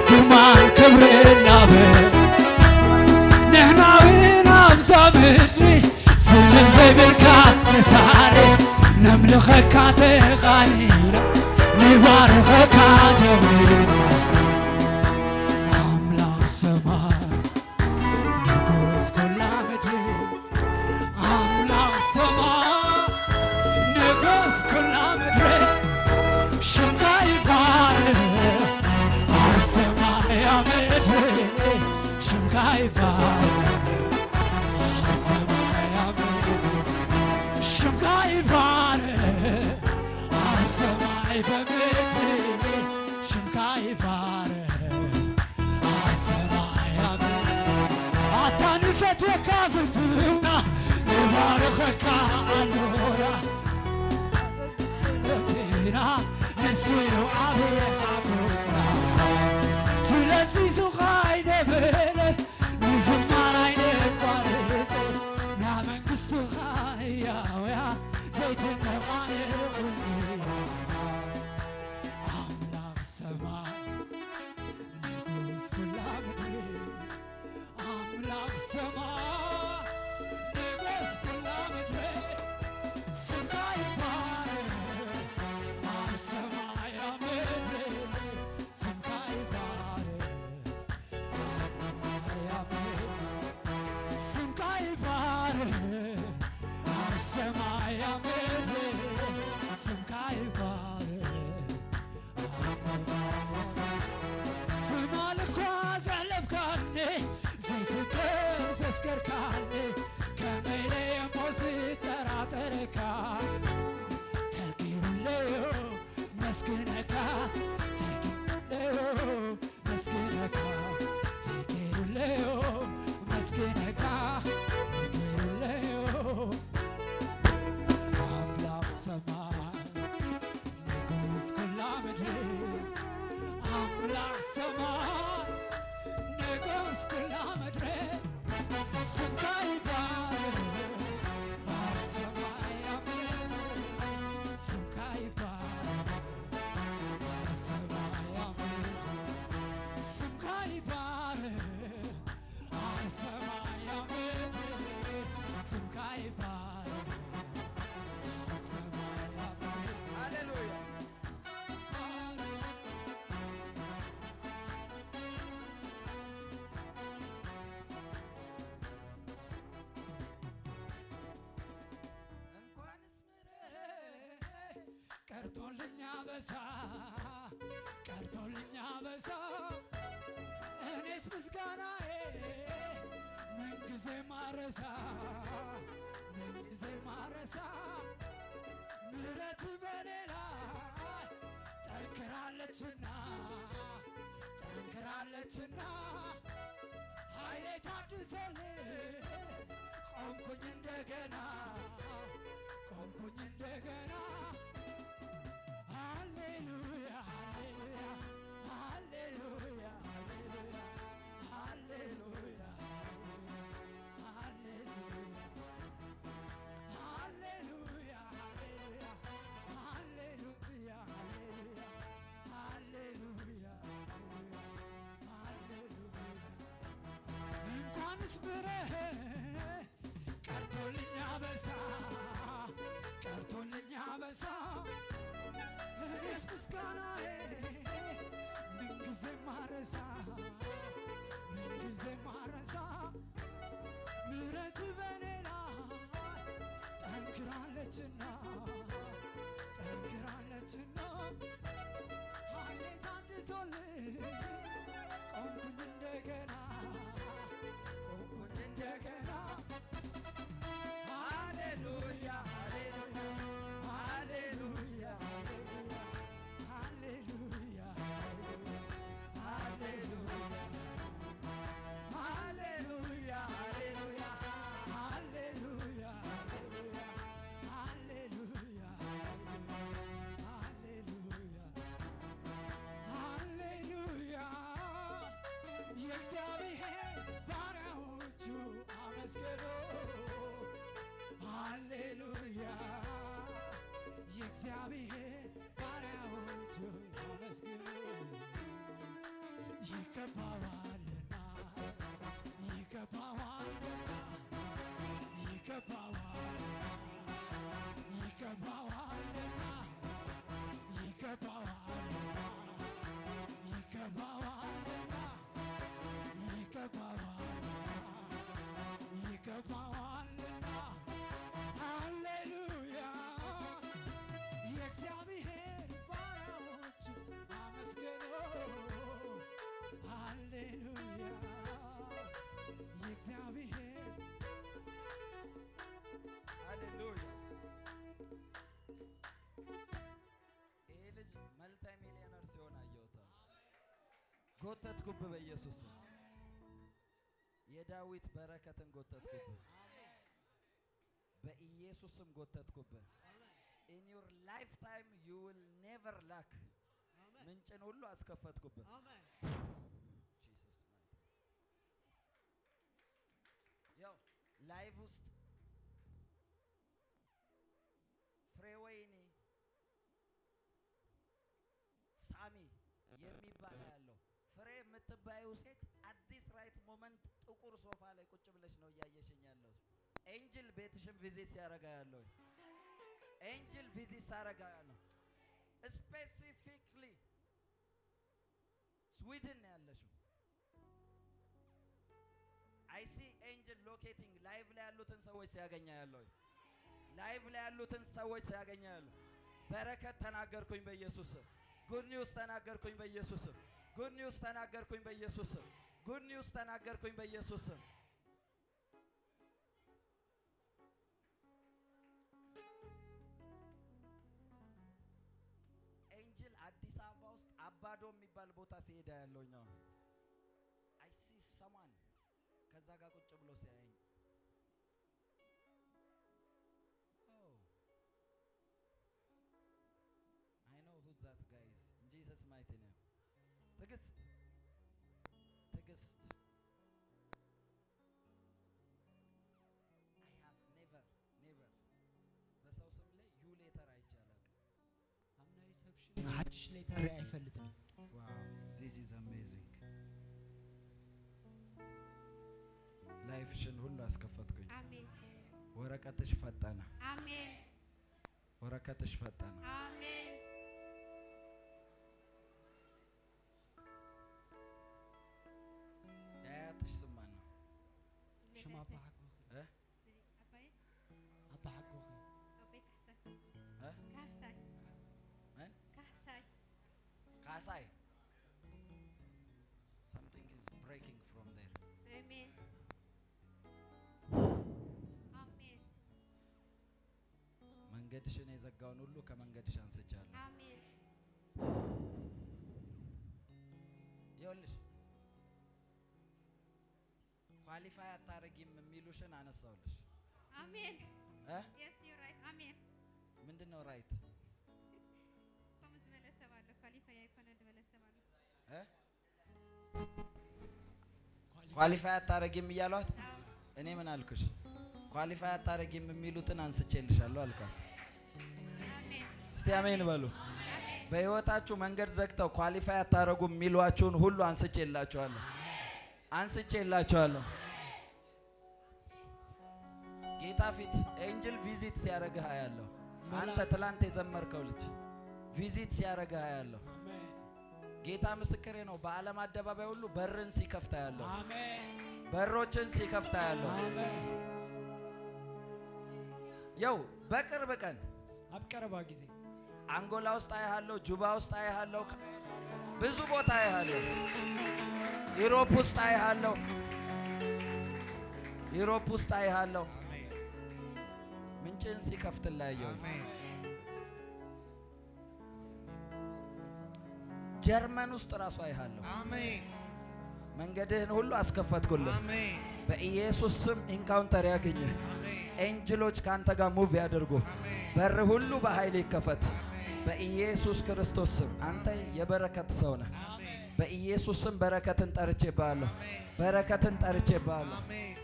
ግርማን ክብርን ናበ ንሕና እውን ኣብዛ ምድሪ ስምን ዘይብልካ ንሳሪ ነምልኸካ ተቓኒና ንባርኸካ ደዊልና ኣምላኽ ሰማይ ንጉስ ኩላ ምድሪ ኣምላኽ ሰማይ ንጉስ ኩላ ምድሪ ሽምካ ይባረክ ኣብ ሰማይ ኣብ ምድሪ ሽምካ ይባረክ ኣብ ሰማይ ኣብ ምድሪ ሽምካ ይባረክ ኣብ ሰማይ በምድሪ ሽምካ ይባረክ ኣብ ሰማይ ኣብ ኣታ ንፈትወካ ፍትውና ንባርኸካ ኣሎና ንሱ እዩ ዓብዪ ሓጎስና ስለዚ ሱኻ ኣይነበለን ንዝማር ኣይነቋርፅን ና መንግስትኻ ህያውያ ዘይትነቋንቑን ኣምላኽ ሰማይ ንጉስ ኩላ ምድሪ ኣምላኽ ሰማይ ንጉስ ኩላ ምድሪ ስምካ ይባረክ ኣብ ሰማይ ኣብ ምድሪ ስምካ ይባረክ ኣብ ምድሪ ስምካ ይባረክ ኣብ ሰማይ ኣብ ምድሪ ስምካ ይባረክ ኣብ ሰማይ ትማል እኳ ዘሕለፍካኒ ዘይስገር ዘስገርካኒ ከመይ ለየሞ ዝጠራጠረካ ተገይሩለዮ መስግነካ ተገይሩለዮ መስግነካ ተገይሩለዮ መስግነካ ተገይሩለዮ ኣምላኽ ሰማይ ንጉስ ኩላ ምድሪ ኣምላኽ ሰማይ ንጉስ ኩላ ምድሪ ስምካ ይባረክ ኣብ ሰማይ ኣብ ምድሪ ስምካ ይባረክ ኣብ ሰማይ ኣብ ምድሪ ስምካ ይባረክ ኣብ ሰማይ ኣብ ምድሪ ስምካ ይባረክ ኣብ ሰማይ ኣብ ምድሪ ሃሌሉያ። እንኳንስ ቀርቶልኛ በሳ ቀርቶልኛ በሳ እኔስ ምስጋናዬ ምንጊዜ ማረሳ ምንጊዜ ማረሳ ምሕረት በኔ ላይ ጠንክራለችና ጠንክራለችና ኃይሌ ታድሶልኝ ቆምኩኝ እንደገና ቆምኩኝ እንደገና ሃሌሉያ ሃሌሉያ ሃሌሉያ ሃሌሉያ ሃሌሉያ ሃሌሉያ ሃሌሉያ ሃሌሉያ እንኳንስ ምሕረት ቀርቶልኛ በሳ ቀርቶልኛ በሳ እኔስ ምስጋናዬ ምንጊዜ ማረሳ ምንጊዜ ማረሳ ምሕረት በኔ ላይ ጠንክራለችና ጠንክራለችና። ይገባዋልና ይገባዋልና ይገባዋልና ይገባዋልና ይገባዋልና ይገባዋልና ይገባዋልና ይገባዋልና። ሃሌሉያ፣ የእግዚአብሔር ባሪያዎች አመስግኑ። ሃሌሉያ፣ የእግዚአብሔር ሃሌሉያ። ይሄ ልጅ multi millionaire ሲሆን አየሁት። ጎተትኩብህ በኢየሱስ ስም። የዳዊት በረከትን ጎተትኩብህ። በኢየሱስ ስም ጎተትኩብህ። In your lifetime you will never lack። ምንጭን ሁሉ አስከፈትኩብህ። አሜን። Jesus mighty። ያው live ውስጥ ፍሬወይኒ ሳሚ የሚባል ያለው ፍሬ የምትባዩ ሴት at this right moment ጥቁር ሶፋ ላይ ቁጭ ብለሽ ነው እያየሽኝ ያለው። Angel ቤትሽን visit ሲያረጋ ያለው፣ angel visit ሲያረጋ ያለው፣ specifically ስዊድን ነው ያለሽው። I see angel locating live ላይ ያሉትን ሰዎች ሲያገኛ ያለው፣ live ላይ ያሉትን ሰዎች ሲያገኛ ያለው። በረከት ተናገርኩኝ በኢየሱስ ስም። Good news ተናገርኩኝ በኢየሱስ ስም። Good news ተናገርኩኝ በኢየሱስ ስም። Good news ተናገርኩኝ በኢየሱስ ስም። Angel አዲስ አበባ ውስጥ አባዶ የሚባል ቦታ ሲሄዳ ያለው እኛው I see someone ከዛ ጋር ቁጭ ብሎ ሲያየኝ፣ oh, I know who that guy is in Jesus' mighty name። ትዕግስት፣ ትዕግስት፣ I have never never በሰው ስም ላይ U letter አይቼ አላውቅም። ኣብ ናይ ሰብ ሽም ሓድሽ letter ኣይፈልጥን። Wow, this is amazing። Life ሽን ሁሉ አስከፈትኩኝ። አሜን። ወረቀትሽ ፈጠነ። አሜን። ወረቀትሽ ፈጠነ። አሜን። የአያትሽ ስም ማን ነው? ሽም ኣባ ሓጎኺ። እ? ኣባይ ኣባ ሓጎኺ። ኣባይ ካሕሳይ። እ? ካሕሳይ። ምን? ካሕሳይ። ካሳይ። Something is breaking from there. አሜን፣ አሜን። መንገድሽን የዘጋውን ሁሉ ከመንገድሽ አንስቻለሁ። አሜን። ይኸውልሽ qualify አታረጊም የሚሉሽን አነሳውልሽ። አሜን። እ? Yes, you right. አሜን። ምንድን ነው right? ከምኡ ዝበለ ሰብ ኣሎ፣ qualify ኣይኮነን ዝበለ ሰብ ኣሎ። እ? Qualify አታረጊም እያሏት አዎ። እኔ ምን አልኩሽ? Qualify አታረጊም የሚሉትን አንስቼልሻለሁ አልኳት። አሜን። እስቲ አሜን በሉ። አሜን። በህይወታችሁ መንገድ ዘግተው qualify አታረጉም የሚሏችሁን ሁሉ አንስቼላችኋለሁ፣ አንስቼላችኋለሁ። ጌታ ፊት angel visit ሲያረግህ አያለሁ። አንተ ትላንት የዘመርከው ልጅ visit ሲያረግህ አያለሁ። አሜን። ጌታ ምስክሬ ነው። በዓለም አደባባይ ሁሉ በርን ሲከፍት አያለሁ። አሜን። በሮችን ሲከፍት አያለሁ። አሜን። የው በቅርብ ቀን ኣብ ቀረባ ግዜ አንጎላ ውስጥ አያለሁ፣ ጁባ ውስጥ አያለሁ፣ ብዙ ቦታ አያለሁ፣ Europe ውስጥ አያለሁ፣ Europe ውስጥ አያለሁ። ምንጭን ሲከፍትልህ አየሁ። ጀርመን ውስጥ ራሱ አይሃለሁ። አሜን። መንገድህን ሁሉ አስከፈትኩልህ። አሜን። በኢየሱስ ስም encounter ያገኝህ። አሜን። Angel ኦች ካንተ ጋር move ያድርጉ። አሜን። በር ሁሉ በኃይል ይከፈት። በኢየሱስ ክርስቶስ ስም አንተ የበረከት ሰው ነህ። አሜን። በኢየሱስ ስም በረከትን ጠርቼብሃለሁ። በረከትን ጠርቼብሃለሁ። አሜን።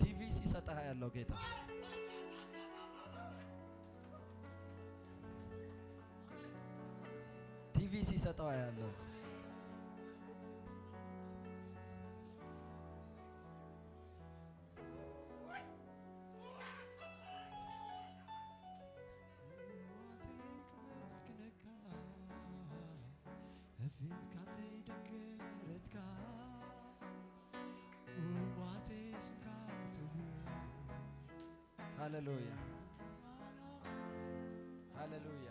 ቲቪ ሲሰጥህ ያለው ጌታ፣ ቲቪ ሲሰጠው ያለው። ሃሌሉያ ሃሌሉያ።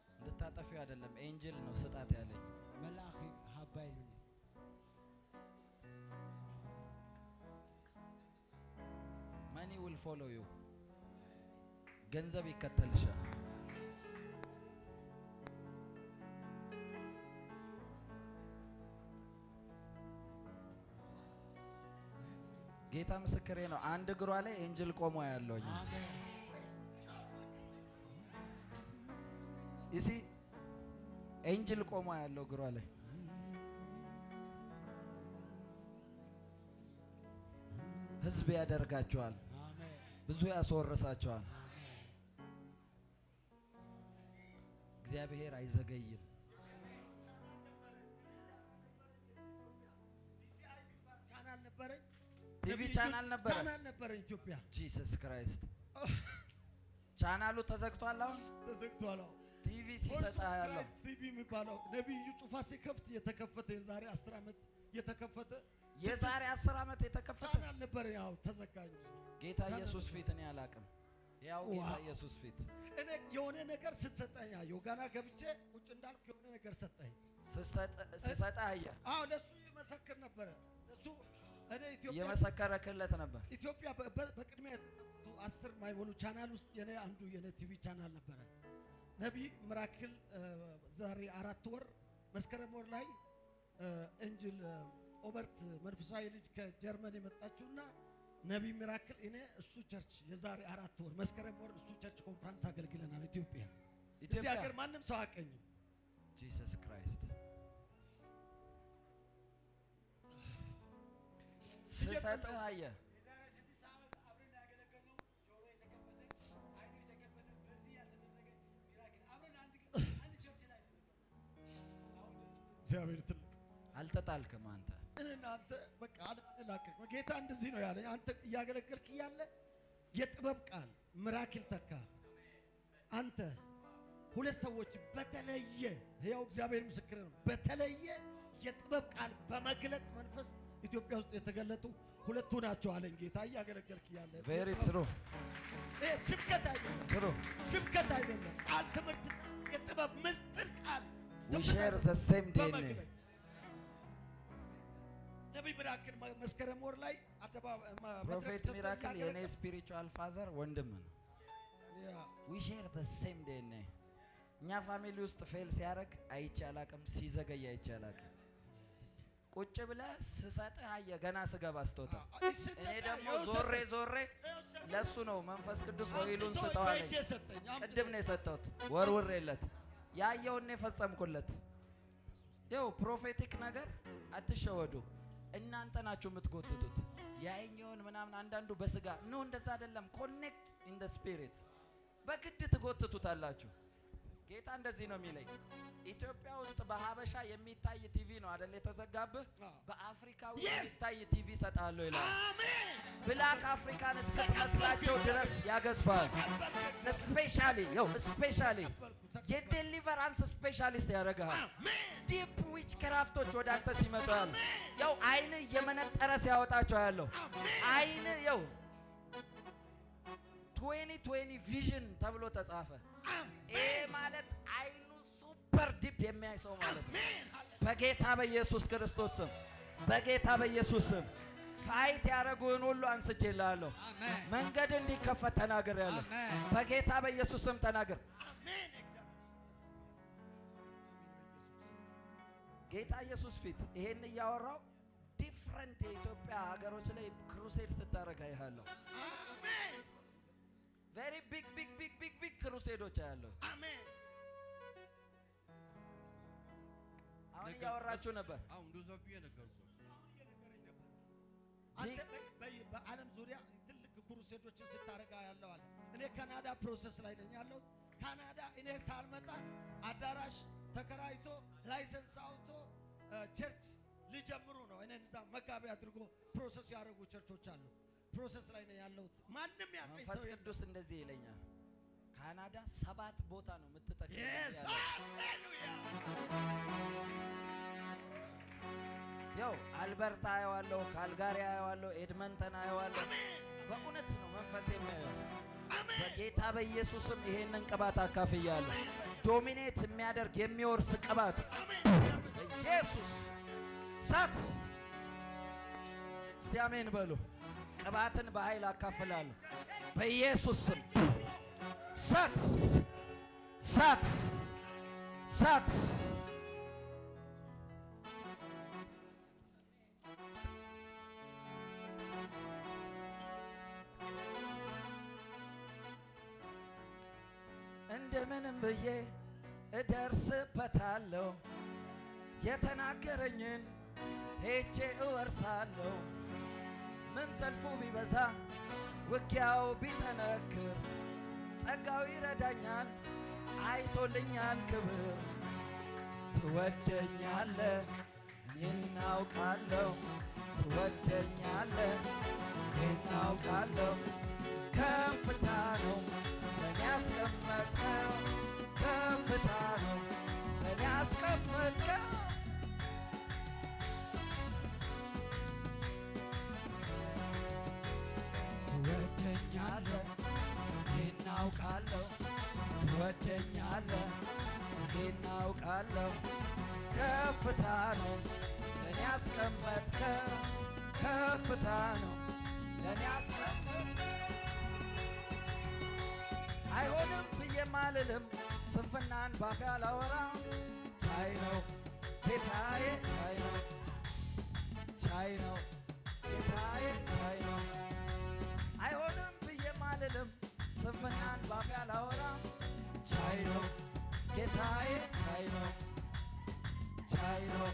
እንድታጠፊው አይደለም፣ angel ነው ስጣት ያለኝ። መልአክ ሃባ ኢሉኒ። Money will follow you። ገንዘብ ይከተልሻል። ጌታ ምስክሬ ነው። አንድ እግሯ ላይ angel ቆሞ ያለውኝ you see፣ angel ቆሞ ያለው እግሯ ላይ። ህዝብ ያደርጋቸዋል፣ ብዙ ያስወርሳቸዋል። እግዚአብሔር አይዘገይም። ቻናል ነበረኝ። ቲቪ ቻናል ነበረ። ቻናል ነበረኝ ኢትዮጵያ። Jesus Christ፣ ቻናሉ ተዘግቷል። አሁን ተዘግቷል። አዎ። ቲቪ ሲሰጣ ያለው ቲቪ የሚባለው ነቢዩ ጩፋ ሲከፍት የተከፈተ፣ የዛሬ 10 ዓመት የተከፈተ። የዛሬ 10 ዓመት የተከፈተ ቻናል ነበረ። ያው ተዘጋ እንጂ። ጌታ ኢየሱስ ፊት እኔ አላቅም። ያው ጌታ ኢየሱስ ፊት እኔ የሆነ ነገር ስትሰጠኝ አየሁ። ገና ገብቼ ቁጭ እንዳልኩ የሆነ ነገር ሰጠኝ። ስሰጠህ አየህ። አዎ፣ ለሱ ይመሰክር ነበረ። ለሱ እኔ ኢትዮጵያ እየመሰከረክለት ነበር። ኢትዮጵያ በቅድሚያ የተከፈቱ 10 ማይሞሉ ቻናል ውስጥ የኔ አንዱ የኔ ቲቪ ቻናል ነበረ። ነቢይ ምራክል ዛሬ 4 ወር መስከረም ወር ላይ angel ኦበርት መንፈሳዊ ልጅ ከጀርመን የመጣችውና ነቢይ ሚራክል እኔ እሱ church የዛሬ 4 ወር መስከረም ወር እሱ church conference አገልግለናል ኢትዮጵያ። እዚህ ኢትዮጵያ ሀገር ማንም ሰው አያውቀኝም። Jesus Christ፣ ስሰጥህ አየህ። የዛሬ 6 ዓመት አብረን ያገለገልነው ጆሮ የተከፈተ፣ አይኑ የተከፈተ፣ በዚህ ያልተደረገ miracle አብረን አንድ church ላይ ነው የነበርነው። አሁን እግዚአብሔር ትልቅ። አልተጣልክም አንተ። እኔና አንተ በቃ አልላቀቅ። ጌታ እንደዚህ ነው ያለኝ። አንተ እያገለገልክ እያለ የጥበብ ቃል miracle ተካ። አንተ ሁለት ሰዎች በተለየ፣ ሕያው እግዚአብሔር ምስክር ነው። በተለየ የጥበብ ቃል በመግለጥ መንፈስ ኢትዮጵያ ውስጥ የተገለጡ ሁለቱ ናቸው አለኝ ጌታ እያገለገልክ እያለ። Very true. ይሄ ስብከት አይደለም፣ True. ስብከት አይደለም። ቃል ትምህርት፣ የጥበብ ምስጢር ቃል We share the same DNA. በመግለጥ ነቢይ ሚራክል መስከረም ወር ላይ አደባባይ መድረክ Prophet ሰጥቶ ሚራክል የኔ እያገለገለ spiritual father ወንድም ነው። We share the same DNA። እኛ family ውስጥ fail ሲያደርግ አይቼ አላቅም፣ ሲዘገይ አይቼ አላቅም። ቁጭ ብለህ ስሰጥህ አየህ፣ ገና ስገባ ስጦታ። እኔ ደግሞ ዞሬ ዞሬ ለሱ ነው መንፈስ ቅዱስ oil ኡን ስጠው አለኝ። በእጄ ሰጠኝ። አምጥቶ ቅድም ነው የሰጠሁት፣ ወርውሬለት ያየውን ነው የፈጸምኩለት። ይኸው prophetic ነገር አትሸወዱ። እናንተ ናችሁ የምትጎትቱት ያየውን ምናምን። አንዳንዱ በስጋ no፣ እንደዛ አይደለም። Connect in the spirit፣ በግድ ትጎትቱታላችሁ። ጌታ እንደዚህ ነው የሚለኝ። ኢትዮጵያ ውስጥ በሀበሻ የሚታይ ቲቪ ነው አይደል የተዘጋብህ? በአፍሪካ ውስጥ የሚታይ ቲቪ እሰጥሃለሁ ይላል። Black African እስክትመስላቸው ድረስ ያገዝፋል። Specially ያው specially የ deliverance specialist ያደርግሃል። Deep witchcraft ኦች ወደ አንተ ሲመጡ ያሉ ያው አይን እየመነጠረ ሲያወጣቸው ያለው አይን ያው 20/20 vision ተብሎ ተጻፈ። ይሄ ማለት አይኑ super deep የሚያይ ሰው ማለት ነው። በጌታ በኢየሱስ ክርስቶስ ስም፣ በጌታ በኢየሱስ ስም fight ያደረጉህን ሁሉ አንስቼልሃለሁ። መንገድ እንዲከፈት ተናግሬያለሁ። በጌታ በኢየሱስ ስም ተናግር። አሜን። እግዚአብሔር ጌታ ኢየሱስ ፊት ይሄን እያወራው different የኢትዮጵያ ሀገሮች ላይ crusade ስታደርግ አይሃለሁ። አሜን። Very big big big big big crusade ኦች አያለሁ። አሜን። አሁን እያወራችሁ ነበር። አሁን እንደዛ ብዬ ነገርኩህ። አንተ በዓለም ዙሪያ ትልቅ crusade ኦችን ስታረጋ ያለው አለ። እኔ ካናዳ process ላይ ነኝ ያለሁት። ካናዳ እኔ ሳልመጣ አዳራሽ ተከራይቶ license አውጥቶ church ሊጀምሩ ነው። እኔን እዛ መጋቢ አድርጎ process ያደረጉ ቸርቾች አሉ። Process ላይ ነው ያለሁት። ማንም ያቀኝ መንፈስ ሰው የለም። ቅዱስ እንደዚህ ይለኛል። ካናዳ ሰባት ቦታ ነው የምትጠቅመው Yes. ያለው። ሃሌሉያ። ያው አልበርታ አየዋለሁ፣ ካልጋሪ አየዋለሁ፣ ኤድመንተን አየዋለሁ። በእውነት ነው መንፈሴ የሚያየው። በጌታ በኢየሱስም ይሄንን ቅባት አካፍያለሁ። Dominate የሚያደርግ የሚወርስ ቅባት በኢየሱስ እሳት። እስቲ አሜን በሉ። ቅባትን በኃይል አካፍላለሁ በኢየሱስ ስም። እሳት፣ እሳት፣ እሳት። እንደምንም ብዬ እደርስበታለሁ፣ የተናገረኝን ሄጄ እወርሳለሁ። ምን ሰልፉ ቢበዛ፣ ውጊያው ቢጠነክር፣ ጸጋው ይረዳኛል፣ አይቶልኛል ክብር። ትወደኛለህ፣ እኔን አውቃለሁ። ትወደኛለህ፣ እኔን አውቃለሁ። ከፍታ ነው ለእኔ ያስቀመጥከው፣ ከፍታ ነው ለእኔ ያስቀመጥከው። ትወደኛለህ፣ እኔን አውቃለሁ። ትወደኛለህ፣ እኔን አውቃለሁ። ከፍታ ነው ለእኔ ያስቀመጥከው፣ ከፍታ ነው ለእኔ ያስቀመጥከው። አይሆንም ብዬም አልልም፣ ስንፍናን ባፌ አላወራም። ቻይ ነው ጌታዬ፣ ቻይ ነው፣ ቻይ ነው ጌታዬ፣ ቻይ ነው። አይሆንም ብዬም አልልም፣ ስንፍናን ባፌ አላወራም። ቻይ ነው ጌታዬ፣ ቻይ ነው፣ ቻይ ነው፣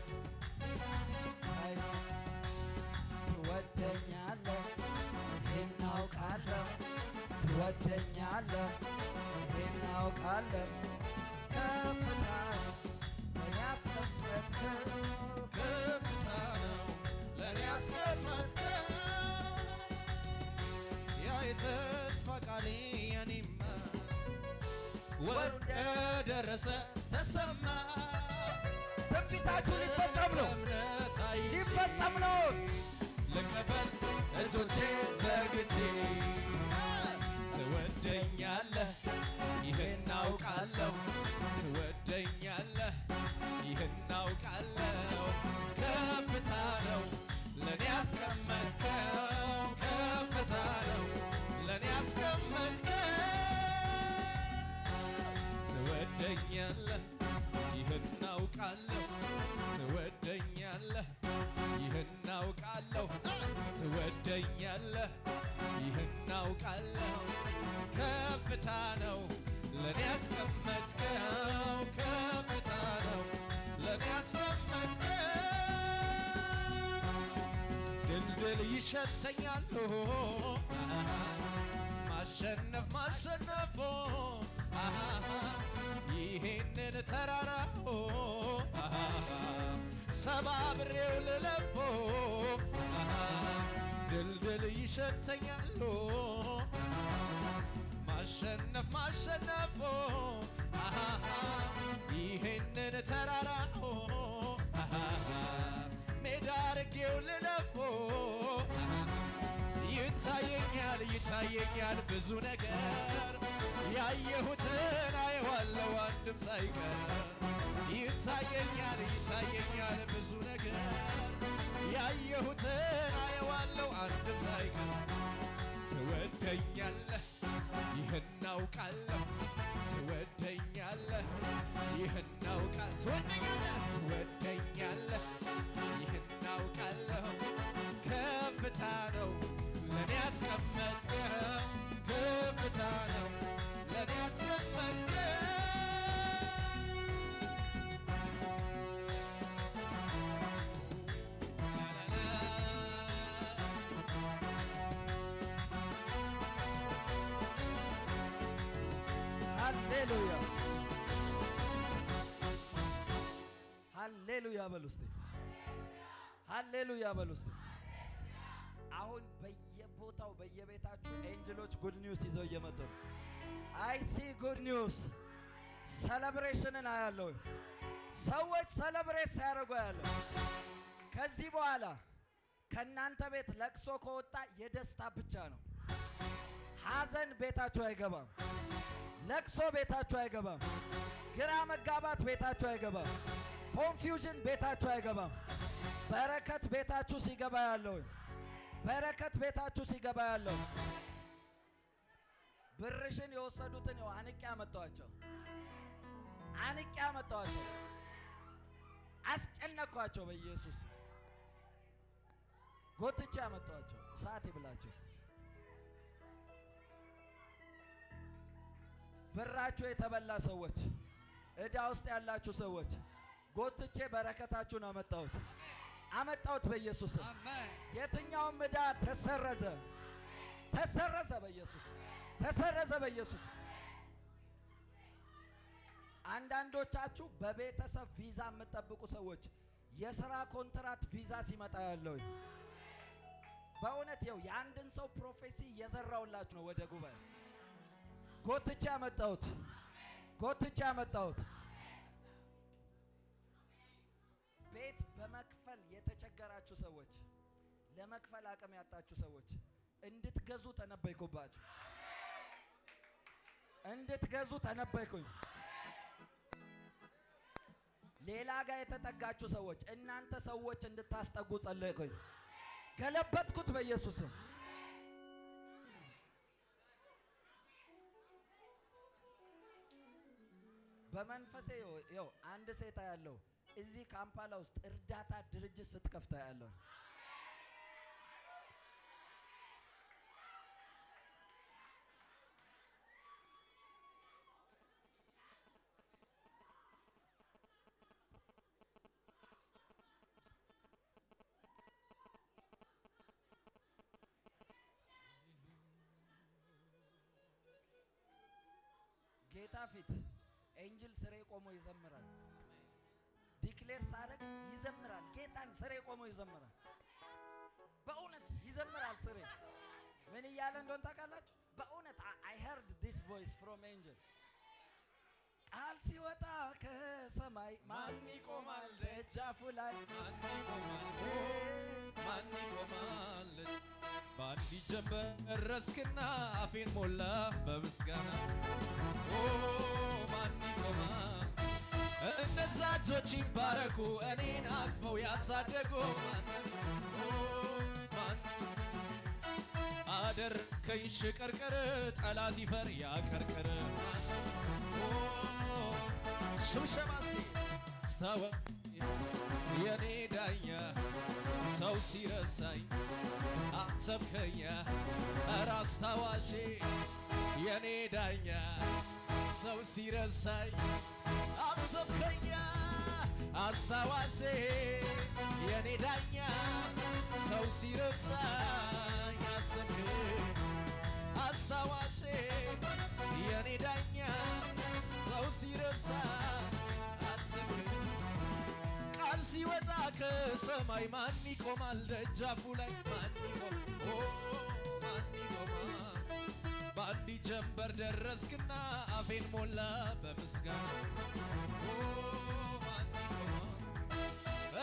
ቻይ ነው። ትወደኛለህ፣ እኔን አውቃለሁ። ትወደኛለህ፣ እኔን አውቃለሁ። ከፍታ ነው ለእኔ ያስቀመጥከው፣ ከፍታ ነው ለእኔ ያስቀመጥከው፣ ያ የተስፋ ቃሌ የኔማ ወሩ ደረሰ ተሰማ። ትንቢታችሁ ሊፈጸም ነው። በእምነት አይቼ ሊፈጸም ነው። ልቀበል እጆቼ ዘርግቼ። ትወደኛለህ፣ ይህን አውቃለሁ። ትወደኛለህ፣ ይህን አውቃለሁ። ከፍታ ነው ለእኔ ያስቀመጥከው፣ ከፍታ ነው ለእኔ ያስቀመጥከው። ትወደኛለህ፣ ይህን አውቃለሁ። ትወደኛለህ፣ ይህን አውቃለሁ። ትወደኛለህ፣ ይህን አውቃለሁ። ከፍታ ነው ለእኔ ያስቀመጥከው፣ ከፍታ ነው ለእኔ ያስቀመጥከው። ድልድል ይሸተኛል፣ ማሸነፍ ማሸነፍ፣ ይሄንን ተራራ ሰባብሬው ልለፎ። ድልድል ይሸተኛል፣ ማሸነፍ ማሸነፍ፣ ይሄንን ተራራ ሜዳ አርጌው ልለፎ። ይታየኛል፣ ይታየኛል ብዙ ነገር፣ ያየሁትን አየዋለሁ አንድም ሳይቀር። ይታየኛል፣ ይታየኛል ብዙ ነገር፣ ያየሁትን አየዋለሁ አንድም ሳይቀር። ትወደኛለህ፣ ይህን አውቃለሁ። ትወደኛለህ፣ ይህን አውቃለሁ። ትወደኛለህ፣ ትወደኛለህ፣ ይህን አውቃለሁ። ከፍታ ነው ለእኔ ያስቀመጥከው፣ ከፍታ ነው ለእኔ ያስቀመጥከው። ሃሌሉያ፣ ሃሌሉያ በሉ እስቲ። ሃሌሉያ በሉ እስቲ። አሁን በየቦታው በየቤታችሁ angel ኦች good news ይዘው እየመጡ ነው። I see good news፣ celebration ን አያለሁ። ሰዎች celebrate ሲያደርጉ አያለሁ። ከዚህ በኋላ ከእናንተ ቤት ለቅሶ ከወጣ የደስታ ብቻ ነው። ሐዘን ቤታችሁ አይገባም። ለቅሶ ቤታችሁ አይገባም። ግራ መጋባት ቤታችሁ አይገባም። Confusion ቤታችሁ አይገባም። በረከት ቤታችሁ ሲገባ ያለው፣ በረከት ቤታችሁ ሲገባ ያለው። ብርሽን የወሰዱትን ይኸው አንቄ አመጣኋቸው፣ አንቄ አመጣኋቸው፣ አስጨነቅኳቸው። በኢየሱስ ጎትቼ አመጣኋቸው። እሳት ይብላቸው። ብራችሁ የተበላ ሰዎች፣ ዕዳ ውስጥ ያላችሁ ሰዎች ጎትቼ በረከታችሁን አመጣሁት፣ አመጣሁት በኢየሱስ ስም። የትኛውም ዕዳ ተሰረዘ፣ ተሰረዘ በኢየሱስ፣ ተሰረዘ በኢየሱስ። አንዳንዶቻችሁ በቤተሰብ ቪዛ የምትጠብቁ ሰዎች የስራ ኮንትራት ቪዛ ሲመጣ ያለው፣ በእውነት ይኸው የአንድን ሰው prophecy እየዘራውላችሁ ነው። ወደ ጉባኤ ጎትቼ ያመጣሁት፣ ጎትቼ ያመጣሁት። ቤት በመክፈል የተቸገራችሁ ሰዎች፣ ለመክፈል አቅም ያጣችሁ ሰዎች እንድትገዙ ተነበይኩባችሁ። እንድትገዙ ተነበይኩኝ። ሌላ ጋር የተጠጋችሁ ሰዎች እናንተ ሰዎች እንድታስጠጉ ጸለይኩኝ። ገለበጥኩት በኢየሱስ ስም። በመንፈሴ ይኸው አንድ ሴት ያለው እዚህ ካምፓላ ውስጥ እርዳታ ድርጅት ስትከፍታ ያለው። ጌታ ፊት angel ስሬ ቆሞ ይዘምራል። Declare ሳረግ ይዘምራል። ጌታን ስሬ ቆሞ ይዘምራል። በእውነት ይዘምራል። ስሬ ምን እያለ እንደሆን ታውቃላችሁ? በእውነት I heard this voice from angel። ቃል ሲወጣ ከሰማይ ማን ይቆማል ደጃፉ ላይ? ማን ይቆማል? ማን ይቆማል? በአንዲት ጀንበር ረስክና አፌን ሞላ በምስጋና። ኦ ማን ይቆማል? እነዛ እጆች ይባረኩ እኔን አቅፈው ያሳደጉ። ኦ ማን አደረከኝ ሽቅርቅር፣ ጠላት ይፈር ያቀርቅር። ኦ ሽብሸባ እስቲ ስታወ የኔ ዳኛ፣ ሰው ሲረሳኝ አሰብከኛ። ኧረ አስታዋሼ የኔ ዳኛ፣ ሰው ሲረሳኝ አሰብከኛ። አስታዋሼ የኔ ዳኛ፣ ሰው ሲረሳኝ አሰብከኝ። አስታዋሼ የኔ ዳኛ፣ ሰው ሲረሳኝ አሰብከኝ። ቃል ሲወጣ ከሰማይ ማን ይቆማል ደጃፉ ላይ? ማን ይቆም? ኦ ማን ይቆማል? በአንዲት ጀንበር ደረስክና አፌን ሞላ በምስጋና። ኦ ማን ይቆማል?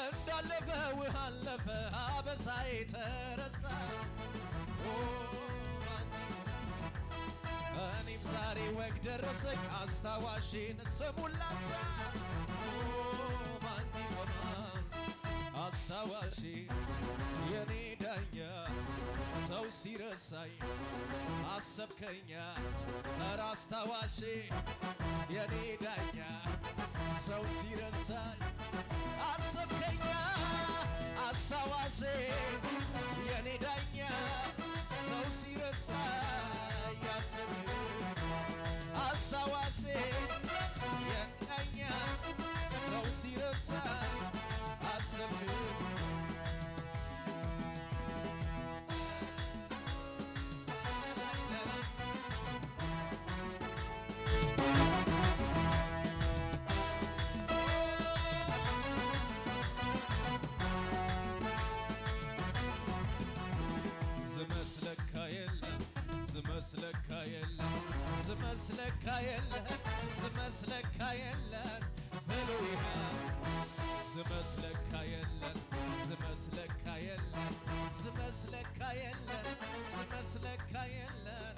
እንዳለፈ ውሃ አለፈ፣ አበሳዬ ተረሳ። ኦ ማን እኔም ዛሬ ወግ ደረሰኝ፣ አስታዋሽን ስሙን ላንሳ። ኦ ማን ይቆማል? አስታዋሽ የኔ ዳኛ፣ ሰው ሲረሳኝ አሰብከኛ። ኧረ አስታዋሽ የኔ ዳኛ፣ ሰው ሲረሳኝ አሰብከኛ። አስታዋሽ የኔ ዳኛ፣ ሰው ሲረሳኝ አሰብከኝ። አስታዋሽ የኔ ዳኛ፣ ሰው ሲረሳኝ አሰብከኝ። ዝመስለካ የለም፣ ዝመስለካ የለም፣ ዝመስለካ የለም፣ ዝመስለካ የለም። ፍሉይሃ ዝመስለካ የለን፣ ዝመስለካ የለን፣ ዝመስለካ የለን፣ ዝመስለካ የለን።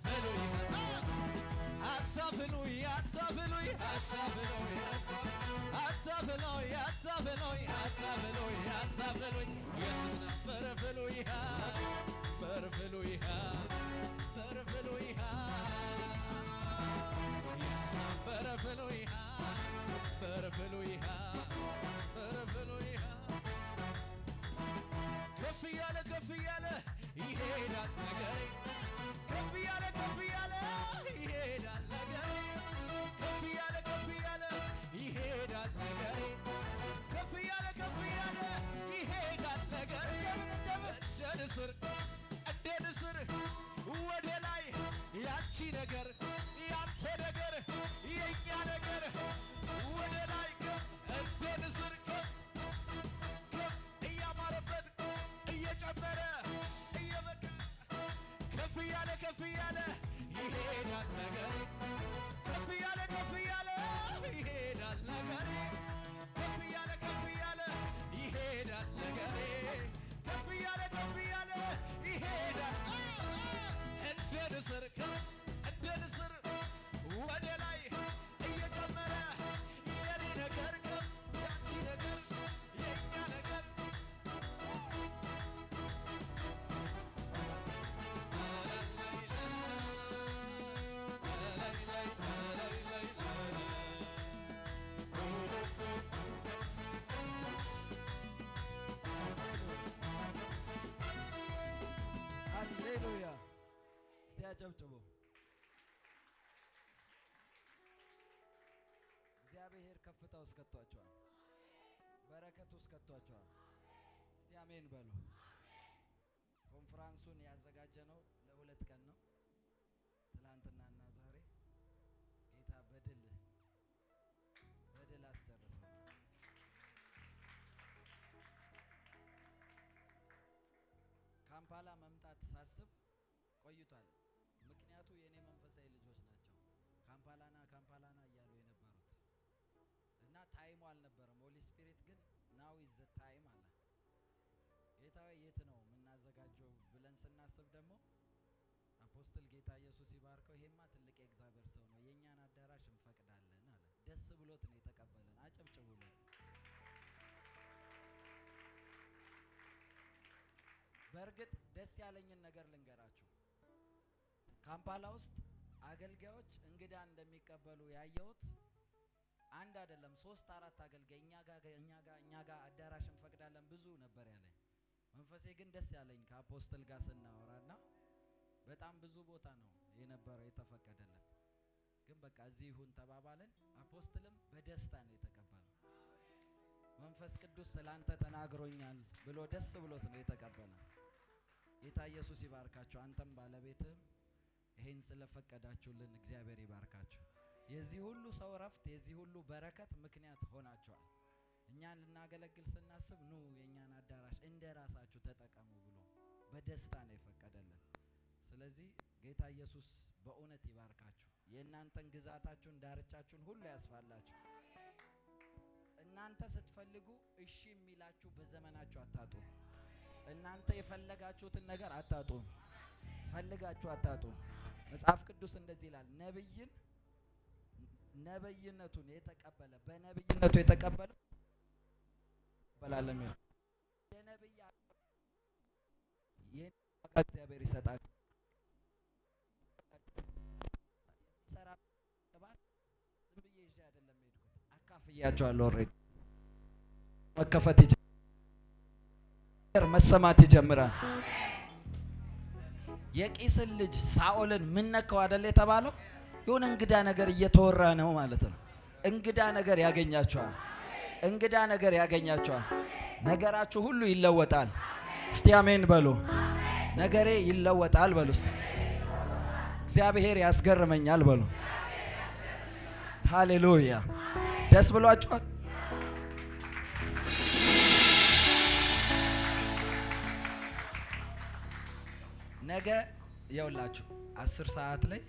ፍሉይ፣ ኣታ ፍሉይ፣ ኣታ ፍሉይ፣ ኣታ ፍሉይ፣ ኣታ ፍሉይ፣ ኣታ ፍሉይ፣ ኣታ ፍሉይ፣ ኣታ ፍሉይ። ኢየሱስ ነበር ፍሉይ፣ ነበር ፍሉይ፣ ነበር ፍሉይ። ኢየሱስ ነበር ፍሉይ፣ ነበር ፍሉይ፣ ነበር ፍሉይ። ከፍ እያለ፣ ከፍ እያለ ይሄዳል ነገሬ። ከፍ እያለ፣ ከፍ እያለ ይሄዳል ነገሬ። ከፍ እያለ፣ ከፍ እያለ ይሄዳል ነገሬ። ከፍ እያለ፣ ከፍ እያለ ይሄዳል ነገሬ። እንደ ንስር፣ እንደ ንስር ወደ ላይ ያንቺ ነገር፣ ያንተ ነገር፣ የኛ ነገር ወደ ላይ እንደ ንስር ከፍ ከፍ እያማረበት፣ እየጨመረ፣ እየበቃ፣ ከፍ እያለ፣ ከፍ እያለ ይሄዳል ነገሬ። ከፍ እያለ፣ ከፍ እያለ ይሄዳል ነገሬ። ከፍ እያለ፣ ከፍ እያለ ይሄዳል ነገሬ። ከፍ እያለ፣ ከፍ እያለ ይሄዳል። እንደ ንስር ከፍ፣ እንደ ንስር ወደ ላይ እየጨመረ የኔ ነገር ከፍ፣ ያንቺ ነገር፣ የኛ ነገር። ሃሌሉያ! እስቲ አጨብጭቡ። እግዚአብሔር ከፍታ ውስጥ ከቷቸዋል። በረከት ውስጥ ከቷቸዋል። እስቲ አሜን በሉ። ኮንፈራንሱን ያዘጋጀነው ለ2 ቀን ነው። ትላንትናና ዛሬ ጌታ በድል በድል አስጨርሰው። ካምፓላ መምጣት ሳስብ ቆይቷል። ምክንያቱ የእኔ መንፈሳዊ ልጆች ናቸው ካምፓላና ካምፓላና እያሉ የነበሩት እና time ኡ አልነበረም። Holy Spirit ግን now is the time አለ። ጌታ ሆይ፣ የት ነው የምናዘጋጀው ብለን ስናስብ ደግሞ Apostle፣ ጌታ ኢየሱስ ይባርከው፣ ይሄማ ትልቅ የእግዚአብሔር ሰው ነው፣ የእኛን አዳራሽ እንፈቅዳለን አለ። ደስ ብሎት ነው የተቀበለን። አጨብጭቡለት። በእርግጥ ደስ ያለኝን ነገር ልንገራችሁ። ካምፓላ ውስጥ አገልጋዮች እንግዳ እንደሚቀበሉ ያየሁት አንድ አይደለም፣ ሶስት አራት አገልጋይ እኛ ጋ፣ እኛ ጋ፣ እኛ ጋ አዳራሽ እንፈቅዳለን ብዙ ነበር ያለኝ። መንፈሴ ግን ደስ ያለኝ ከ Apostle ጋር ስናወራና በጣም ብዙ ቦታ ነው የነበረው የተፈቀደልን። ግን በቃ እዚህ ይሁን ተባባልን። Apostle ም በደስታ ነው የተቀበለው። መንፈስ ቅዱስ ስላንተ ተናግሮኛል ብሎ ደስ ብሎት ነው የተቀበለው። ጌታ ኢየሱስ ይባርካችሁ። አንተም ባለቤትህም ይሄን ስለፈቀዳችሁልን እግዚአብሔር ይባርካችሁ። የዚህ ሁሉ ሰው እረፍት፣ የዚህ ሁሉ በረከት ምክንያት ሆናችኋል። እኛን ልናገለግል ስናስብ ኑ የእኛን አዳራሽ እንደ ራሳችሁ ተጠቀሙ ብሎ በደስታ ነው የፈቀደልን። ስለዚህ ጌታ ኢየሱስ በእውነት ይባርካችሁ። የእናንተን ግዛታችሁን፣ ዳርቻችሁን ሁሉ ያስፋላችሁ። እናንተ ስትፈልጉ እሺ የሚላችሁ በዘመናችሁ አታጡም። እናንተ የፈለጋችሁትን ነገር አታጡም። ፈልጋችሁ አታጡም። መጽሐፍ ቅዱስ እንደዚህ ይላል፣ ነብይን ነብይነቱን የተቀበለ፣ በነብይነቱ የተቀበለ ይቀበላል የሚለው የነብይ ይህን ዋጋ እግዚአብሔር ይሰጣል። የሚሰራ ቅባት ዝም ብዬ ይዤ አይደለም የሄድኩት፣ አካፍያቸዋለሁ። Already መከፈት ይጀምራል፣ መሰማት ይጀምራል። የቂስን ልጅ ሳኦልን ምን ነካው አይደል የተባለው? የሆነ እንግዳ ነገር እየተወራ ነው ማለት ነው። እንግዳ ነገር ያገኛቸዋል። እንግዳ ነገር ያገኛቸዋል። ነገራችሁ ሁሉ ይለወጣል። እስቲ አሜን በሉ። ነገሬ ይለወጣል በሉ። እስቲ እግዚአብሔር ያስገርመኛል በሉ። ሃሌሉያ። ደስ ብሏችኋል? ነገ የውላችሁ 10 ሰዓት ላይ፣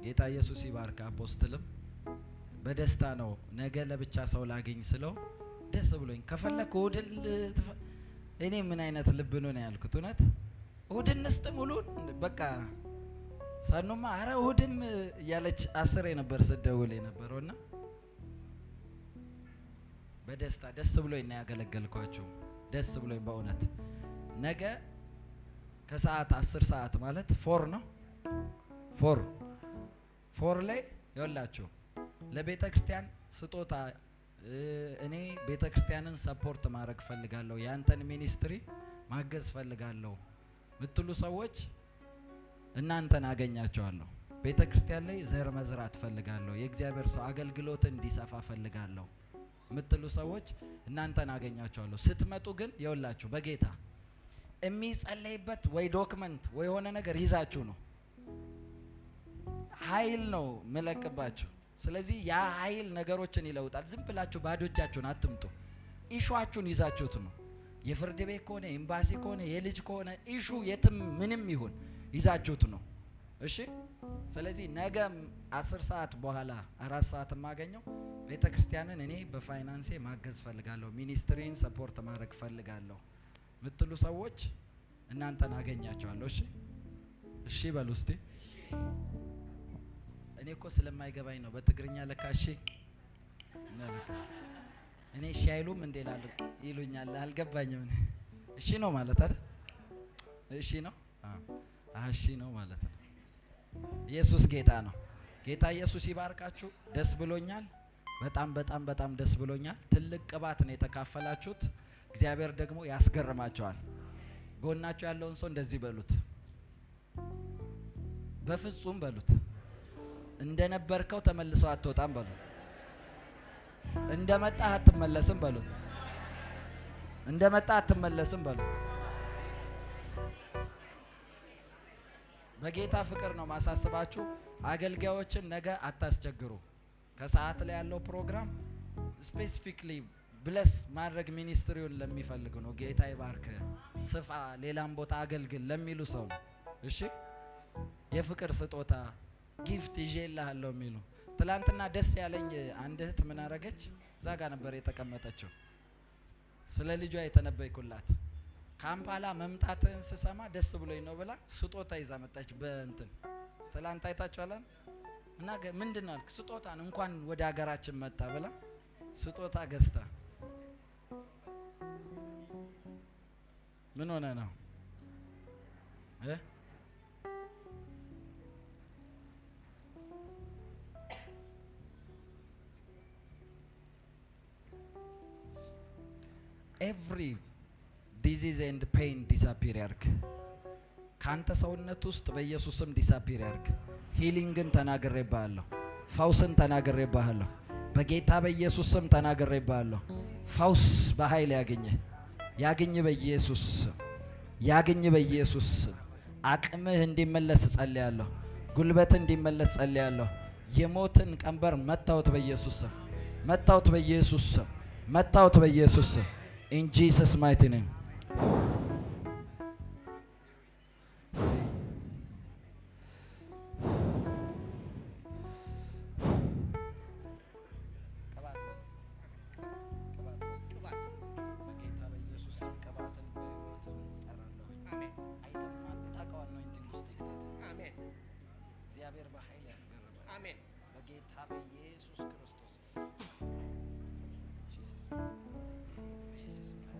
ጌታ ኢየሱስ ይባርክ። Apostle ም በደስታ ነው ነገ ለብቻ ሰው ላገኝ ስለው ደስ ብሎኝ ከፈለክ እሑድን እኔ ምን አይነት ልብ ነው ነው ያልኩት። እውነት እሑድን እንስጥ ሙሉን በቃ ሰኑማ አረ እሑድም እያለች 10 ነበር ስደውል የነበረውና በደስታ ደስ ብሎኝ ነው ያገለገልኳችሁ። ደስ ብሎኝ በእውነት። ነገ ከሰዓት 10 ሰዓት ማለት 4 ነው፣ 4 ላይ ይኸውላችሁ ለቤተክርስቲያን ስጦታ እኔ ቤተክርስቲያንን support ማድረግ ፈልጋለሁ፣ ያንተን ministry ማገዝ ፈልጋለሁ ምትሉ ሰዎች እናንተን አገኛቸዋለሁ። ቤተክርስቲያን ላይ ዘር መዝራት ፈልጋለሁ፣ የእግዚአብሔር ሰው አገልግሎት እንዲሰፋ ፈልጋለሁ ምትሉ ሰዎች እናንተን አገኛቸዋለሁ። ስትመጡ ግን ይኸውላችሁ በጌታ የሚጸለይበት ወይ document ወይ የሆነ ነገር ይዛችሁ ነው። ኃይል ነው ምለቅባችሁ። ስለዚህ ያ ኃይል ነገሮችን ይለውጣል። ዝም ብላችሁ ባዶ እጃችሁን አትምጡ። issue ዋችሁን ይዛችሁት ነው። የፍርድ ቤት ከሆነ፣ ኤምባሲ ከሆነ፣ የልጅ ከሆነ issue የትም ምንም ይሁን ይዛችሁት ነው። እሺ? ስለዚህ ነገ 10 ሰዓት በኋላ 4 ሰዓት የማገኘው ቤተክርስቲያንን እኔ በፋይናንሴ ማገዝ ፈልጋለሁ፣ ministry ን support ማድረግ ፈልጋለሁ ምትሉ ሰዎች እናንተን አገኛቸዋለሁ። እሺ? እሺ በሉ እስቲ። እኔ እኮ ስለማይገባኝ ነው በትግርኛ ለካ እሺ እኔ እሺ አይሉም እንዴ እላለሁ ይሉኛል። አልገባኝም። እኔ እሺ ነው ማለት አይደል? እሺ ነው። አዎ እሺ ነው ማለት ነው። ኢየሱስ ጌታ ነው። ጌታ ኢየሱስ ይባርካችሁ። ደስ ብሎኛል። በጣም በጣም በጣም ደስ ብሎኛል። ትልቅ ቅባት ነው የተካፈላችሁት። እግዚአብሔር ደግሞ ያስገርማቸዋል። ጎናችሁ ያለውን ሰው እንደዚህ በሉት፣ በፍጹም በሉት፣ እንደነበርከው ተመልሰው አትወጣም በሉት፣ እንደመጣህ አትመለስም በሉት፣ እንደመጣህ አትመለስም በሉት። በጌታ ፍቅር ነው ማሳስባችሁ። አገልጋዮችን ነገ አታስቸግሩ። ከሰዓት ላይ ያለው ፕሮግራም specifically bless ማድረግ ministry ውን ለሚፈልግ ነው። ጌታ ይባርክ፣ ስፋ፣ ሌላም ቦታ አገልግል ለሚሉ ሰው ነው። እሺ የፍቅር ስጦታ gift ይዤልሃለሁ የሚሉ። ትላንትና ደስ ያለኝ አንድ እህት ምን አረገች? እዛ ጋር ነበር የተቀመጠችው። ስለ ልጇ የተነበይኩላት ካምፓላ መምጣትህን ስሰማ ደስ ብሎኝ ነው ብላ ስጦታ ይዛ መጣች። በእንትን ትላንት አይታችኋል። እና ምንድነው አልክ? ስጦታን እንኳን ወደ ሀገራችን መጣ ብላ ስጦታ ገዝታ። ምን ሆነ ነው? እ? Every disease and pain disappear ያርግ። ካንተ ሰውነት ውስጥ በኢየሱስ ስም disappear ያርግ። Healing ን ተናግሬብሃለሁ። ፈውስን ተናግሬብሃለሁ። በጌታ በኢየሱስ ስም ተናግሬብሃለሁ። ፈውስ በኃይል ያግኝህ፣ ያግኝ በኢየሱስ ስም፣ ያግኝ በኢየሱስ ስም። አቅምህ እንዲመለስ እጸልያለሁ። ጉልበትህ እንዲመለስ እጸልያለሁ። የሞትን ቀንበር መታወት በኢየሱስ ስም፣ መታወት በኢየሱስ ስም፣ መታወት በኢየሱስ ስም። In Jesus mighty name. እግዚአብሔር በኃይል ያስገርማል። አሜን። በጌታ በኢየሱስ ክርስቶስ። Jesus mighty, Jesus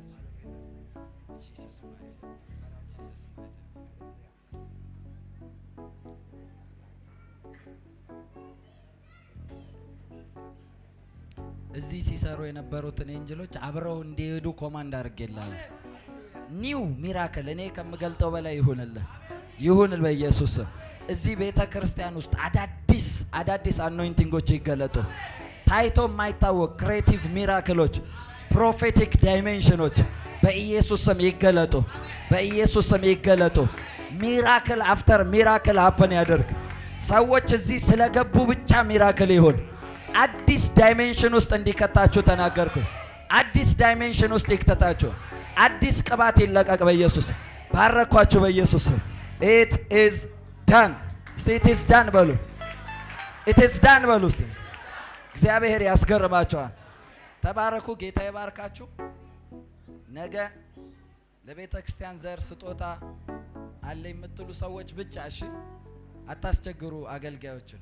mighty, Jesus mighty. እዚህ ሲሰሩ የነበሩትን angel ኦች አብረው እንዲሄዱ command አድርጌልሃለሁ። New miracle እኔ ከምገልጠው በላይ ይሁንልህ፣ ይሁን በኢየሱስ ስም። እዚህ ቤተክርስቲያን ውስጥ አዳዲስ አዳዲስ anointing ኦች ይገለጡ። ታይቶ የማይታወቅ creative miracle ኦች፣ prophetic dimension ኦች በኢየሱስ ስም ይገለጡ፣ በኢየሱስ ስም ይገለጡ። Miracle after miracle happen ያደርግ። ሰዎች እዚህ ስለገቡ ብቻ miracle ይሁን። አዲስ dimension ውስጥ እንዲከታችሁ ተናገርኩ። አዲስ dimension ውስጥ ይክተታችሁ። አዲስ ቅባት ይለቀቅ በኢየሱስ። ባረኳችሁ በኢየሱስ ስም። It is done። እስቲ it is done በሉ። It is done በሉ እስቲ። እግዚአብሔር ያስገርማቸዋል። ተባረኩ። ጌታ ይባርካችሁ። ነገ ለቤተ ክርስቲያን ዘር ስጦታ አለ የምትሉ ሰዎች ብቻ እሺ፣ አታስቸግሩ አገልጋዮችን።